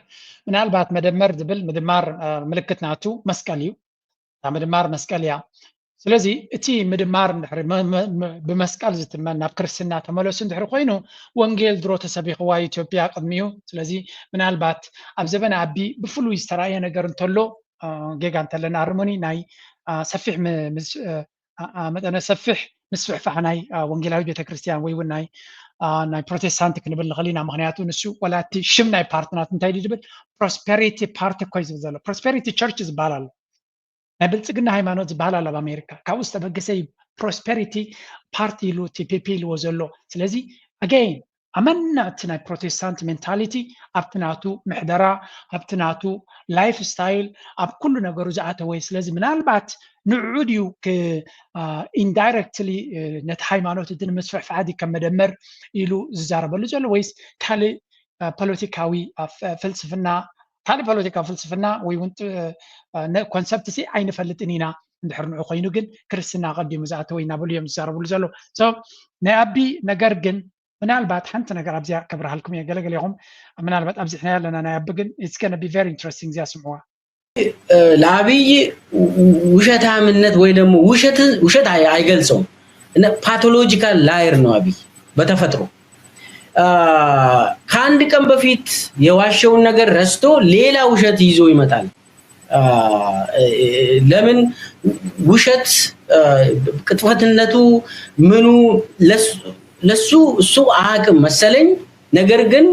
ምናልባት መደመር ዝብል ምድማር ምልክት ናቱ መስቀል እዩ። እታ ምድማር መስቀል እያ። ስለዚ እቲ ምድማር እንድሕሪ ብመስቀል ዝትመን ናብ ክርስትና ተመለሱ እንድሕሪ ኮይኑ ወንጌል ድሮ ተሰቢኽዋ ኢትዮጵያ ቅድሚኡ። ስለዚ ምናልባት ኣብ ዘበነ ኣቢ ብፍሉይ ዝተራእየ ነገር እንተሎ ጌጋ እንተለና ኣርሙኒ ናይ ሰፊሕ መጠነ ሰፊሕ ምስፍሕፋሕ ናይ ወንጌላዊት ቤተክርስትያን ወይ እውን ናይ ናይ ፕሮቴስታንት ክንብል ንኽእል ኢና። ምክንያቱ ንሱ ወላ እቲ ሽም ናይ ፓርቲ ናቱ እንታይ ድብል ፕሮስፐሪቲ ፓርቲ እኮ እዩ ዝብል ዘሎ። ፕሮስፐሪቲ ቸርች ዝበሃል ኣሎ። ናይ ብልፅግና ሃይማኖት ዝበሃል ኣሎ ኣብ ኣሜሪካ። ካብኡ ዝተበገሰ እዩ ፕሮስፐሪቲ ፓርቲ ኢሉ ቲፒፒ ኢልዎ ዘሎ። ስለዚ ኣገይን ኣመና እቲ ናይ ፕሮቴስታንት ሜንታሊቲ ኣብቲ ናቱ ምሕደራ ኣብቲ ናቱ ላይፍ ስታይል ኣብ ኩሉ ነገሩ ዝኣተወ እዩ። ስለዚ ምናልባት ንዑ ድዩ ኢንዳይረክትሊ ነቲ ሃይማኖት እቲ ንምስፍሕፋሕ ድዩ ከም መደመር ኢሉ ዝዛረበሉ ዘሎ ወይስ ካልእ ፖለቲካዊ ፍልስፍና ካልእ ፖለቲካዊ ፍልስፍና ወይ እውን ኮንሰፕት ሲ ኣይንፈልጥን ኢና። እንድሕር ንዑ ኮይኑ ግን ክርስትና ኣቐዲሙ ዝኣተወ እናበሉ እዮም ዝዛረብሉ ዘለዉ። ናይ ኣቢ ነገር ግን ምናልባት ሓንቲ ነገር ኣብዚኣ ከብርሃልኩም እየ። ገለገሌኹም ምናልባት ኣብዚሕናያ ኣለና ናይ ኣቢ ግን it's gonna be very interesting እዚኣ ስምዕዋ። ለአብይ ውሸታምነት ወይ ደግሞ ውሸት አይገልጸውም። ፓቶሎጂካል ላየር ነው አብይ በተፈጥሮ። ከአንድ ቀን በፊት የዋሸውን ነገር ረስቶ ሌላ ውሸት ይዞ ይመጣል። ለምን ውሸት ቅጥፈትነቱ ምኑ ለሱ እሱ አያውቅም መሰለኝ። ነገር ግን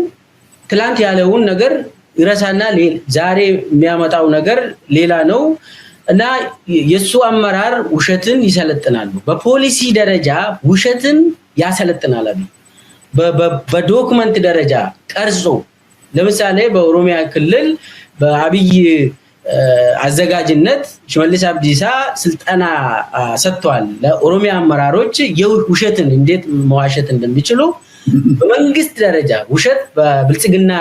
ትላንት ያለውን ነገር ይረሳና ዛሬ የሚያመጣው ነገር ሌላ ነው እና የእሱ አመራር ውሸትን ይሰለጥናሉ። በፖሊሲ ደረጃ ውሸትን ያሰለጥናል። አብይ በዶክመንት ደረጃ ቀርጾ ለምሳሌ በኦሮሚያ ክልል በአብይ አዘጋጅነት ሽመልስ አብዲሳ ስልጠና ሰጥቷል ለኦሮሚያ አመራሮች የውሸትን እንዴት መዋሸት እንደሚችሉ በመንግስት ደረጃ ውሸት በብልጽግና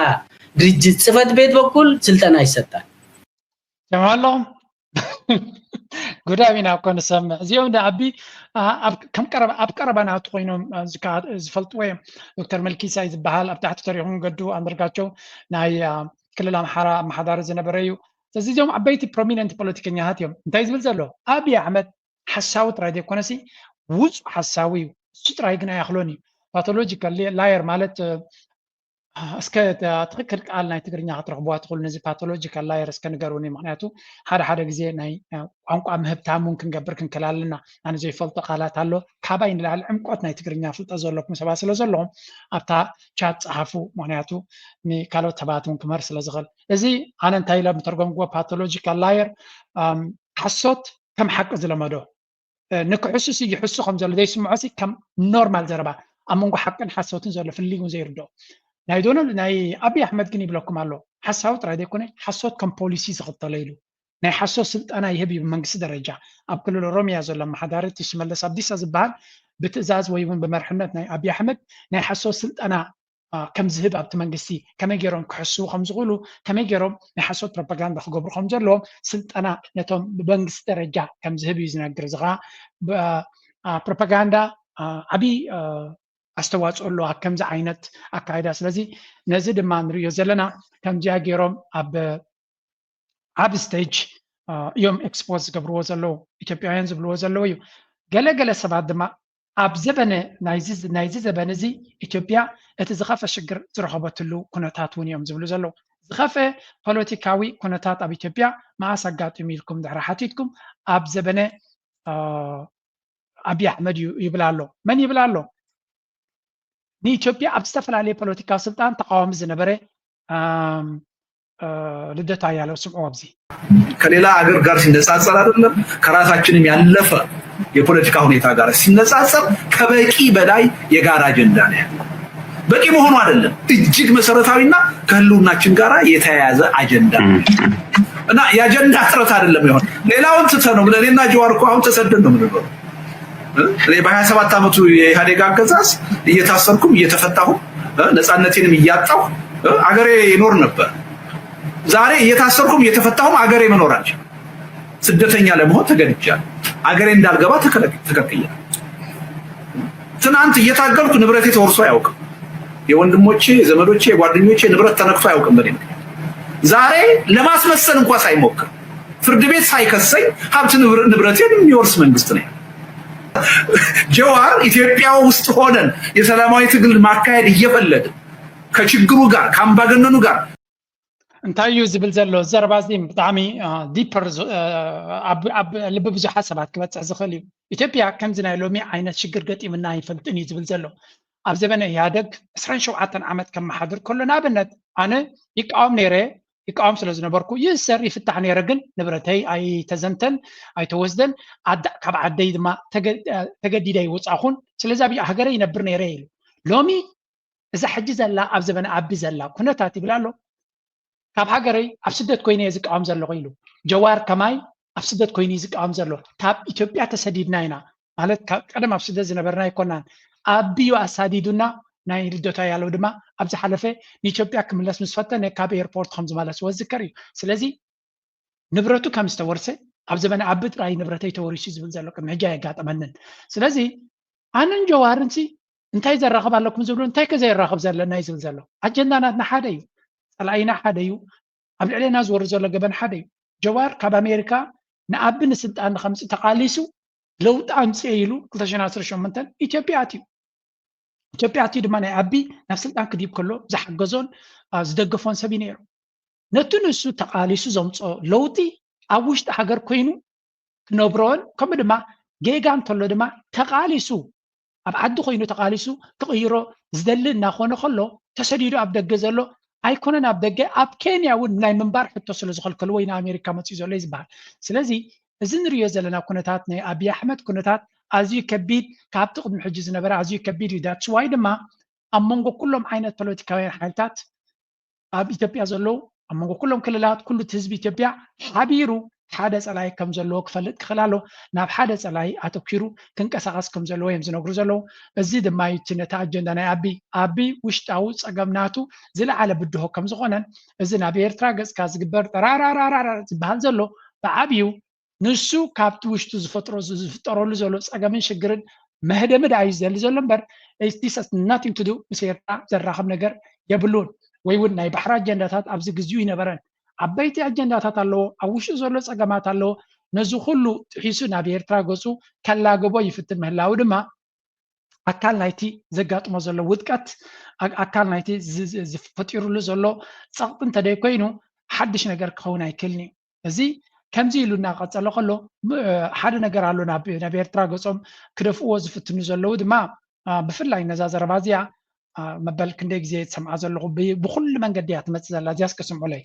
ድርጅት ጽህፈት ቤት በኩል ስልጠና ይሰጣል። ሰምዑ ኣለኹም። ጉዳይ ኢና እኮ ንሰምዕ። እዚኦም ንኣቢ ኣብ ቀረባ ናቱ ኮይኖም ዝፈልጥዎ እዮም። ዶክተር መልኪሳይ ዝበሃል ኣብ ታሕቲ ተሪኹም ገዱ ኣንደርጋቸው ናይ ክልል ኣምሓራ ኣመሓዳሪ ዝነበረ እዩ። ስለዚ እዚኦም ዓበይቲ ፕሮሚነንት ፖለቲከኛታት እዮም። እንታይ ዝብል ዘሎ ኣብይ ኣሕመድ ሓሳዊ ጥራይ ዘይኮነሲ ውፁ ሓሳዊ እዩ። እሱ ጥራይ ግን ኣይኣኽሎን እዩ። ፓቶሎጂካል ላየር ማለት እስከ ትኽክል ቃል ናይ ትግርኛ ክትረኽብዋ ትኽእሉ ነዚ ፓቶሎጂካል ላየር እስከ ንገሩኒ። ምክንያቱ ሓደ ሓደ ግዜ ናይ ቋንቋ ምህብታም እውን ክንገብር ክንክእል ኣለና። ኣነ ዘይፈልጦ ቃላት ኣሎ። ካባይ ንላዕሊ ዕምቆት ናይ ትግርኛ ፍልጠት ዘለኩም ሰባት ስለ ዘለኹም ኣብታ ቻት ፀሓፉ። ምክንያቱ ንካልኦት ሰባት እውን ክምህር ስለ ዝኽእል። እዚ ኣነ እንታይ ኢለ ምተርጎምክዎ ፓቶሎጂካል ላየር ሓሶት ከም ሓቂ ዝለመዶ ንክሕሱስ ይሕሱ ከም ዘሎ ዘይስምዖ ሲ ከም ኖርማል ዘረባ ኣብ መንጎ ሓቅን ሓሶትን ዘሎ ፍልልይ እውን ዘይርድኦ ናይ ዶናልድ ናይ ኣብይ ኣሕመድ ግን ይብለኩም ኣሎ። ሓሳዊ ጥራይ ዘይኮነ ሓሶት ከም ፖሊሲ ዝኽተሎ ኢሉ ናይ ሓሶት ስልጠና ይህብ እዩ ብመንግስቲ ደረጃ። ኣብ ክልል ኦሮሚያ ዘሎ ኣመሓዳሪ እቲ ሽመለስ ኣብዲሳ ዝበሃል ብትእዛዝ ወይ እውን ብመርሕነት ናይ ኣብይ ኣሕመድ ናይ ሓሶት ስልጠና ከም ዝህብ ኣብቲ መንግስቲ ከመይ ገይሮም ክሕስቡ ከም ዝኽእሉ፣ ከመይ ገይሮም ናይ ሓሶት ፕሮፓጋንዳ ክገብሩ ከም ዘለዎም ስልጠና ነቶም ብመንግስቲ ደረጃ ከም ዝህብ እዩ ዝነግር። እዚ ከዓ ፕሮፓጋንዳ ዓብዪ ኣስተዋፅኦ ኣለዎ ኣብ ከምዚ ዓይነት ኣካይዳ። ስለዚ ነዚ ድማ ንሪኦ ዘለና ከምዚኣ ገይሮም ኣብ ዓብ ስቴጅ እዮም ኤክስፖዝ ዝገብርዎ ዘለዉ፣ ኢትዮጵያውያን ዝብልዎ ዘለዉ እዩ። ገለገለ ሰባት ድማ ኣብ ዘበነ ናይዚ ዘበን እዚ ኢትዮጵያ እቲ ዝኸፈ ሽግር ዝረኸበትሉ ኩነታት እውን እዮም ዝብሉ ዘለዉ። ዝኸፈ ፖለቲካዊ ኩነታት ኣብ ኢትዮጵያ መዓስ ኣጋጢሙ ኢልኩም ድሕሪ ሓቲትኩም ኣብ ዘበነ ኣብይ ኣሕመድ እዩ ይብል ኣሎ። መን ይብል ኣሎ? ንኢትዮጵያ ኣብ ዝተፈላለየ ፖለቲካዊ ስልጣን ተቃዋሚ ዝነበረ ልደቱ ኣያለው ስምዑ ኣብዚ ከሌላ አገር ጋር ሲነጻጸር አይደለም ከራሳችንም ያለፈ የፖለቲካ ሁኔታ ጋር ሲነጻጸር ከበቂ በላይ የጋራ አጀንዳ ነው ያለው። በቂ መሆኑ አይደለም እጅግ መሰረታዊና ከህልውናችን ጋር የተያያዘ አጀንዳ እና የአጀንዳ እጥረት አይደለም ይሆን። ሌላውን ትተ ነው እኔና ጀዋር እኮ አሁን ተሰደን ነው የምንኖረው። እኔ በሀያ ሰባት ዓመቱ የኢህአዴግ አገዛዝ እየታሰርኩም እየተፈታሁም ነፃነቴንም እያጣሁ አገሬ ይኖር ነበር። ዛሬ እየታሰርኩም እየተፈታሁም አገሬ መኖር አልችልም። ስደተኛ ለመሆን ተገድጃለሁ። አገሬ እንዳልገባ ተከልክያለሁ። ትናንት እየታገልኩ ንብረቴ ተወርሶ አያውቅም። የወንድሞቼ፣ የዘመዶቼ፣ የጓደኞቼ ንብረት ተነክቶ አያውቅም በኔ ምክንያት። ዛሬ ለማስመሰል እንኳ ሳይሞክር ፍርድ ቤት ሳይከሰኝ ሀብት ንብረቴን የሚወርስ መንግስት ነው። ጀዋር ኢትዮጵያ ውስጥ ሆነን የሰላማዊ ትግል ማካሄድ እየፈለግን ከችግሩ ጋር ከአምባገነኑ ጋር እንታይ እዩ ዝብል ዘሎ ዘረባ እዚ ብጣዕሚ ዲፐር ኣብ ልቢ ብዙሓት ሰባት ክበፅሕ ዝኽእል እዩ። ኢትዮጵያ ከምዚ ናይ ሎሚ ዓይነት ሽግር ገጢምና ኣይፈልጥን እዩ ዝብል ዘሎ። ኣብ ዘበነ ኢህኣደግ ዕስራን ሸውዓተን ዓመት ከመሓድር ከሎ ንኣብነት ኣነ ይቃወም ነይረ። ይቃወም ስለ ዝነበርኩ ይእሰር ይፍታሕ ነይረ፣ ግን ንብረተይ ኣይተዘምተን ኣይተወስደን፣ ካብ ዓደይ ድማ ተገዲደ ኣይወፃእኹን፣ ስለዚ ኣብ ሃገረይ ይነብር ነይረ ኢሉ። ሎሚ እዛ ሕጂ ዘላ ኣብ ዘበነ ኣቢ ዘላ ኩነታት ይብል ኣሎ። ካብ ሃገረይ ኣብ ስደት ኮይነ እየ ዝቃወም ዘለኹ ኢሉ። ጀዋር ከማይ ኣብ ስደት ኮይኑ እዩ ዝቃወም ዘሎ። ካብ ኢትዮጵያ ተሰዲድና ኢና ማለት ካብ ቀደም ኣብ ስደት ዝነበርና ኣይኮናን። ኣቢዩ ኣሳዲዱና ናይ ልደቱ ኣያለው ድማ ኣብ ዝሓለፈ ንኢትዮጵያ ክምለስ ምስ ፈተነ ካብ ኤርፖርት ከም ዝመለስዎ ዝዝከር እዩ። ስለዚ ንብረቱ ከም ዝተወርሰ ኣብ ዘበነ ኣቢ ጥራይ ንብረተይ ተወሪሱ ዝብል ዘሎ ቅድሚ ሕጂ ኣየጋጠመንን። ስለዚ ኣነን ጀዋርን ሲ እንታይ ዘራኽብ ኣለኩም ዝብሉ እንታይ ከ ዘየራኽብ ዘለና እዩ ዝብል ዘሎ። ኣጀንዳ ናትና ሓደ እዩ። ፀላኢና ሓደ እዩ። ኣብ ልዕሌና ዝወርድ ዘሎ ገበን ሓደ እዩ። ጀዋር ካብ ኣሜሪካ ንኣቢ ንስልጣን ንኸምፅእ ተቓሊሱ ለውጢ ኣምፅኤ ኢሉ ክልተ ሽሕን ዓሰርተ ሸሞንተን ኢትዮጵያ ኣትዩ። ኢትዮጵያ ኣትዩ ድማ ናይ ኣቢ ናብ ስልጣን ክድይብ ከሎ ዝሓገዞን ዝደገፎን ሰብ እዩ ነይሩ። ነቲ ንሱ ተቓሊሱ ዘምፅኦ ለውጢ ኣብ ውሽጢ ሃገር ኮይኑ ክነብሮን ከምኡ ድማ ጌጋ እንተሎ ድማ ተቓሊሱ ኣብ ዓዲ ኮይኑ ተቓሊሱ ክቕይሮ ዝደሊ እናኾነ ከሎ ተሰዲዱ ኣብ ደገ ዘሎ ኣይኮነን ኣብ ደገ ኣብ ኬንያ እውን ናይ ምንባር ሕቶ ስለ ዝኸልከልዎ እዩ ንኣሜሪካ መፅኡ ዘሎ እዩ ዝበሃል። ስለዚ እዚ ንሪኦ ዘለና ኩነታት ናይ ኣብይ ኣሕመድ ኩነታት ኣዝዩ ከቢድ ካብቲ ቅድሚ ሕጂ ዝነበረ ኣዝዩ ከቢድ እዩ። ዳትስ ዋይ ድማ ኣብ መንጎ ኩሎም ዓይነት ፖለቲካውያን ሓይልታት ኣብ ኢትዮጵያ ዘለዉ ኣብ መንጎ ኩሎም ክልላት ኩሉ እቲ ህዝቢ ኢትዮጵያ ሓቢሩ ሓደ ፀላኢ ከም ዘለዎ ክፈልጥ ክኽእል ኣሎ። ናብ ሓደ ፀላኢ ኣተኪሩ ክንቀሳቐስ ከም ዘለዎ እዮም ዝነግሩ ዘለዉ። እዚ ድማ እዩ እቲ ነቲ ኣጀንዳ ናይ ኣቢ ኣቢ ውሽጣዊ ፀገም ናቱ ዝለዓለ ብድሆ ከም ዝኾነን እዚ ናብ ኤርትራ ገፅካ ዝግበር ጠራራራራ ዝበሃል ዘሎ ብዓብዩ ንሱ ካብቲ ውሽጡ ዝፈጥሮ ዝፍጠረሉ ዘሎ ፀገምን ሽግርን መህደሚ ደኣ እዩ ዝደሊ ዘሎ እምበር ናቲንግ ቱ ዱ ምስ ኤርትራ ዘራኽብ ነገር የብሉን። ወይ እውን ናይ ባሕሪ ኣጀንዳታት ኣብዚ ግዚኡ ይነበረን። ዓበይቲ ኣጀንዳታት ኣለዎ፣ ኣብ ውሽጡ ዘሎ ፀገማት ኣለዎ። ነዚ ኩሉ ጥሒሱ ናብ ኤርትራ ገፁ ከላግቦ ይፍትን ምህላው ድማ ኣካል ናይቲ ዘጋጥሞ ዘሎ ውድቀት ኣካል ናይቲ ዝፈጢሩሉ ዘሎ ፀቕጢ እንተደይኮይኑ ሓድሽ ነገር ክኸውን ኣይክእልን እዩ። እዚ ከምዚ ኢሉ እናቐፀለ ከሎ ሓደ ነገር ኣሎ ናብ ኤርትራ ገፆም ክደፍእዎ ዝፍትኑ ዘለዉ ድማ ብፍላይ ነዛ ዘረባ እዚኣ መበል ክንደይ ግዜ ዝሰምዓ ዘለኹ ብኩሉ መንገዲ እያ ትመፅእ ዘላ እዚያስ ከስምዑለይ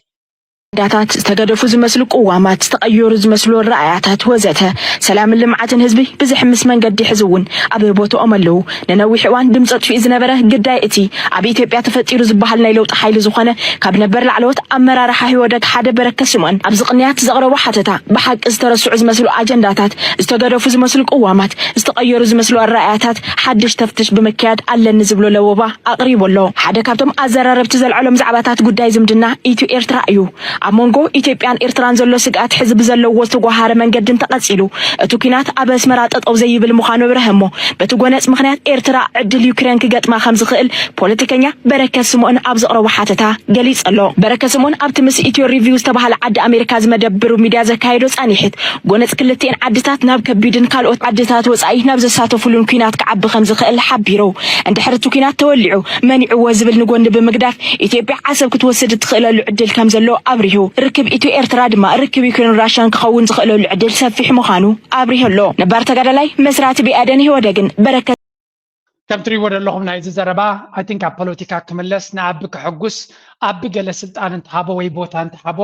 ዳታት ዝተገደፉ ዝመስሉ ቅዋማት ዝተቐየሩ ዝመስሉ ረኣያታት ወዘተ ሰላምን ልምዓትን ህዝቢ ብዝሕምስ መንገዲ ሕዚ እውን ኣብ ቦትኦም ኣለዉ። ንነዊሕ እዋን ድምፂ ኣጥፊኡ ዝነበረ ግዳይ እቲ ኣብ ኢትዮጵያ ተፈጢሩ ዝበሃል ናይ ለውጢ ሓይሊ ዝኾነ ካብ ነበር ላዕለዎት ኣመራርሓ ህወደግ ሓደ በረከት ስምኦን ኣብዚ ቅንያት ዘቕረቦ ሓተታ ብሓቂ ዝተረስዑ ዝመስሉ ኣጀንዳታት፣ ዝተገደፉ ዝመስሉ ቅዋማት፣ ዝተቐየሩ ዝመስሉ ኣረኣእያታት ሓድሽ ተፍትሽ ብምክያድ ኣለኒ ዝብሎ ለወባ ኣቕሪቡ ኣሎ። ሓደ ካብቶም ኣዘራረብቲ ዘልዐሎም ዛዕባታት ጉዳይ ዝምድና ኢትዮ ኤርትራ እዩ። ኣብ መንጎ ኢትዮጵያን ኤርትራን ዘሎ ስግኣት ሕዚ ብዘለዎ ዝተጓሃረ መንገዲ እንተቐጺሉ እቲ ኲናት ኣብ ኣስመራ ጠጠው ዘይብል ምዃኑ ኣብረሀ እሞ በቲ ጎነጽ ምኽንያት ኤርትራ ዕድል ዩክሬን ክገጥማ ከም ዝኽእል ፖለቲከኛ በረከት ስምኦን ኣብ ዘቕረቦ ሓተታ ገሊጹ ኣሎ። በረከት ስምኦን ኣብቲ ምስ ኢትዮ ሪቪው ዝተባህለ ዓዲ ኣሜሪካ ዝመደብሩ ሚድያ ዘካየዶ ጻኒሕት ጎነጽ ክልቲኤን ዓድታት ናብ ከቢድን ካልኦት ዓድታት ወጻኢ ናብ ዘሳተፉሉን ኲናት ክዓቢ ከም ዝኽእል ሓቢሩ። እንድሕር እቲ ኲናት ተወሊዑ መኒዕዎ ዝብል ንጎኒ ብምግዳፍ ኢትዮጵያ ዓሰብ ክትወስድ እትኽእለሉ ዕድል ከም ዘሎ ኣብሪሁ። ርክብ ኢትዮ ኤርትራ ድማ ርክብ ዩክሬን ራሽያን ክኸውን ዝኽእለሉ ዕድል ሰፊሕ ምዃኑ ኣብሪሁ ኣሎ። ነባር ተጋዳላይ መስራቲ ብኣዴን ኢህወደግን በረከት ከም ትሪእዎ ዘለኹም ናይዚ ዘረባ I think ኣብ ፖለቲካ ክምለስ ንኣቢ ከሐጉስ ኣቢ ገለ ስልጣን እንተሃቦ ወይ ቦታ እንተሃቦ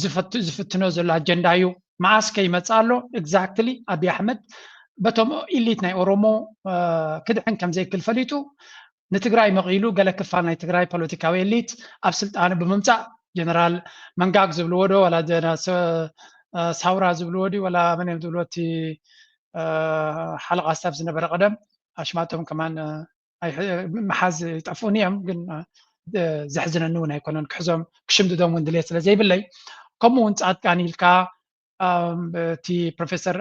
ዝፍት- ዝፍትኖ ዘሎ ኣጀንዳ እዩ። መዓስ ከ ይመጽእ ኣሎ? Exactly ኣቢ ኣሕመድ በቶም ኢሊት ናይ ኦሮሞ ክድሕን ከም ዘይክል ፈሊጡ ንትግራይ መቒሉ ገለ ክፋል ናይ ትግራይ ፖለቲካዊ ኤሊት ኣብ ስልጣኑ ብምምጻእ ጀነራል መንጋግ ዝብልዎ ዶ ዋላ ሳውራ ዝብልዎ ድዩ ዋላ መን እዮም ዝብልዎ እቲ ሓለቓ ስታፍ ዝነበረ ቀደም ኣሽማጦም ከማን ምሓዝ ይጠፍኡኒ እዮም ግን ዘሕዝነኒ እውን ኣይኮነን ክሕዞም ክሽምድዶም እውን ድሌት ስለ ዘይብለይ ከምኡ እውን ፃድቃን ኢልካ እቲ ፕሮፌሰር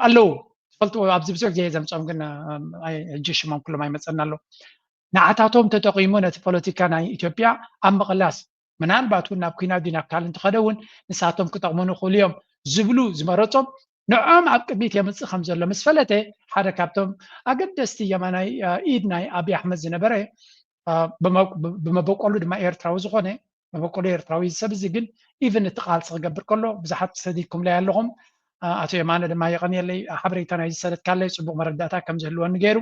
ኣለዉ ትፈልጥዎ ኣብዚ ብዙሕ ግዜ ዘምፆም ግን ሕጂ ሽሞም ኩሎም ኣይመፀና ኣሎ ንዓታቶም ተጠቂሙ ነቲ ፖለቲካ ናይ ኢትዮጵያ ኣብ ምቕላስ ምናልባት እውን ናብ ኩናት ድዩ ናብ ካልእ እንተኸደ እውን ንሳቶም ክጠቕሙን ይኽእሉ እዮም ዝብሉ ዝመረፆም ንዖም ኣብ ቅድሚት የምፅእ ከም ዘሎ ምስ ፈለተ ሓደ ካብቶም ኣገደስቲ የማናይ ኢድ ናይ ኣብይ ኣሕመድ ዝነበረ ብመበቆሉ ድማ ኤርትራዊ ዝኾነ መበቆሉ ኤርትራዊ ሰብ እዚ ግን ኢቭን እቲ ቃልሲ ክገብር ከሎ ብዙሓት ሰዲድኩምለይ ኣለኹም ኣቶ የማነ ድማ የቐንየለይ ሓበሬታ ናይ ዝሰደድካለይ ፅቡቕ መረዳእታ ከም ዝህልወኒ ገይሩ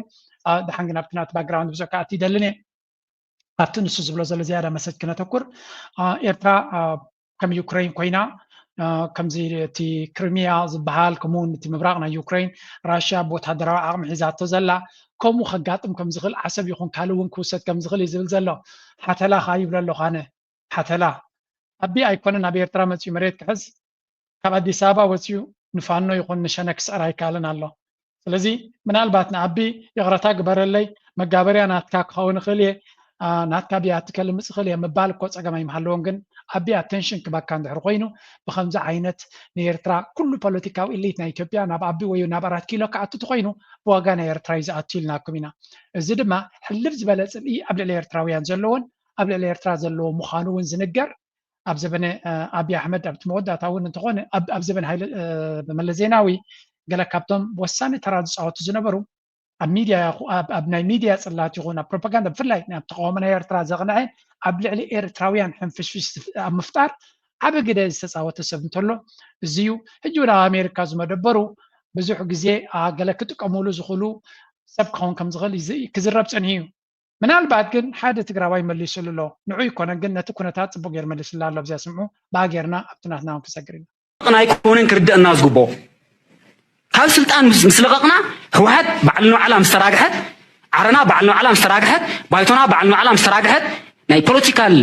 ድሓን ግን ኣብቲ ናቲ ባክግራውንድ ብዙሕ ክኣቲ ይደልን እየ ኣብቲ ንሱ ዝብሎ ዘሎ ዝያዳ መሰጅ ክነተኩር ኤርትራ ከም ዩክሬን ኮይና ከምዚ እቲ ክሪሚያ ዝበሃል ከምኡውን እቲ ምብራቕ ናይ ዩክሬን ራሽያ ብወታደራዊ ዓቕሚ ሒዛቶ ዘላ ከምኡ ከጋጥም ከም ዝኽእል ዓሰብ ይኹን ካልእ እውን ክውሰድ ከም ዝኽእል እዩ ዝብል ዘሎ ሓተላ ኸዓ ይብሎ ኣለኹ ኣነ ሓተላ ኣቢ ኣይኮነን ኣብ ኤርትራ መፅኡ መሬት ክሕዝ ካብ ኣዲስ ኣበባ ወፂኡ ንፋኖ ይኹን ንሸነ ክስዕር ኣይከኣልን ኣሎ ስለዚ ምናልባት ንኣቢ ይቕረታ ግበረለይ መጋበርያ ናትካ ክኸውን ይኽእል እየ ናትካ ብያቲ ከልምፅ ይኽእል እየ ምባል እኮ ፀገም ኣይምሃለዎም ግን ኣቢ ኣቴንሽን ክበካ እንድሕር ኮይኑ ብከምዚ ዓይነት ንኤርትራ ኩሉ ፖለቲካዊ ኢሊት ናይ ኢትዮጵያ ናብ ኣቢ ወይ ናብ ኣራት ኪሎ ክኣቱ ተኮይኑ ብዋጋ ናይ ኤርትራ እዩ ዝኣቱ ኢልናኩም ኢና እዚ ድማ ሕልፍ ዝበለ ፅልኢ ኣብ ልዕሊ ኤርትራውያን ዘለዎን ኣብ ልዕሊ ኤርትራ ዘለዎ ምዃኑ እውን ዝንገር ኣብ ዘበነ ኣብይ ኣሕመድ ኣብቲ መወዳእታ እውን እንተኾነ ኣብ ዘበን ሃይለ መለስ ዜናዊ ገለ ካብቶም ወሳኒ ተራ ዝፃወቱ ዝነበሩ ኣብ ሚድያ ኣብ ናይ ሚድያ ፅላት ይኹን ኣብ ፕሮፓጋንዳ ብፍላይ ኣብ ተቃውሞ ናይ ኤርትራ ዘቕንዐ ኣብ ልዕሊ ኤርትራውያን ሕንፍሽፍሽ ኣብ ምፍጣር ዓበ ግደ ዝተፃወተ ሰብ እንተሎ እዚዩ ሕጂ እውን ኣብ ኣሜሪካ ዝመደበሩ ብዙሕ ግዜ ገለ ክጥቀሙሉ ዝኽእሉ ሰብ ክኸውን ከም ዝኽእል ክዝረብ ፀኒሑ እዩ ምናልባት ግን ሓደ ትግራዋይ መሊሱሉ ኣሎ ንዑ ይኮነ ግን ነቲ ኩነታት ፅቡቅ ገይሩ መሊስላ ኣሎ ኣብዚኣ ስምዑ ብኣ ገይርና ኣብቲ ናትና እውን ክሰግር ኢና ኣይኮነን ክርደእና ዝግብኦ ካብ ስልጣን ምስ ለቐቕና ህወሓት ባዕሉ ንባዕላ ምስ ተራግሐት ዓረና ባዕሉ ንባዕላ ምስ ተራግሐት ባይቶና ባዕሉ ንባዕላ ምስ ተራግሐት ናይ ፖለቲካል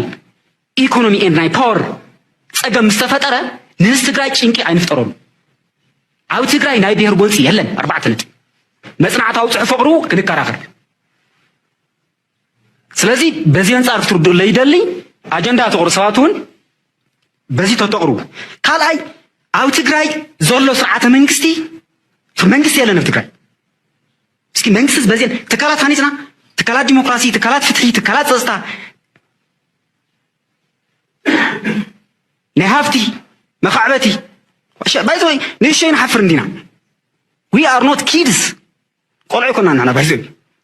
ኢኮኖሚ ኤንድ ናይ ፓወር ፀገም ምስ ተፈጠረ ንህዝቢ ትግራይ ጭንቂ ኣይንፍጠረሉ ኣብ ትግራይ ናይ ብሄር ጎንፂ የለን ኣርባዕተ ነጥቢ መፅናዕታዊ ፅሑፍ ኣቕርቡ ክንከራኸር ስለዚ በዚ ኣንፃር ክትርድኡ ለይደሊ ኣጀንዳ ተቕሩ ሰባት እውን በዚ ተተቕሩ ካልኣይ ኣብ ትግራይ ዘሎ ስርዓተ መንግስቲ መንግስቲ የለን ኣብ ትግራይ እስኪ መንግስቲ በዚን ትካላት ሃኒፅና ትካላት ዲሞክራሲ ትካላት ፍትሒ ትካላት ፀፅታ ናይ ሃፍቲ መኻዕበቲ ባይዘወይ ንእሸይ ንሓፍር እንዲና we are not kids ቆልዑ ይኮና ንሕና ባይዘ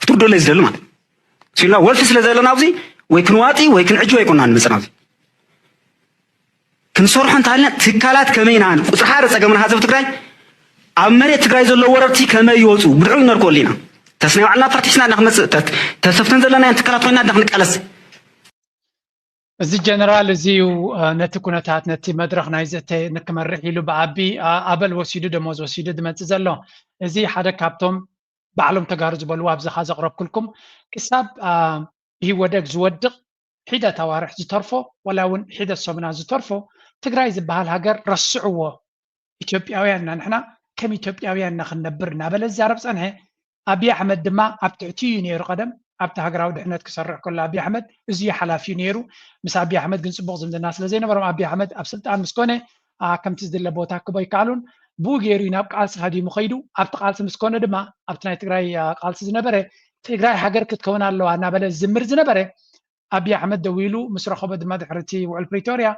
ክትርዶ ለይ ዝደሊ ማለት ሲልና ወልፊ ስለ ዘለና ኣብዚ ወይ ክንዋጢ ወይ ክንዕጅ ወይ ኮና ንመፅና ኣብዚ ክንሰርሖ እንተሃልና ትካላት ከመይ ኢና ቁፅሪ ሓደ ፀገምና ሃዘብ ትግራይ ኣብ መሬት ትግራይ ዘለዉ ወረርቲ ከመይ ይወፁ ብድዑ ይነርኮሉ ኢና ተስናይ ባዕልና ፓርቲ ሒዝና እና ክመፅእ ተሰፍተን ዘለና ያን ትካላት ኮይና እና ክንቃለስ እዚ ጀነራል እዚ እዩ ነቲ ኩነታት ነቲ መድረኽ ናይ ዘተ ንክመርሕ ኢሉ ብኣቢ ኣበል ወሲዱ ደሞዝ ወሲዱ ዝመፅእ ዘሎ። እዚ ሓደ ካብቶም ባዕሎም ተጋሩ ዝበልዎ ኣብዚኻ ዘቕረብኩልኩም ክሳብ ኢህወደግ ዝወድቕ ሒደት ኣዋርሕ ዝተርፎ ዋላ እውን ሒደት ሰሙና ዝተርፎ ትግራይ ዝበሃል ሃገር ረስዕዎ። ኢትዮጵያውያን ኢና ንሕና ከም ኢትዮጵያውያን ኢና ክንነብር እናበለ ዝዛረብ ፀንሐ። ኣብይ ኣሕመድ ድማ ኣብ ትሕቲ እዩ ነይሩ ቀደም ኣብቲ ሃገራዊ ድሕነት ክሰርሕ ከሎ ኣብይ ኣሕመድ እዚ እዩ ሓላፊ ነይሩ። ምስ ኣብይ ኣሕመድ ግን ፅቡቕ ዝምድና ስለ ዘይነበሮም ኣብይ ኣሕመድ ኣብ ስልጣን ምስ ኮነ ከምቲ ዝድለ ቦታ ክቦ ይከኣሉን ብኡ ገይሩ እዩ ናብ ቃልሲ ሃዲሙ ከይዱ። ኣብቲ ቃልሲ ምስ ኮነ ድማ ኣብቲ ናይ ትግራይ ቃልሲ ዝነበረ ትግራይ ሃገር ክትከውን ኣለዋ እናበለ ዝምር ዝነበረ ኣብይ ኣሕመድ ደዊሉ ምስ ረኸቦ ድማ ድሕሪ እቲ ውዕል ፕሪቶርያ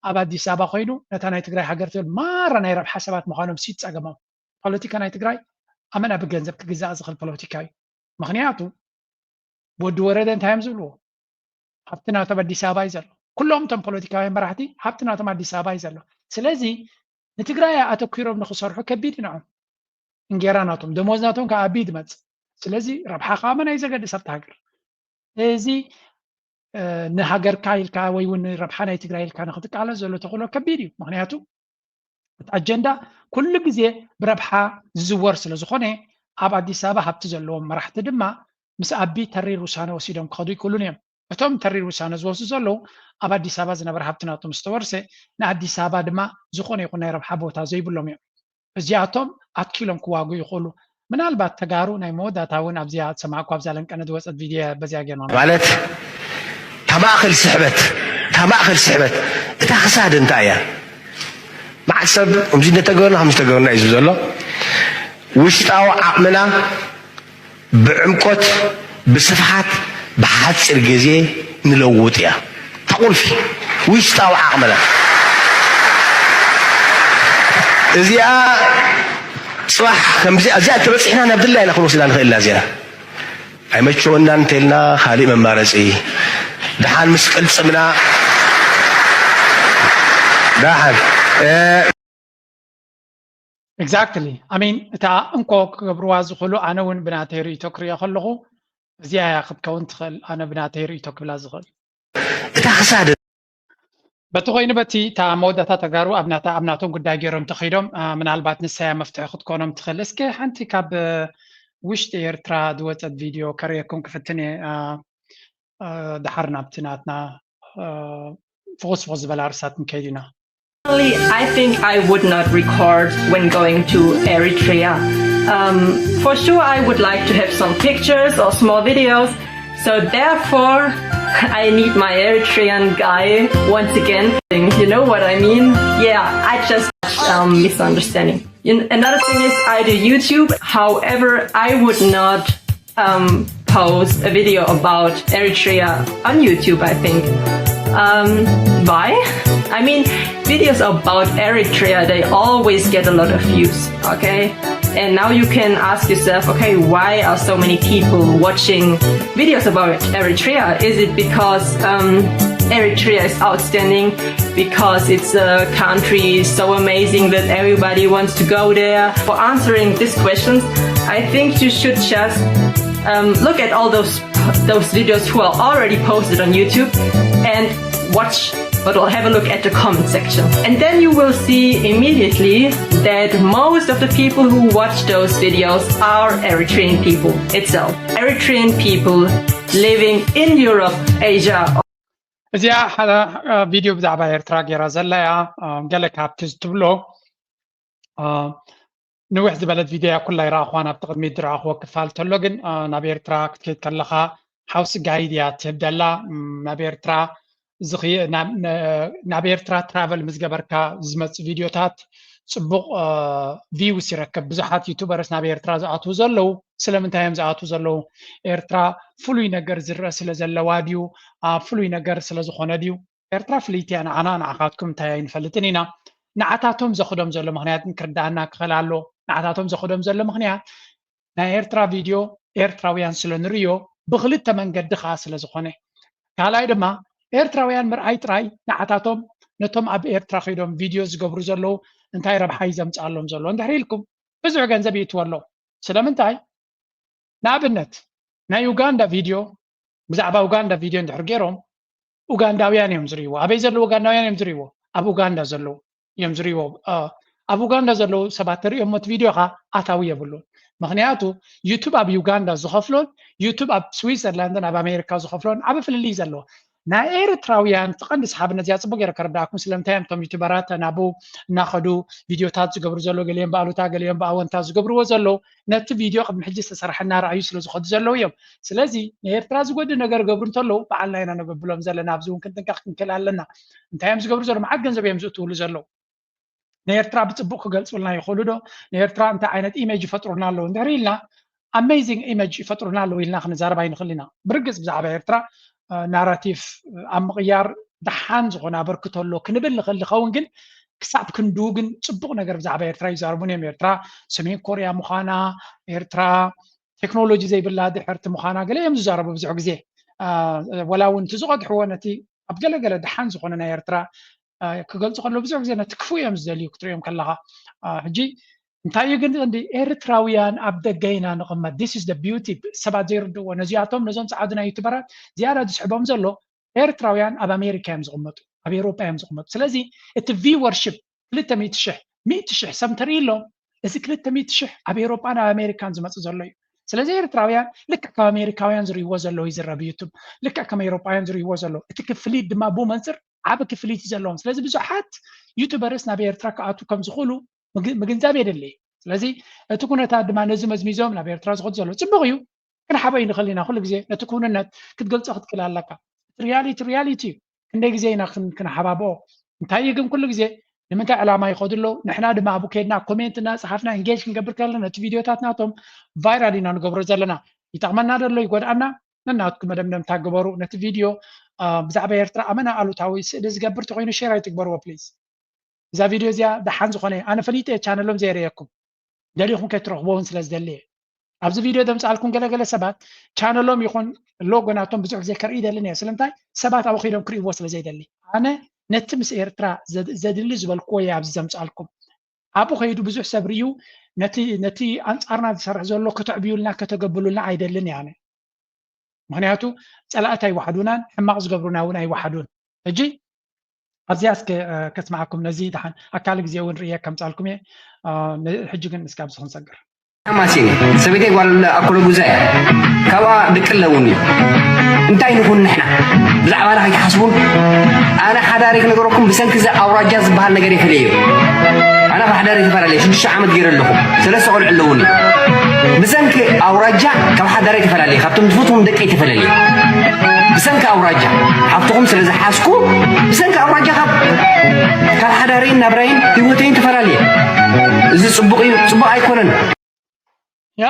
ኣብ ኣዲስ ኣበባ ኮይኑ ነታ ናይ ትግራይ ሃገር ትብል ማራ ናይ ረብሓ ሰባት ምዃኖም ሲት ፀገሞም። ፖለቲካ ናይ ትግራይ ኣመና ብገንዘብ ክግዛእ ዝኽእል ፖለቲካ እዩ። ምኽንያቱ ወዲ ወረደ እንታይ እዮም ዝብልዎ? ሃብቲ ናቶም ኣዲስ ኣበባ እዩ ዘሎ። ኩሎም እቶም ፖለቲካውያን መራሕቲ ሃብቲ ናቶም ኣዲስ ኣበባ እዩ ዘሎ። ስለዚ ንትግራይ ኣተኪሮም ንክሰርሑ ከቢድ እዩ ንዖም። እንጌራ ናቶም ደሞዝ ናቶም ካብ ኣቢ ድመፅ። ስለዚ ረብሓ ከዓ መን እዩ ዘገድስ ኣብቲ ሃገር? እዚ ንሃገርካ ኢልካ ወይ እውን ረብሓ ናይ ትግራይ ኢልካ ንክትቃለስ ዘሎ ተኽእሎ ከቢድ እዩ። ምክንያቱ እቲ ኣጀንዳ ኩሉ ግዜ ብረብሓ ዝዝወር ስለ ዝኾነ ኣብ ኣዲስ ኣበባ ሃብቲ ዘለዎም መራሕቲ ድማ ምስ ኣቢ ተሪር ውሳነ ወሲዶም ክኸዱ ይክእሉን እዮም። እቶም ተሪር ውሳነ ዝወስዱ ዘለዉ ኣብ ኣዲስ ኣበባ ዝነበረ ሃብቲ ናቶም ዝተወርሰ ንኣዲስ ኣበባ ድማ ዝኾነ ይኹን ናይ ረብሓ ቦታ ዘይብሎም እዮም። እዚኣቶም ኣትኪሎም ክዋጉ ይኽእሉ። ምናልባት ተጋሩ ናይ መወዳእታ እውን ኣብዚኣ ዝሰማዕኩ ኣብዛ ለንቀነ ዝወፀት ቪድዮ በዚኣ ገይርና ማለት እታ ማእኸል ስሕበት እታ ማእኸል ስሕበት እታ ክሳድ እንታይ እያ? መዓት ሰብ ከምዚ እንተተገበርና ከምዚ ተገበርና እዩ ዝብል ዘሎ። ውሽጣዊ ዓቕምና ብዕምቆት ብስፍሓት ብሓፂር ግዜ ንለውጥ እያ እታ ቁልፊ ውሽጣዊ ዓቕምና እዚኣ ፅባሕ ከምዚ እዚኣ ተበፂሕና ናብ ድላይና ክንወስዳ ንኽእል ኢና እዚኣ ኣይመቸወናን እንተልና ካሊእ መማረፂ ደሓን ምስ ቅልፅምና ደሓን Exactly. I mean እታ እንኮ ክገብርዋ ዝኽእሉ ኣነ እውን ብናተይ ርእይቶ ክሪኦ ከለኹ እዚኣ እያ ክትከውን ትኽእል ኣነ ብናተይ ርእይቶ ክብላ ዝኽእል እታ ክሳድ በቲ ኮይኑ በቲ እታ መወዳእታ ተጋሩ ኣብ ናታ ኣብ ናቶም ጉዳይ ገይሮም ተኸይዶም ምናልባት ንሳያ መፍትሒ ክትኮኖም ትኽእል እስከ ሓንቲ ካብ ውሽጢ ኤርትራ ዝወፀት ቪድዮ ከርእየኩም ክፍትን እየ ድሓር ናብቲ ናትና ፍኹስ ፍኹስ ዝበላ ርሳት ንከይድ ኢና Personally, I think I would not record when going to Eritrea. Um, for sure, I would like to have some pictures or small videos. So therefore, I need my Eritrean guy once again. You know what I mean? Yeah, I just um, misunderstanding. Another thing is I do YouTube. However, I would not um, post a video about Eritrea on YouTube, I think. Um, why? I mean, videos about Eritrea, they always get a lot of views, okay? And now you can ask yourself, okay, why are so many people watching videos about Eritrea? Is it because um, Eritrea is outstanding? Because it's a country so amazing that everybody wants to go there? For answering these questions, I think you should just um, look at all those those videos who are already posted on YouTube and watch but we'll have a look at the comment section. And then you will see immediately that most of the people who watch those videos are Eritrean people itself. Eritrean people living in Europe, Asia. እዚኣ ሓደ ቪድዮ ብዛዕባ ኤርትራ ገይራ ዘላ እያ። ገለ ካብቲ ትብሎ ንውሕ ዝበለት ቪድዮ እያ ኩላ ይረኣኹዋ ናብቲ ቅድሚት ዝረኣኹዎ ክፋል ተሎ ግን ናብ ኤርትራ ክትከይድ ከለኻ ሓውሲ ጋይድ እያ ትህብ ዘላ ናብ ኤርትራ ናብ ኤርትራ ትራቨል ምስ ገበርካ ዝመፅእ ቪድዮታት ፅቡቕ ቪውስ ይረክብ ብዙሓት ዩቱበርስ ናብ ኤርትራ ዝኣትዉ ዘለዉ ስለምንታይ እዮም ዝኣትዉ ዘለዉ ኤርትራ ፍሉይ ነገር ዝረአ ስለ ዘለዋ ድዩ ፍሉይ ነገር ስለ ዝኾነ ድዩ ኤርትራ ፍልይቲ እያ ንዓና ንዓኻትኩም እንታይ ኣይንፈልጥን ኢና ንዓታቶም ዘኽዶም ዘሎ ምኽንያት ክርዳኣና ክኽእል ኣሎ ንዓታቶም ዘኽዶም ዘሎ ምኽንያት ናይ ኤርትራ ቪድዮ ኤርትራውያን ስለ ንርእዮ ብኽልተ መንገዲ ኸኣ ስለ ዝኾነ ካልኣይ ድማ ኤርትራውያን ምርኣይ ጥራይ ንዓታቶም ነቶም ኣብ ኤርትራ ኸይዶም ቪድዮ ዝገብሩ ዘለዉ እንታይ ረብሓ እዩ ዘምፅኣሎም ዘሎ እንድሕር ኢልኩም ብዙሕ ገንዘብ ይእትወሎም ስለምንታይ ንኣብነት ናይ ኡጋንዳ ቪድዮ ብዛዕባ ኡጋንዳ ቪድዮ እንድሕር ገይሮም ኡጋንዳውያን እዮም ዝርእይዎ። ኣበይ ዘለዉ ኡጋንዳውያን እዮም ዝርእይዎ? ኣብ ኡጋንዳ ዘለዉ እዮም ዝርእይዎ። ኣብ ኡጋንዳ ዘለዉ ሰባት ተርእዮሞ እቲ ቪድዮኻ ኣታዊ የብሉን። ምኽንያቱ ዩቱብ ኣብ ዩጋንዳ ዝኸፍሎን ዩቱብ ኣብ ስዊዘርላንድን ኣብ ኣሜሪካ ዝኸፍሎን ዓቢ ፍልልይ ዘለዎ። ናይ ኤርትራውያን እቲ ቀንዲ ሰሓቢ ነዚኣ ጽቡቅ ገይረ ከረዳእኩም። ስለምንታይ እዮም እቶም ዩቱበራት ናብኡ እናኸዱ ቪድዮታት ዝገብሩ ዘለዉ፣ ገሊኦም ብኣሉታ ገሊኦም ብኣወንታ ዝገብርዎ ዘለዉ? ነቲ ቪድዮ ቅድሚ ሕጂ ዝተሰርሐ እናረኣዩ ስለ ዝኸዱ ዘለዉ እዮም። ስለዚ ንኤርትራ ዝጎድእ ነገር ገብሩ እንተለዉ በዓልና ኢና ነብብሎም ዘለና። ኣብዚ እውን ክንጥንቀቕ ክንክእል ኣለና። እንታይ እዮም ዝገብሩ ዘለዉ? መዓት ገንዘብ እዮም ዝእትውሉ ዘለዉ። ንኤርትራ ብጽቡቕ ክገልጹልና ይኽእሉ ዶ? ንኤርትራ እንታይ ዓይነት ኢሜጅ ይፈጥሩልና ኣለዉ እንድሕር ኢልና፣ ኣሜዚንግ ኢሜጅ ይፈጥሩልና ኣለዉ ኢልና ክንዛረብ ኣይንኽእል ኢና። ብርግጽ ብዛዕባ ኤርትራ ናራቲቭ ኣብ ምቕያር ደሓን ዝኾነ ኣበርክቶ ኣሎ ክንብል ንኽእል ንኸውን፣ ግን ክሳብ ክንድኡ ግን ጽቡቕ ነገር ብዛዕባ ኤርትራ ይዛረቡን እዮም። ኤርትራ ሰሜን ኮርያ ምዃና፣ ኤርትራ ቴክኖሎጂ ዘይብላ ድሕርቲ ምዃና ገለ እዮም ዝዛረቡ ብዙሕ ግዜ። ወላ እውን እቲ ዝቐድሕዎ ነቲ ኣብ ገለገለ ደሓን ዝኾነ ናይ ኤርትራ ክገልፁ ከለዉ ብዙሕ ግዜ ነቲ ክፉእ እዮም ዝደልዩ ክትሪኦም ከለኻ። ሕጂ እንታይ እዩ ግን ቀንዲ ኤርትራውያን ኣብ ደገ ኢና ንቕመጥ። This is the beauty። ሰባት ዘይርድእዎ ነዚኣቶም ነዞም ፃዓዱ ናይ ዩቱበራት ዝያዳ ዝስሕቦም ዘሎ ኤርትራውያን ኣብ ኣሜሪካ እዮም ዝቕመጡ፣ ኣብ ኤውሮጳ እዮም ዝቕመጡ። ስለዚ እቲ ቪወርሽፕ ክልተ ሚእቲ ሽሕ ሚእቲ ሽሕ ሰብ እንተርኢ ኣሎ፣ እዚ ክልተ ሚእቲ ሽሕ ኣብ ኤውሮጳን ኣብ ኣሜሪካን ዝመፅእ ዘሎ እዩ። ስለዚ ኤርትራውያን ልክዕ ከም ኣሜሪካውያን ዝርእይዎ ዘለዉ ይዝረብ ዩቱብ፣ ልክዕ ከም ኤውሮጳውያን ዝርእይዎ ዘለዉ። እቲ ክፍሊት ድማ ብኡ መንፅር ዓቢ ክፍሊት እዩ ዘለዎም። ስለዚ ብዙሓት ዩቱበርስ ናብ ኤርትራ ክኣትዉ ከም ዝኽእሉ ምግንዛብ የድሊ። ስለዚ እቲ ኩነታት ድማ ነዚ መዝሚዞም ናብ ኤርትራ ዝኸዱ ዘለዉ ጽቡቕ እዩ። ክንሓበ ንኽእል ኢና። ኩሉ ግዜ ነቲ ክውንነት ክትገልጾ ክትክእል ኣለካ። እቲ ሪያሊቲ ሪያሊቲ እዩ። ክንደይ ግዜ ኢና ክንሓባብኦ? እንታይ እዩ ግን ኩሉ ግዜ ንምንታይ ዕላማ ይኸዱ ኣለዉ? ንሕና ድማ ኣብኡ ከድና ኮሜንት እናጸሓፍና ኢንጌጅ ክንገብር ከለና ነቲ ቪድዮታት ናቶም ቫይራል ኢና ንገብሮ ዘለና። ይጠቕመና ደሎ ይጎድኣና? ነናትኩም መደምደምታ ግበሩ። ነቲ ቪድዮ ብዛዕባ ኤርትራ ኣመና ኣሉታዊ ስእሊ ዝገብር ተኮይኑ ሼር ኣይትግበርዎ ፕሊዝ። እዛ ቪድዮ እዚኣ ደሓን ዝኾነ ኣነ ፈሊጠ ቻነሎም ዘየረየኩም ደሊኹም ከይትረኽቦ እውን ስለ ዝደሊ እየ። ኣብዚ ቪድዮ ዘምፃልኩም ገለገለ ሰባት ቻነሎም ይኹን ሎጎ ናቶም ብዙሕ ግዜ ከርኢ ደልን እየ። ስለምንታይ ሰባት ኣብኡ ከይዶም ክርእይዎ ስለ ዘይደሊ። ኣነ ነቲ ምስ ኤርትራ ዘድሊ ዝበልክዎ እየ ኣብዚ ዘምፃልኩም። ኣብኡ ከይዱ ብዙሕ ሰብ ርእዩ ነቲ ኣንፃርና ዝሰርሕ ዘሎ ከተዕብዩልና ከተገብሉልና ኣይደልን እየ ኣነ። ምክንያቱ ፀላእቲ ኣይወሓዱናን ሕማቕ ዝገብሩና እውን ኣይወሓዱን። ሕጂ ኣብዚኣ እስከ ከስማዓኩም ነዚ ደሓን ኣካል ግዜ እውን ርእየ ከምፃልኩም እየ። ሕጂ ግን እስከ ኣብዚ ክንሰግር። ማሲኒ ሰበይተይ ጓል ኣኮሎ ጉዛ እያ። ካብኣ ደቂ ኣለውኒ። እንታይ ንኹን ንሕና ብዛዕባና ከይትሓስቡን ኣነ ሓዳሪ ክነገረኩም ብሰንኪ እዚ ኣውራጃ ዝበሃል ነገር የፈለዮ። ኣነ ካብ ሓዳሪ ተፈላለየ ሽዱሽተ ዓመት ገይረ ኣለኹ። ሰለስተ ቆልዑ ኣለውኒ። ብሰንኪ ኣውራጃ ካብ ሓዳሪ ተፈላለየ ካብቶም ዝፈትዎም ደቂ ተፈላለየ። ብሰንኪ ኣውራጃ ሓፍትኹም ስለ ዝሓዝኩ ብሰንኪ ኣውራጃ ካብ ካብ ሓዳረይን ናብራይን ህይወተይን ተፈላለየ። እዚ ጽቡቕ እዩ ጽቡቕ ኣይኮነን። ያ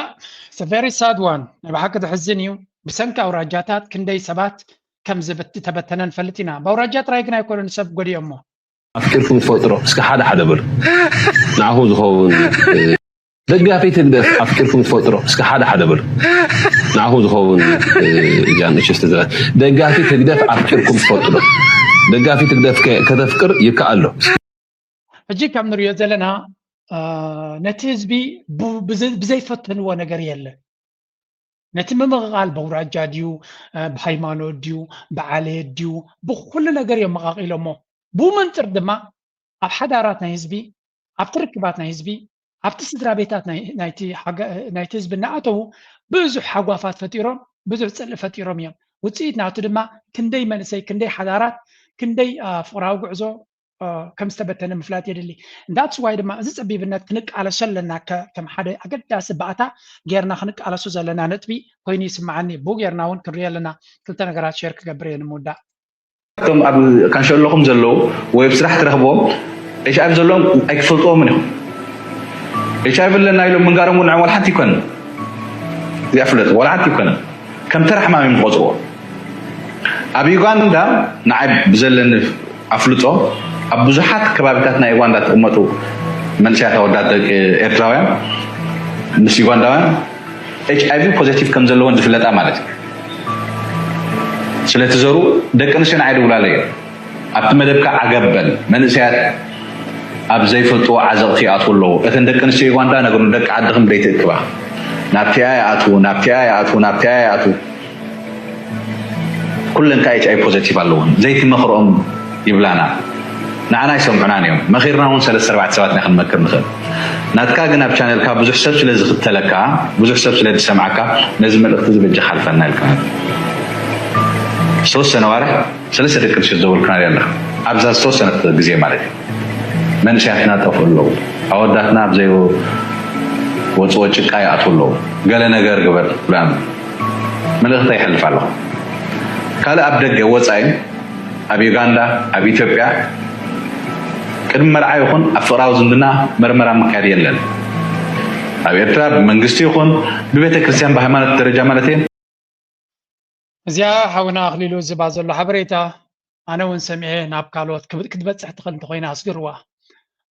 ቨሪ ሳድ ዋን ናይ ብሓቂ ዘሕዝን እዩ። ብሰንኪ ኣውራጃታት ክንደይ ሰባት ከም ዝተበተነ ንፈልጥ ኢና። ብኣውራጃ ጥራይ ግን ኣይኮነን ሰብ ጎዲኦሞ። ኣፍቂርኩም ትፈልጡ ዶ? እስከ ሓደ ሓደ በሉ። ንዓኹም ዝኸውን ደጋፊት ህግደፍ ኣፍቂርኩም ትፈልጡ ዶ? እስከ ሓደ ሓደ በሉ። ንዓኹም ዝኸውን እዚኣ ንእሽቶ ስለ ደጋፊት ህግደፍ ኣፍቂርኩም ትፈልጡ ዶ? ደጋፊት ህግደፍ ከተፍቅር ይከኣል ዶ? ሕጂ ከም ንሪኦ ዘለና ነቲ ህዝቢ ብዘይፈተንዎ ነገር የለን። ነቲ ምምቕቓል በውራጃ ድዩ ብሃይማኖት ድዩ ብዓሌት ድዩ ብኩሉ ነገር እዮም መቓቒሎሞ። ብኡ መንፅር ድማ ኣብ ሓዳራት ናይ ህዝቢ ኣብቲ ርክባት ናይ ህዝቢ ኣብቲ ስድራ ቤታት ናይቲ ህዝቢ እናኣተዉ ብዙሕ ሓጓፋት ፈጢሮም ብዙሕ ፅልኢ ፈጢሮም እዮም። ውፅኢት ናቱ ድማ ክንደይ መንእሰይ ክንደይ ሓዳራት ክንደይ ፍቕራዊ ጉዕዞ ከም ዝተበተነ ምፍላጥ የድሊ። እንዳትስዋይ ድማ እዚ ፀቢብነት ክንቃለሶ ኣለና። ከም ሓደ ኣገዳሲ ባእታ ጌርና ክንቃለሶ ዘለና ነጥቢ ኮይኑ ይስምዓኒ። ብኡ ጌርና እውን ክንሪኦ ኣለና። ክልተ ነገራት ሼር ክገብር እየ ንምውዳእ። እቶም ኣብ ካንሸሎኹም ዘለዉ ወይ ኣብ ስራሕ ትረኽብዎም ኤች ኣይቪ ዘለዎም ኣይክፈልጥዎምን ኢኹም። ኤች ኣይቪ ኣለና ኢሎም ምንጋሮም እውን ንዕኦም ዋላ ሓንቲ ኣይኮነን። እዚኣ ፍለጥ፣ ዋላ ሓንቲ ኣይኮነን። ከም ተራ ሕማም እዮም ዝቖፅርዎ። ኣብ ዩጋንዳ ንዓይ ብዘለኒ ኣፍልጦ ኣብ ብዙሓት ከባቢታት ናይ ዩጋንዳ ትቕመጡ መንእሰያት ኣወዳት ደቂ ኤርትራውያን ምስ ዩጋንዳውያን ኤች ኣይቪ ፖዘቲቭ ከም ዘለወን ዝፍለጣ ማለት እዩ። ስለቲ ዘሩ ደቂ ኣንስትዮ ንዓይ ደውላለ እየን። ኣብቲ መደብካ ዓገብ በል። መንእሰያት ኣብ ዘይፈልጥዎ ዓዘቕቲ ይኣትዉ ኣለዉ። እተን ደቂ ኣንስትዮ ዩጋንዳ ነግሩ ንደቂ ዓድኽን ደይትእክባ። ናብቲኣ ይኣትዉ፣ ናብቲኣ ይኣትዉ፣ ናብቲኣ ይኣትዉ። ኩለን ከኣ ኤች ኣይ ፖዘቲቭ ኣለውን ዘይትመኽርኦም ይብላና። ንዓና ኣይሰምዑናን እዮም። መኺርና እውን ሰለስተ ኣርባዕተ ሰባት ኢና ክንመክር ንኽእል። ናትካ ግን ኣብ ቻነልካ ብዙሕ ሰብ ስለ ዝኽተለካ፣ ብዙሕ ሰብ ስለ ዝሰምዓካ ነዚ መልእኽቲ እዚ በጃኻ ሓልፈልና ኢልካ። ዝተወሰነ ዋርሕ ሰለስተ ደቂ ኣንስትዮ ዝደወልኩና ኣለካ። ኣብዛ ዝተወሰነት ግዜ ማለት እዩ። መንእሰያትና ጠፍኡ ኣለዉ። ኣወዳትና ኣብ ዘይወፅዎ ጭቃ ይኣትዉ ኣለዉ። ገለ ነገር ግበር ብላን መልእኽቲ ይሕልፍ ኣለኹ። ካልእ ኣብ ደገ ወፃኢ ኣብ ዩጋንዳ፣ ኣብ ኢትዮጵያ ቅድሚ መርዓ ይኹን ኣብ ፍቕራዊ ዝምድና መርመራ ምክያድ የለን። ኣብ ኤርትራ ብመንግስቲ ይኹን ብቤተ ክርስቲያን ብሃይማኖት ደረጃ ማለት እየ። እዚኣ ሓውና ኣኽሊሉ ዝባ ዘሎ ሓበሬታ ኣነ እውን ሰሚዐ ናብ ካልኦት ክብ- ክትበፅሕ ትኽእል እንተኮይና ኣስግርዋ።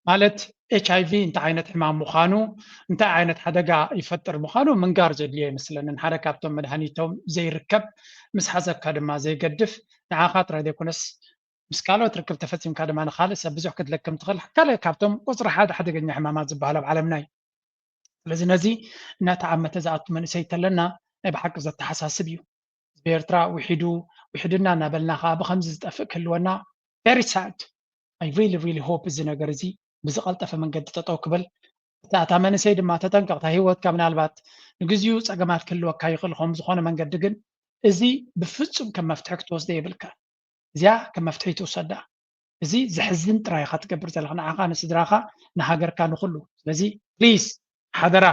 ማለት ኤች ኣይ ቪ እንታይ ዓይነት ሕማም ምዃኑ እንታይ ዓይነት ሓደጋ ይፈጥር ምዃኑ ምንጋር ዘድልዮ ይመስለንን። ሓደ ካብቶም መድሃኒቶም ዘይርከብ ምስ ሓዘካ ድማ ዘይገድፍ ንዓኻ ጥራይ ዘይኮነስ ምስ ካልኦት ርክብ ተፈፂምካ ድማ ንካልእ ሰብ ብዙሕ ክትለክም ትኽእል ካልእ ካብቶም ቁፅሪ ሓደ ሓደገኛ ሕማማት ዝበሃል ኣብ ዓለምና እዩ። ስለዚ ነዚ እናተዓመተ ዝኣቱ መንእሰይ ተለና ናይ ብሓቂ ዘተሓሳስብ እዩ። ህዝቢ ኤርትራ ውሒዱ ውሕድና እናበልና ከዓ ብከምዚ ዝጠፍእ ክህልወና very sad። I really really hope እዚ ነገር እዚ ብዝቐልጠፈ መንገዲ ጠጠው ክብል እታ እታ መንእሰይ ድማ ተጠንቀቕ እታ ህይወትካ ምናልባት ንግዚኡ ፀገማት ክህልወካ ይኽእል ከም ዝኾነ መንገዲ ግን እዚ ብፍፁም ከም መፍትሒ ክትወስደ የብልካ። እዚኣ ከም መፍትሒ ትውሰዳ። እዚ ዘሕዝን ጥራይ ኢኻ ትገብር ዘለኻ ንዓኻ ንስድራኻ ንሃገርካ ንኹሉ። ስለዚ please ሓደራ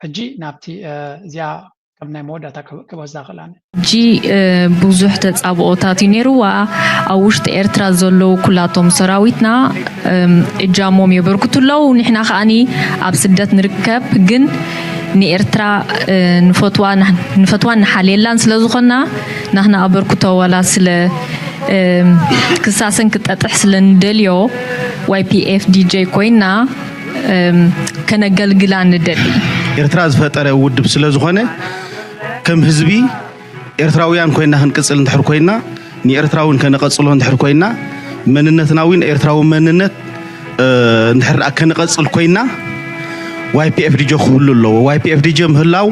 ሕጂ ናብቲ እዚኣ ከም ናይ መወዳእታ ክወስዳ ክእል ኣነ። ሕጂ ብዙሕ ተጻብኦታት እዩ ነይርዋ። ኣብ ውሽጢ ኤርትራ ዘለዉ ኩላቶም ሰራዊትና እጃሞም የበርክቱ ኣለዉ። ንሕና ከኣኒ ኣብ ስደት ንርከብ ግን ንኤርትራ ንፈትዋን ንሓልየላን ስለ ዝኾንና ናህና ኣበርክቶ ዋላ ስለ ክሳሰን ክጠጥሕ ስለ ንደልዮ ዋይ ፒ ኤፍ ዲ ጀይ ኮይና ከነገልግላ ንደሊ። ኤርትራ ዝፈጠረ ውድብ ስለ ዝኾነ ከም ህዝቢ ኤርትራውያን ኮይና ክንቅጽል እንድሕር ኮይና ንኤርትራ እውን ከነቐጽሎ እንድሕር ኮይና መንነትና እውን ኤርትራዊ መንነት እንድሕር ደኣ ከነቐጽል ኮይና ዋይ ፒ ኤፍ ዲ ጀ ክህሉ ኣለዎ። ዋይ ፒ ኤፍ ዲ ጀ ምህላው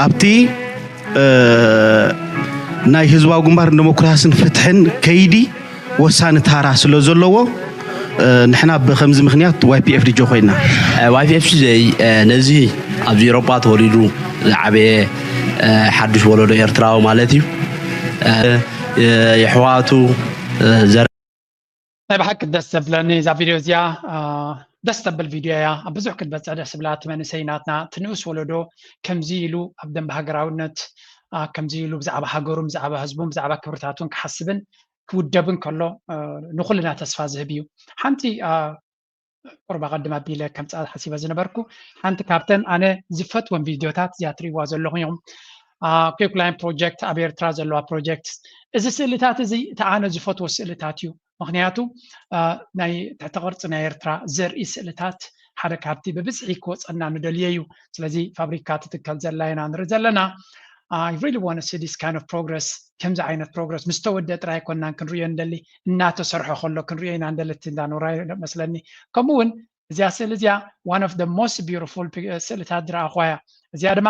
ኣብቲ ናይ ህዝባዊ ግንባር ንደሞክራስን ፍትሕን ከይዲ ወሳኒ ታራ ስለ ዘለዎ ንሕና ብከምዚ ምክንያት ዋይ ፒ ኤፍ ዲ ጀ ኮይና። ዋይ ፒ ኤፍ ዲ ጀ ነዚ ኣብዚ ኤሮጳ ተወሊዱ ዝዓበየ ሓዱሽ ወለዶ ኤርትራዊ ማለት እዩ። የሕዋቱ ዘር ናይ ብሓቂ ደስ ዘብለኒ እዛ ቪድዮ እዚኣ ደስ ተብል ቪድዮ እያ ኣብ ብዙሕ ክትበፅሕ ደስ ብላ እቲ መንእሰይ ናትና እቲ ንኡስ ወለዶ ከምዚ ኢሉ ኣብ ደንበ ሃገራውነት ከምዚ ኢሉ ብዛዕባ ሃገሩን ብዛዕባ ህዝቡን ብዛዕባ ክብርታቱን ክሓስብን ክውደብን ከሎ ንኩልና ተስፋ ዝህብ እዩ ሓንቲ ቁርብ ኣቐድም ኣቢለ ከምፅኣ ሓሲበ ዝነበርኩ ሓንቲ ካብተን ኣነ ዝፈትወን ቪድዮታት እዚኣ ትሪእዋ ዘለኹም ኢኹም ኬኩላይን ፕሮጀክት ኣብ ኤርትራ ዘለዋ ፕሮጀክት እዚ ስእልታት እዚ እቲ ኣነ ዝፈትዎ ስእልታት እዩ ምክንያቱ ናይ ትሕቲ ቅርፂ ናይ ኤርትራ ዘርኢ ስእልታት ሓደ ካብቲ ብብዝሒ ክወፀና ንደልዮ እዩ ስለዚ ፋብሪካ ትትከል ዘላ ኢና ንርኢ ዘለና I really want to see this kind of progress ከምዚ ዓይነት progress ምስ ተወደ ጥራይ ኣይኮናን ክንሪኦ እንደሊ እናተሰርሖ ከሎ ክንሪኦ ኢና እንደሊ እቲ እንዳኖራ መስለኒ ከምኡ እውን እዚኣ ስእሊ እዚኣ one of the most beautiful ስእልታት ዝረኣኹዋ እያ እዚኣ ድማ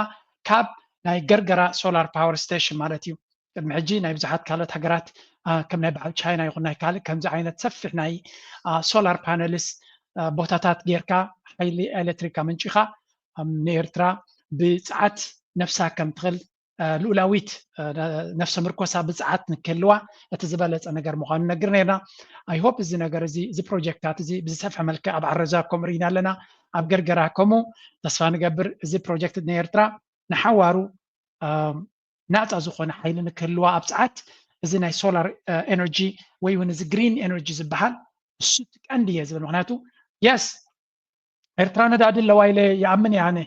ካብ ናይ ገርገራ solar power station ማለት እዩ ቅድሚ ሕጂ ናይ ብዙሓት ካልኦት ሃገራት ከም ናይ በዓል ቻይና ይኹን ናይ ካልእ ከምዚ ዓይነት ሰፊሕ ናይ solar panels ቦታታት ጌርካ ሓይሊ ኤሌክትሪክ ኣመንጪኻ ንኤርትራ ብፅዓት ነፍሳ ከም ትኽእል ልኡላዊት ነፍሰ ምርኮሳ ብፅዓት ንክህልዋ እቲ ዝበለፀ ነገር ምዃኑ ነግር ነርና I hope እዚ ነገር እዚ እዚ ፕሮጀክታት እዚ ብዝሰፍሐ መልክዕ ኣብ ዓረዛ ከምኡ ርኢና ኣለና ኣብ ገርገራ ከምኡ ተስፋ ንገብር እዚ ፕሮጀክት ንኤርትራ ንሓዋሩ ናፃ ዝኾነ ሓይሊ ንክህልዋ ኣብ ፀዓት እዚ ናይ solar energy ወይ እውን እዚ green energy ዝበሃል እሱ ቀንዲ እየ ዝብል ምክንያቱ yes ኤርትራ ነዳዲ ኣለዋ ኢለ ይኣምን እየ ኣነ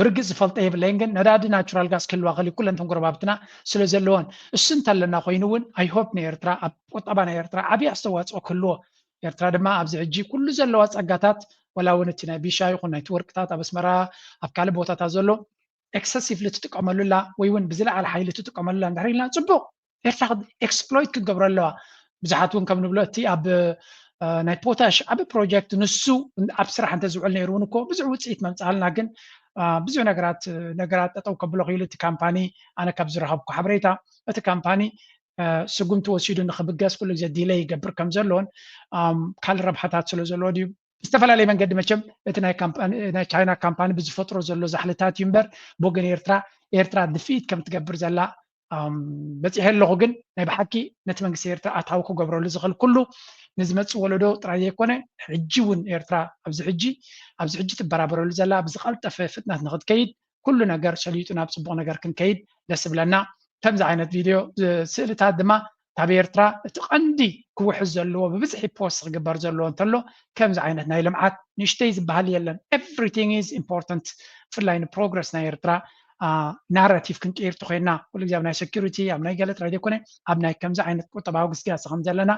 ብርግፅ ዝፈልጦ የብለይን ግን ነዳዲ natural gas ክህልዋ ክእል ኩለን ተን ጎረባብትና ስለ ዘለወን እሱ እንተለና ኮይኑ እውን I hope ንኤርትራ ኣብ ቁጠባ ናይ ኤርትራ ዓብዪ ኣስተዋፅኦ ክህልዎ ኤርትራ ድማ ኣብዚ ሕጂ ኩሉ ዘለዋ ፀጋታት ወላ እውን እቲ ናይ ቢሻ ይኹን ናይቲ ወርቅታት ኣብ ኣስመራ ኣብ ካልእ ቦታታት ዘሎ excessively ትጥቀመሉላ ወይ እውን ብዝለዓለ ሓይሊ ትጥቀመሉላ እንድሕር ኢልና ፅቡቕ ኤርትራ exploit ክትገብሮ ኣለዋ ብዙሓት እውን ከም ንብሎ እቲ ኣብ ናይ ፖታሽ ዓቢ ፕሮጀክት ንሱ ኣብ ስራሕ እንተዝውዕል ነይሩ እውን እኮ ብዙሕ ውፅኢት መምፅኣልና ግን ብዙ ነገራት ነገራት ጠጠው ከብሎ ክኢሉ እቲ ካምፓኒ። ኣነ ካብ ዝረኸብኩ ሓበሬታ እቲ ካምፓኒ ስጉምቲ ወሲዱ ንክብገስ ኩሉ ግዜ ዲለይ ይገብር ከም ዘሎን ካልእ ረብሓታት ስለ ዘለዎ ድዩ? ዝተፈላለየ መንገዲ መቸም እቲ ናይ ቻይና ካምፓኒ ብዝፈጥሮ ዘሎ ዛሕልታት እዩ እምበር ብወገን ኤርትራ ኤርትራ ድፍኢት ከም ትገብር ዘላ በፂሐ ኣለኹ። ግን ናይ ብሓቂ ነቲ መንግስቲ ኤርትራ ኣታዊ ክገብረሉ ዝኽእል ኩሉ ንዝመፅእ ወለዶ ጥራይ ዘይኮነ ሕጂ እውን ኤርትራ ኣብዚ ሕጂ ኣብዚ ሕጂ ትበራበረሉ ዘላ ብዝቐልጠፈ ፍጥነት ንክትከይድ ኩሉ ነገር ሰሊጡ ናብ ፅቡቕ ነገር ክንከይድ ደስ ብለና። ከምዚ ዓይነት ቪድዮ ስእልታት ድማ ካብ ኤርትራ እቲ ቀንዲ ክውሕዝ ዘለዎ ብብዝሒ ፖስት ክግበር ዘለዎ እንተሎ ከምዚ ዓይነት ናይ ልምዓት ንሽተይ ዝበሃል የለን። Everything is important። ብፍላይ ንፕሮግረስ ናይ ኤርትራ ናራቲቭ ክንቅይር ተኮይና ኩሉ ግዜ ኣብ ናይ ሴኩሪቲ ኣብ ናይ ገለ ጥራይ ዘይኮነ ኣብ ናይ ከምዚ ዓይነት ቁጠባዊ ግስጋሴ ከም ዘለና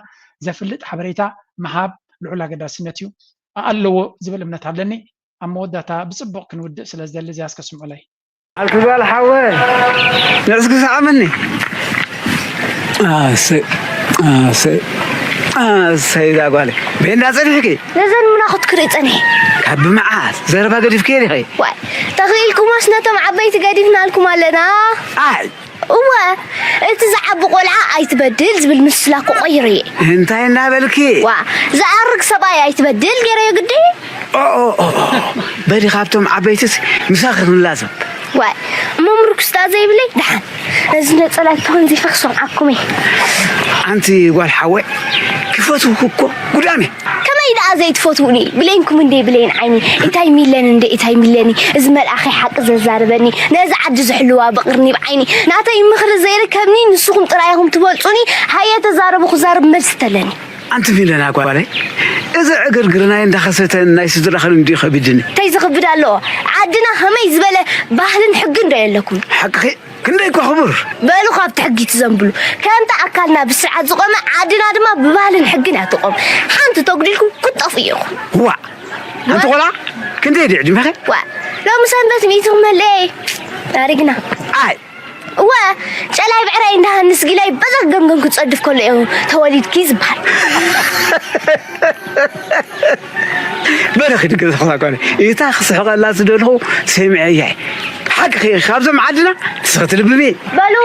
ዘፍልጥ ሓበሬታ ምሃብ ልዑል ኣገዳስነት እዩ ኣለዎ ዝብል እምነት ኣለኒ። ኣብ መወዳእታ ብፅቡቕ ክንውድእ ስለ ዝደሊ እዚኣ እስከ ስምዑለይ። ኣልክ ጓል ሓወ ንዕስኪ ሰዓምኒ ኣሰይ ኣሰይ ኣሰይ እዛ ጓል ቤንዳ ፀኒሕኪ ነዘን ምናኹት ክርኢ ፀኒሐ ካብ ብመዓት ዘረባ ገዲፍኪ ዲኺ ዋይ ተኽኢልኩሞስ ነቶም ዓበይቲ ገዲፍናልኩም ኣለና ኣይ እወ እቲ ዝዓቢ ቆልዓ ኣይትበድል ዝብል ምስላ ክቆይር እየ እንታይ እናበልኪ ዋ ዝኣርግ ሰብኣይ ኣይትበድል ገይረዮ ግዲ በዲ ካብቶም ዓበይትስ ምሳኺ ክንላዘብ ዋይ እሞ ምርኩስ ደኣ ዘይብለይ ደሓን ነዚ ነፀላ ይኮን ዚፈ ክሰምዓኩም እየ ኣንቲ ጓል ሓወይ ክፈትውኩ እኮ ጉዳም እየ ከመይ ደኣ ዘይትፈትውኒ ብሌንኩም እንደ ብሌን ዓይኒ እንታይ ሚለን እንደ እንታይ ሚለኒ እዚ መልኣኸይ ሓቂ ዘዛርበኒ ነዚ ዓዲ ዝሕልዋ ብቕርኒ ብዓይኒ ናተይ ምኽሪ ዘይርከብኒ ንስኹም ጥራይ ኢኹም ትበልጹኒ ሃየ ተዛረቡ ክዛርብ መልሲ ተለኒ ኣንቲ ሚለና ጓለይ እዚ ዕግርግር ናይ እንዳኸሰተ ናይ ስድራኽን እንዲዩ ከቢድኒ እንታይ ዝኽብድ ኣለዎ ዓድና ከመይ ዝበለ ባህልን ሕግን ዶ የለኩም ሓቅኺ ክንደይ እኳ ክቡር በሉ ካብቲ ሕጊ ትዘንብሉ ከምቲ ኣካልና ብስርዓት ዝቆመ ዓድና ድማ ብባህልን ሕግን እያ ትቆም ሓንቲ ተጉዲልኩም ክትጠፍኡ ኢኹም ዋዕ ኣንቲ ቆልዓ ክንደይ ድዩ ዕድመኸ ዋዕ ሎሚ ሰንበት ሚእቲ ክመልአ ኣሪግና ኣይ እወ ጨላይ ብዕራይ እንዳሃንስ ጊላይ በዛ ገምገም ክጸድፍ ከሎ እዩ ተወሊድኪ ዝበሃል በረኺ ድገዛ ኾታ ጓለ እታ ክስሕቐላ ዝደልኹ ሰሚዐያ ሓቅኺ ካብዞም ዓድና ንስኺ ትልብሚ በሉ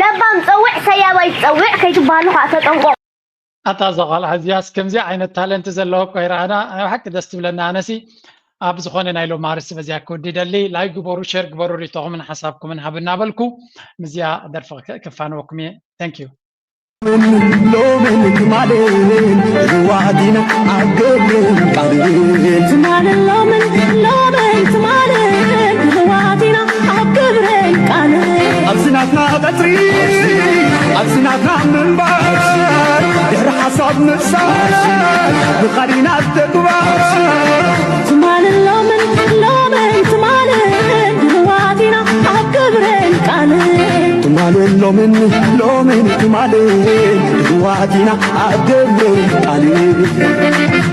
ለባም ጸውዕ ሰያባይ ጸውዕ ከይትበሃሉ ከዓ ተጠንቀቑ ኣታ እዛ ቓልዓ እዚኣስ ከምዚ ዓይነት ታለንት ዘለዎ እኮ ይረኣና ናይ ብሓቂ ደስ ትብለና ኣነሲ ኣብ ዝኾነ ናይ ሎም ኣርእስቲ በዚኣ ክውዲ ደሊ ላይክ ግበሩ ሸር ግበሩ ሪቶኹምን ሓሳብኩምን ሃብ እናበልኩ ምስዚኣ ደርፊ ክፋነወኩም እየ thank you ሎምን ትማልን ርዋዲና ኣብ ገብርን ቃልን ትማልን ሎምን ሎምን ትማልን ርዋዲና ኣብ ገብርን ቃልን ኣብዚ ናትና ቀፅሪ ኣብዚ ናትና ምንባር ድሕሪ ሓሳብ ምሳል ብኻሊና ተግባር ትማልን ሎምን ሎምን ትማልን ርዋዲና ኣብ ገብርን ቃልን ትማልን ሎምን ሎምን ትማልን ርዋዲና ኣብ ገብርን ቃልን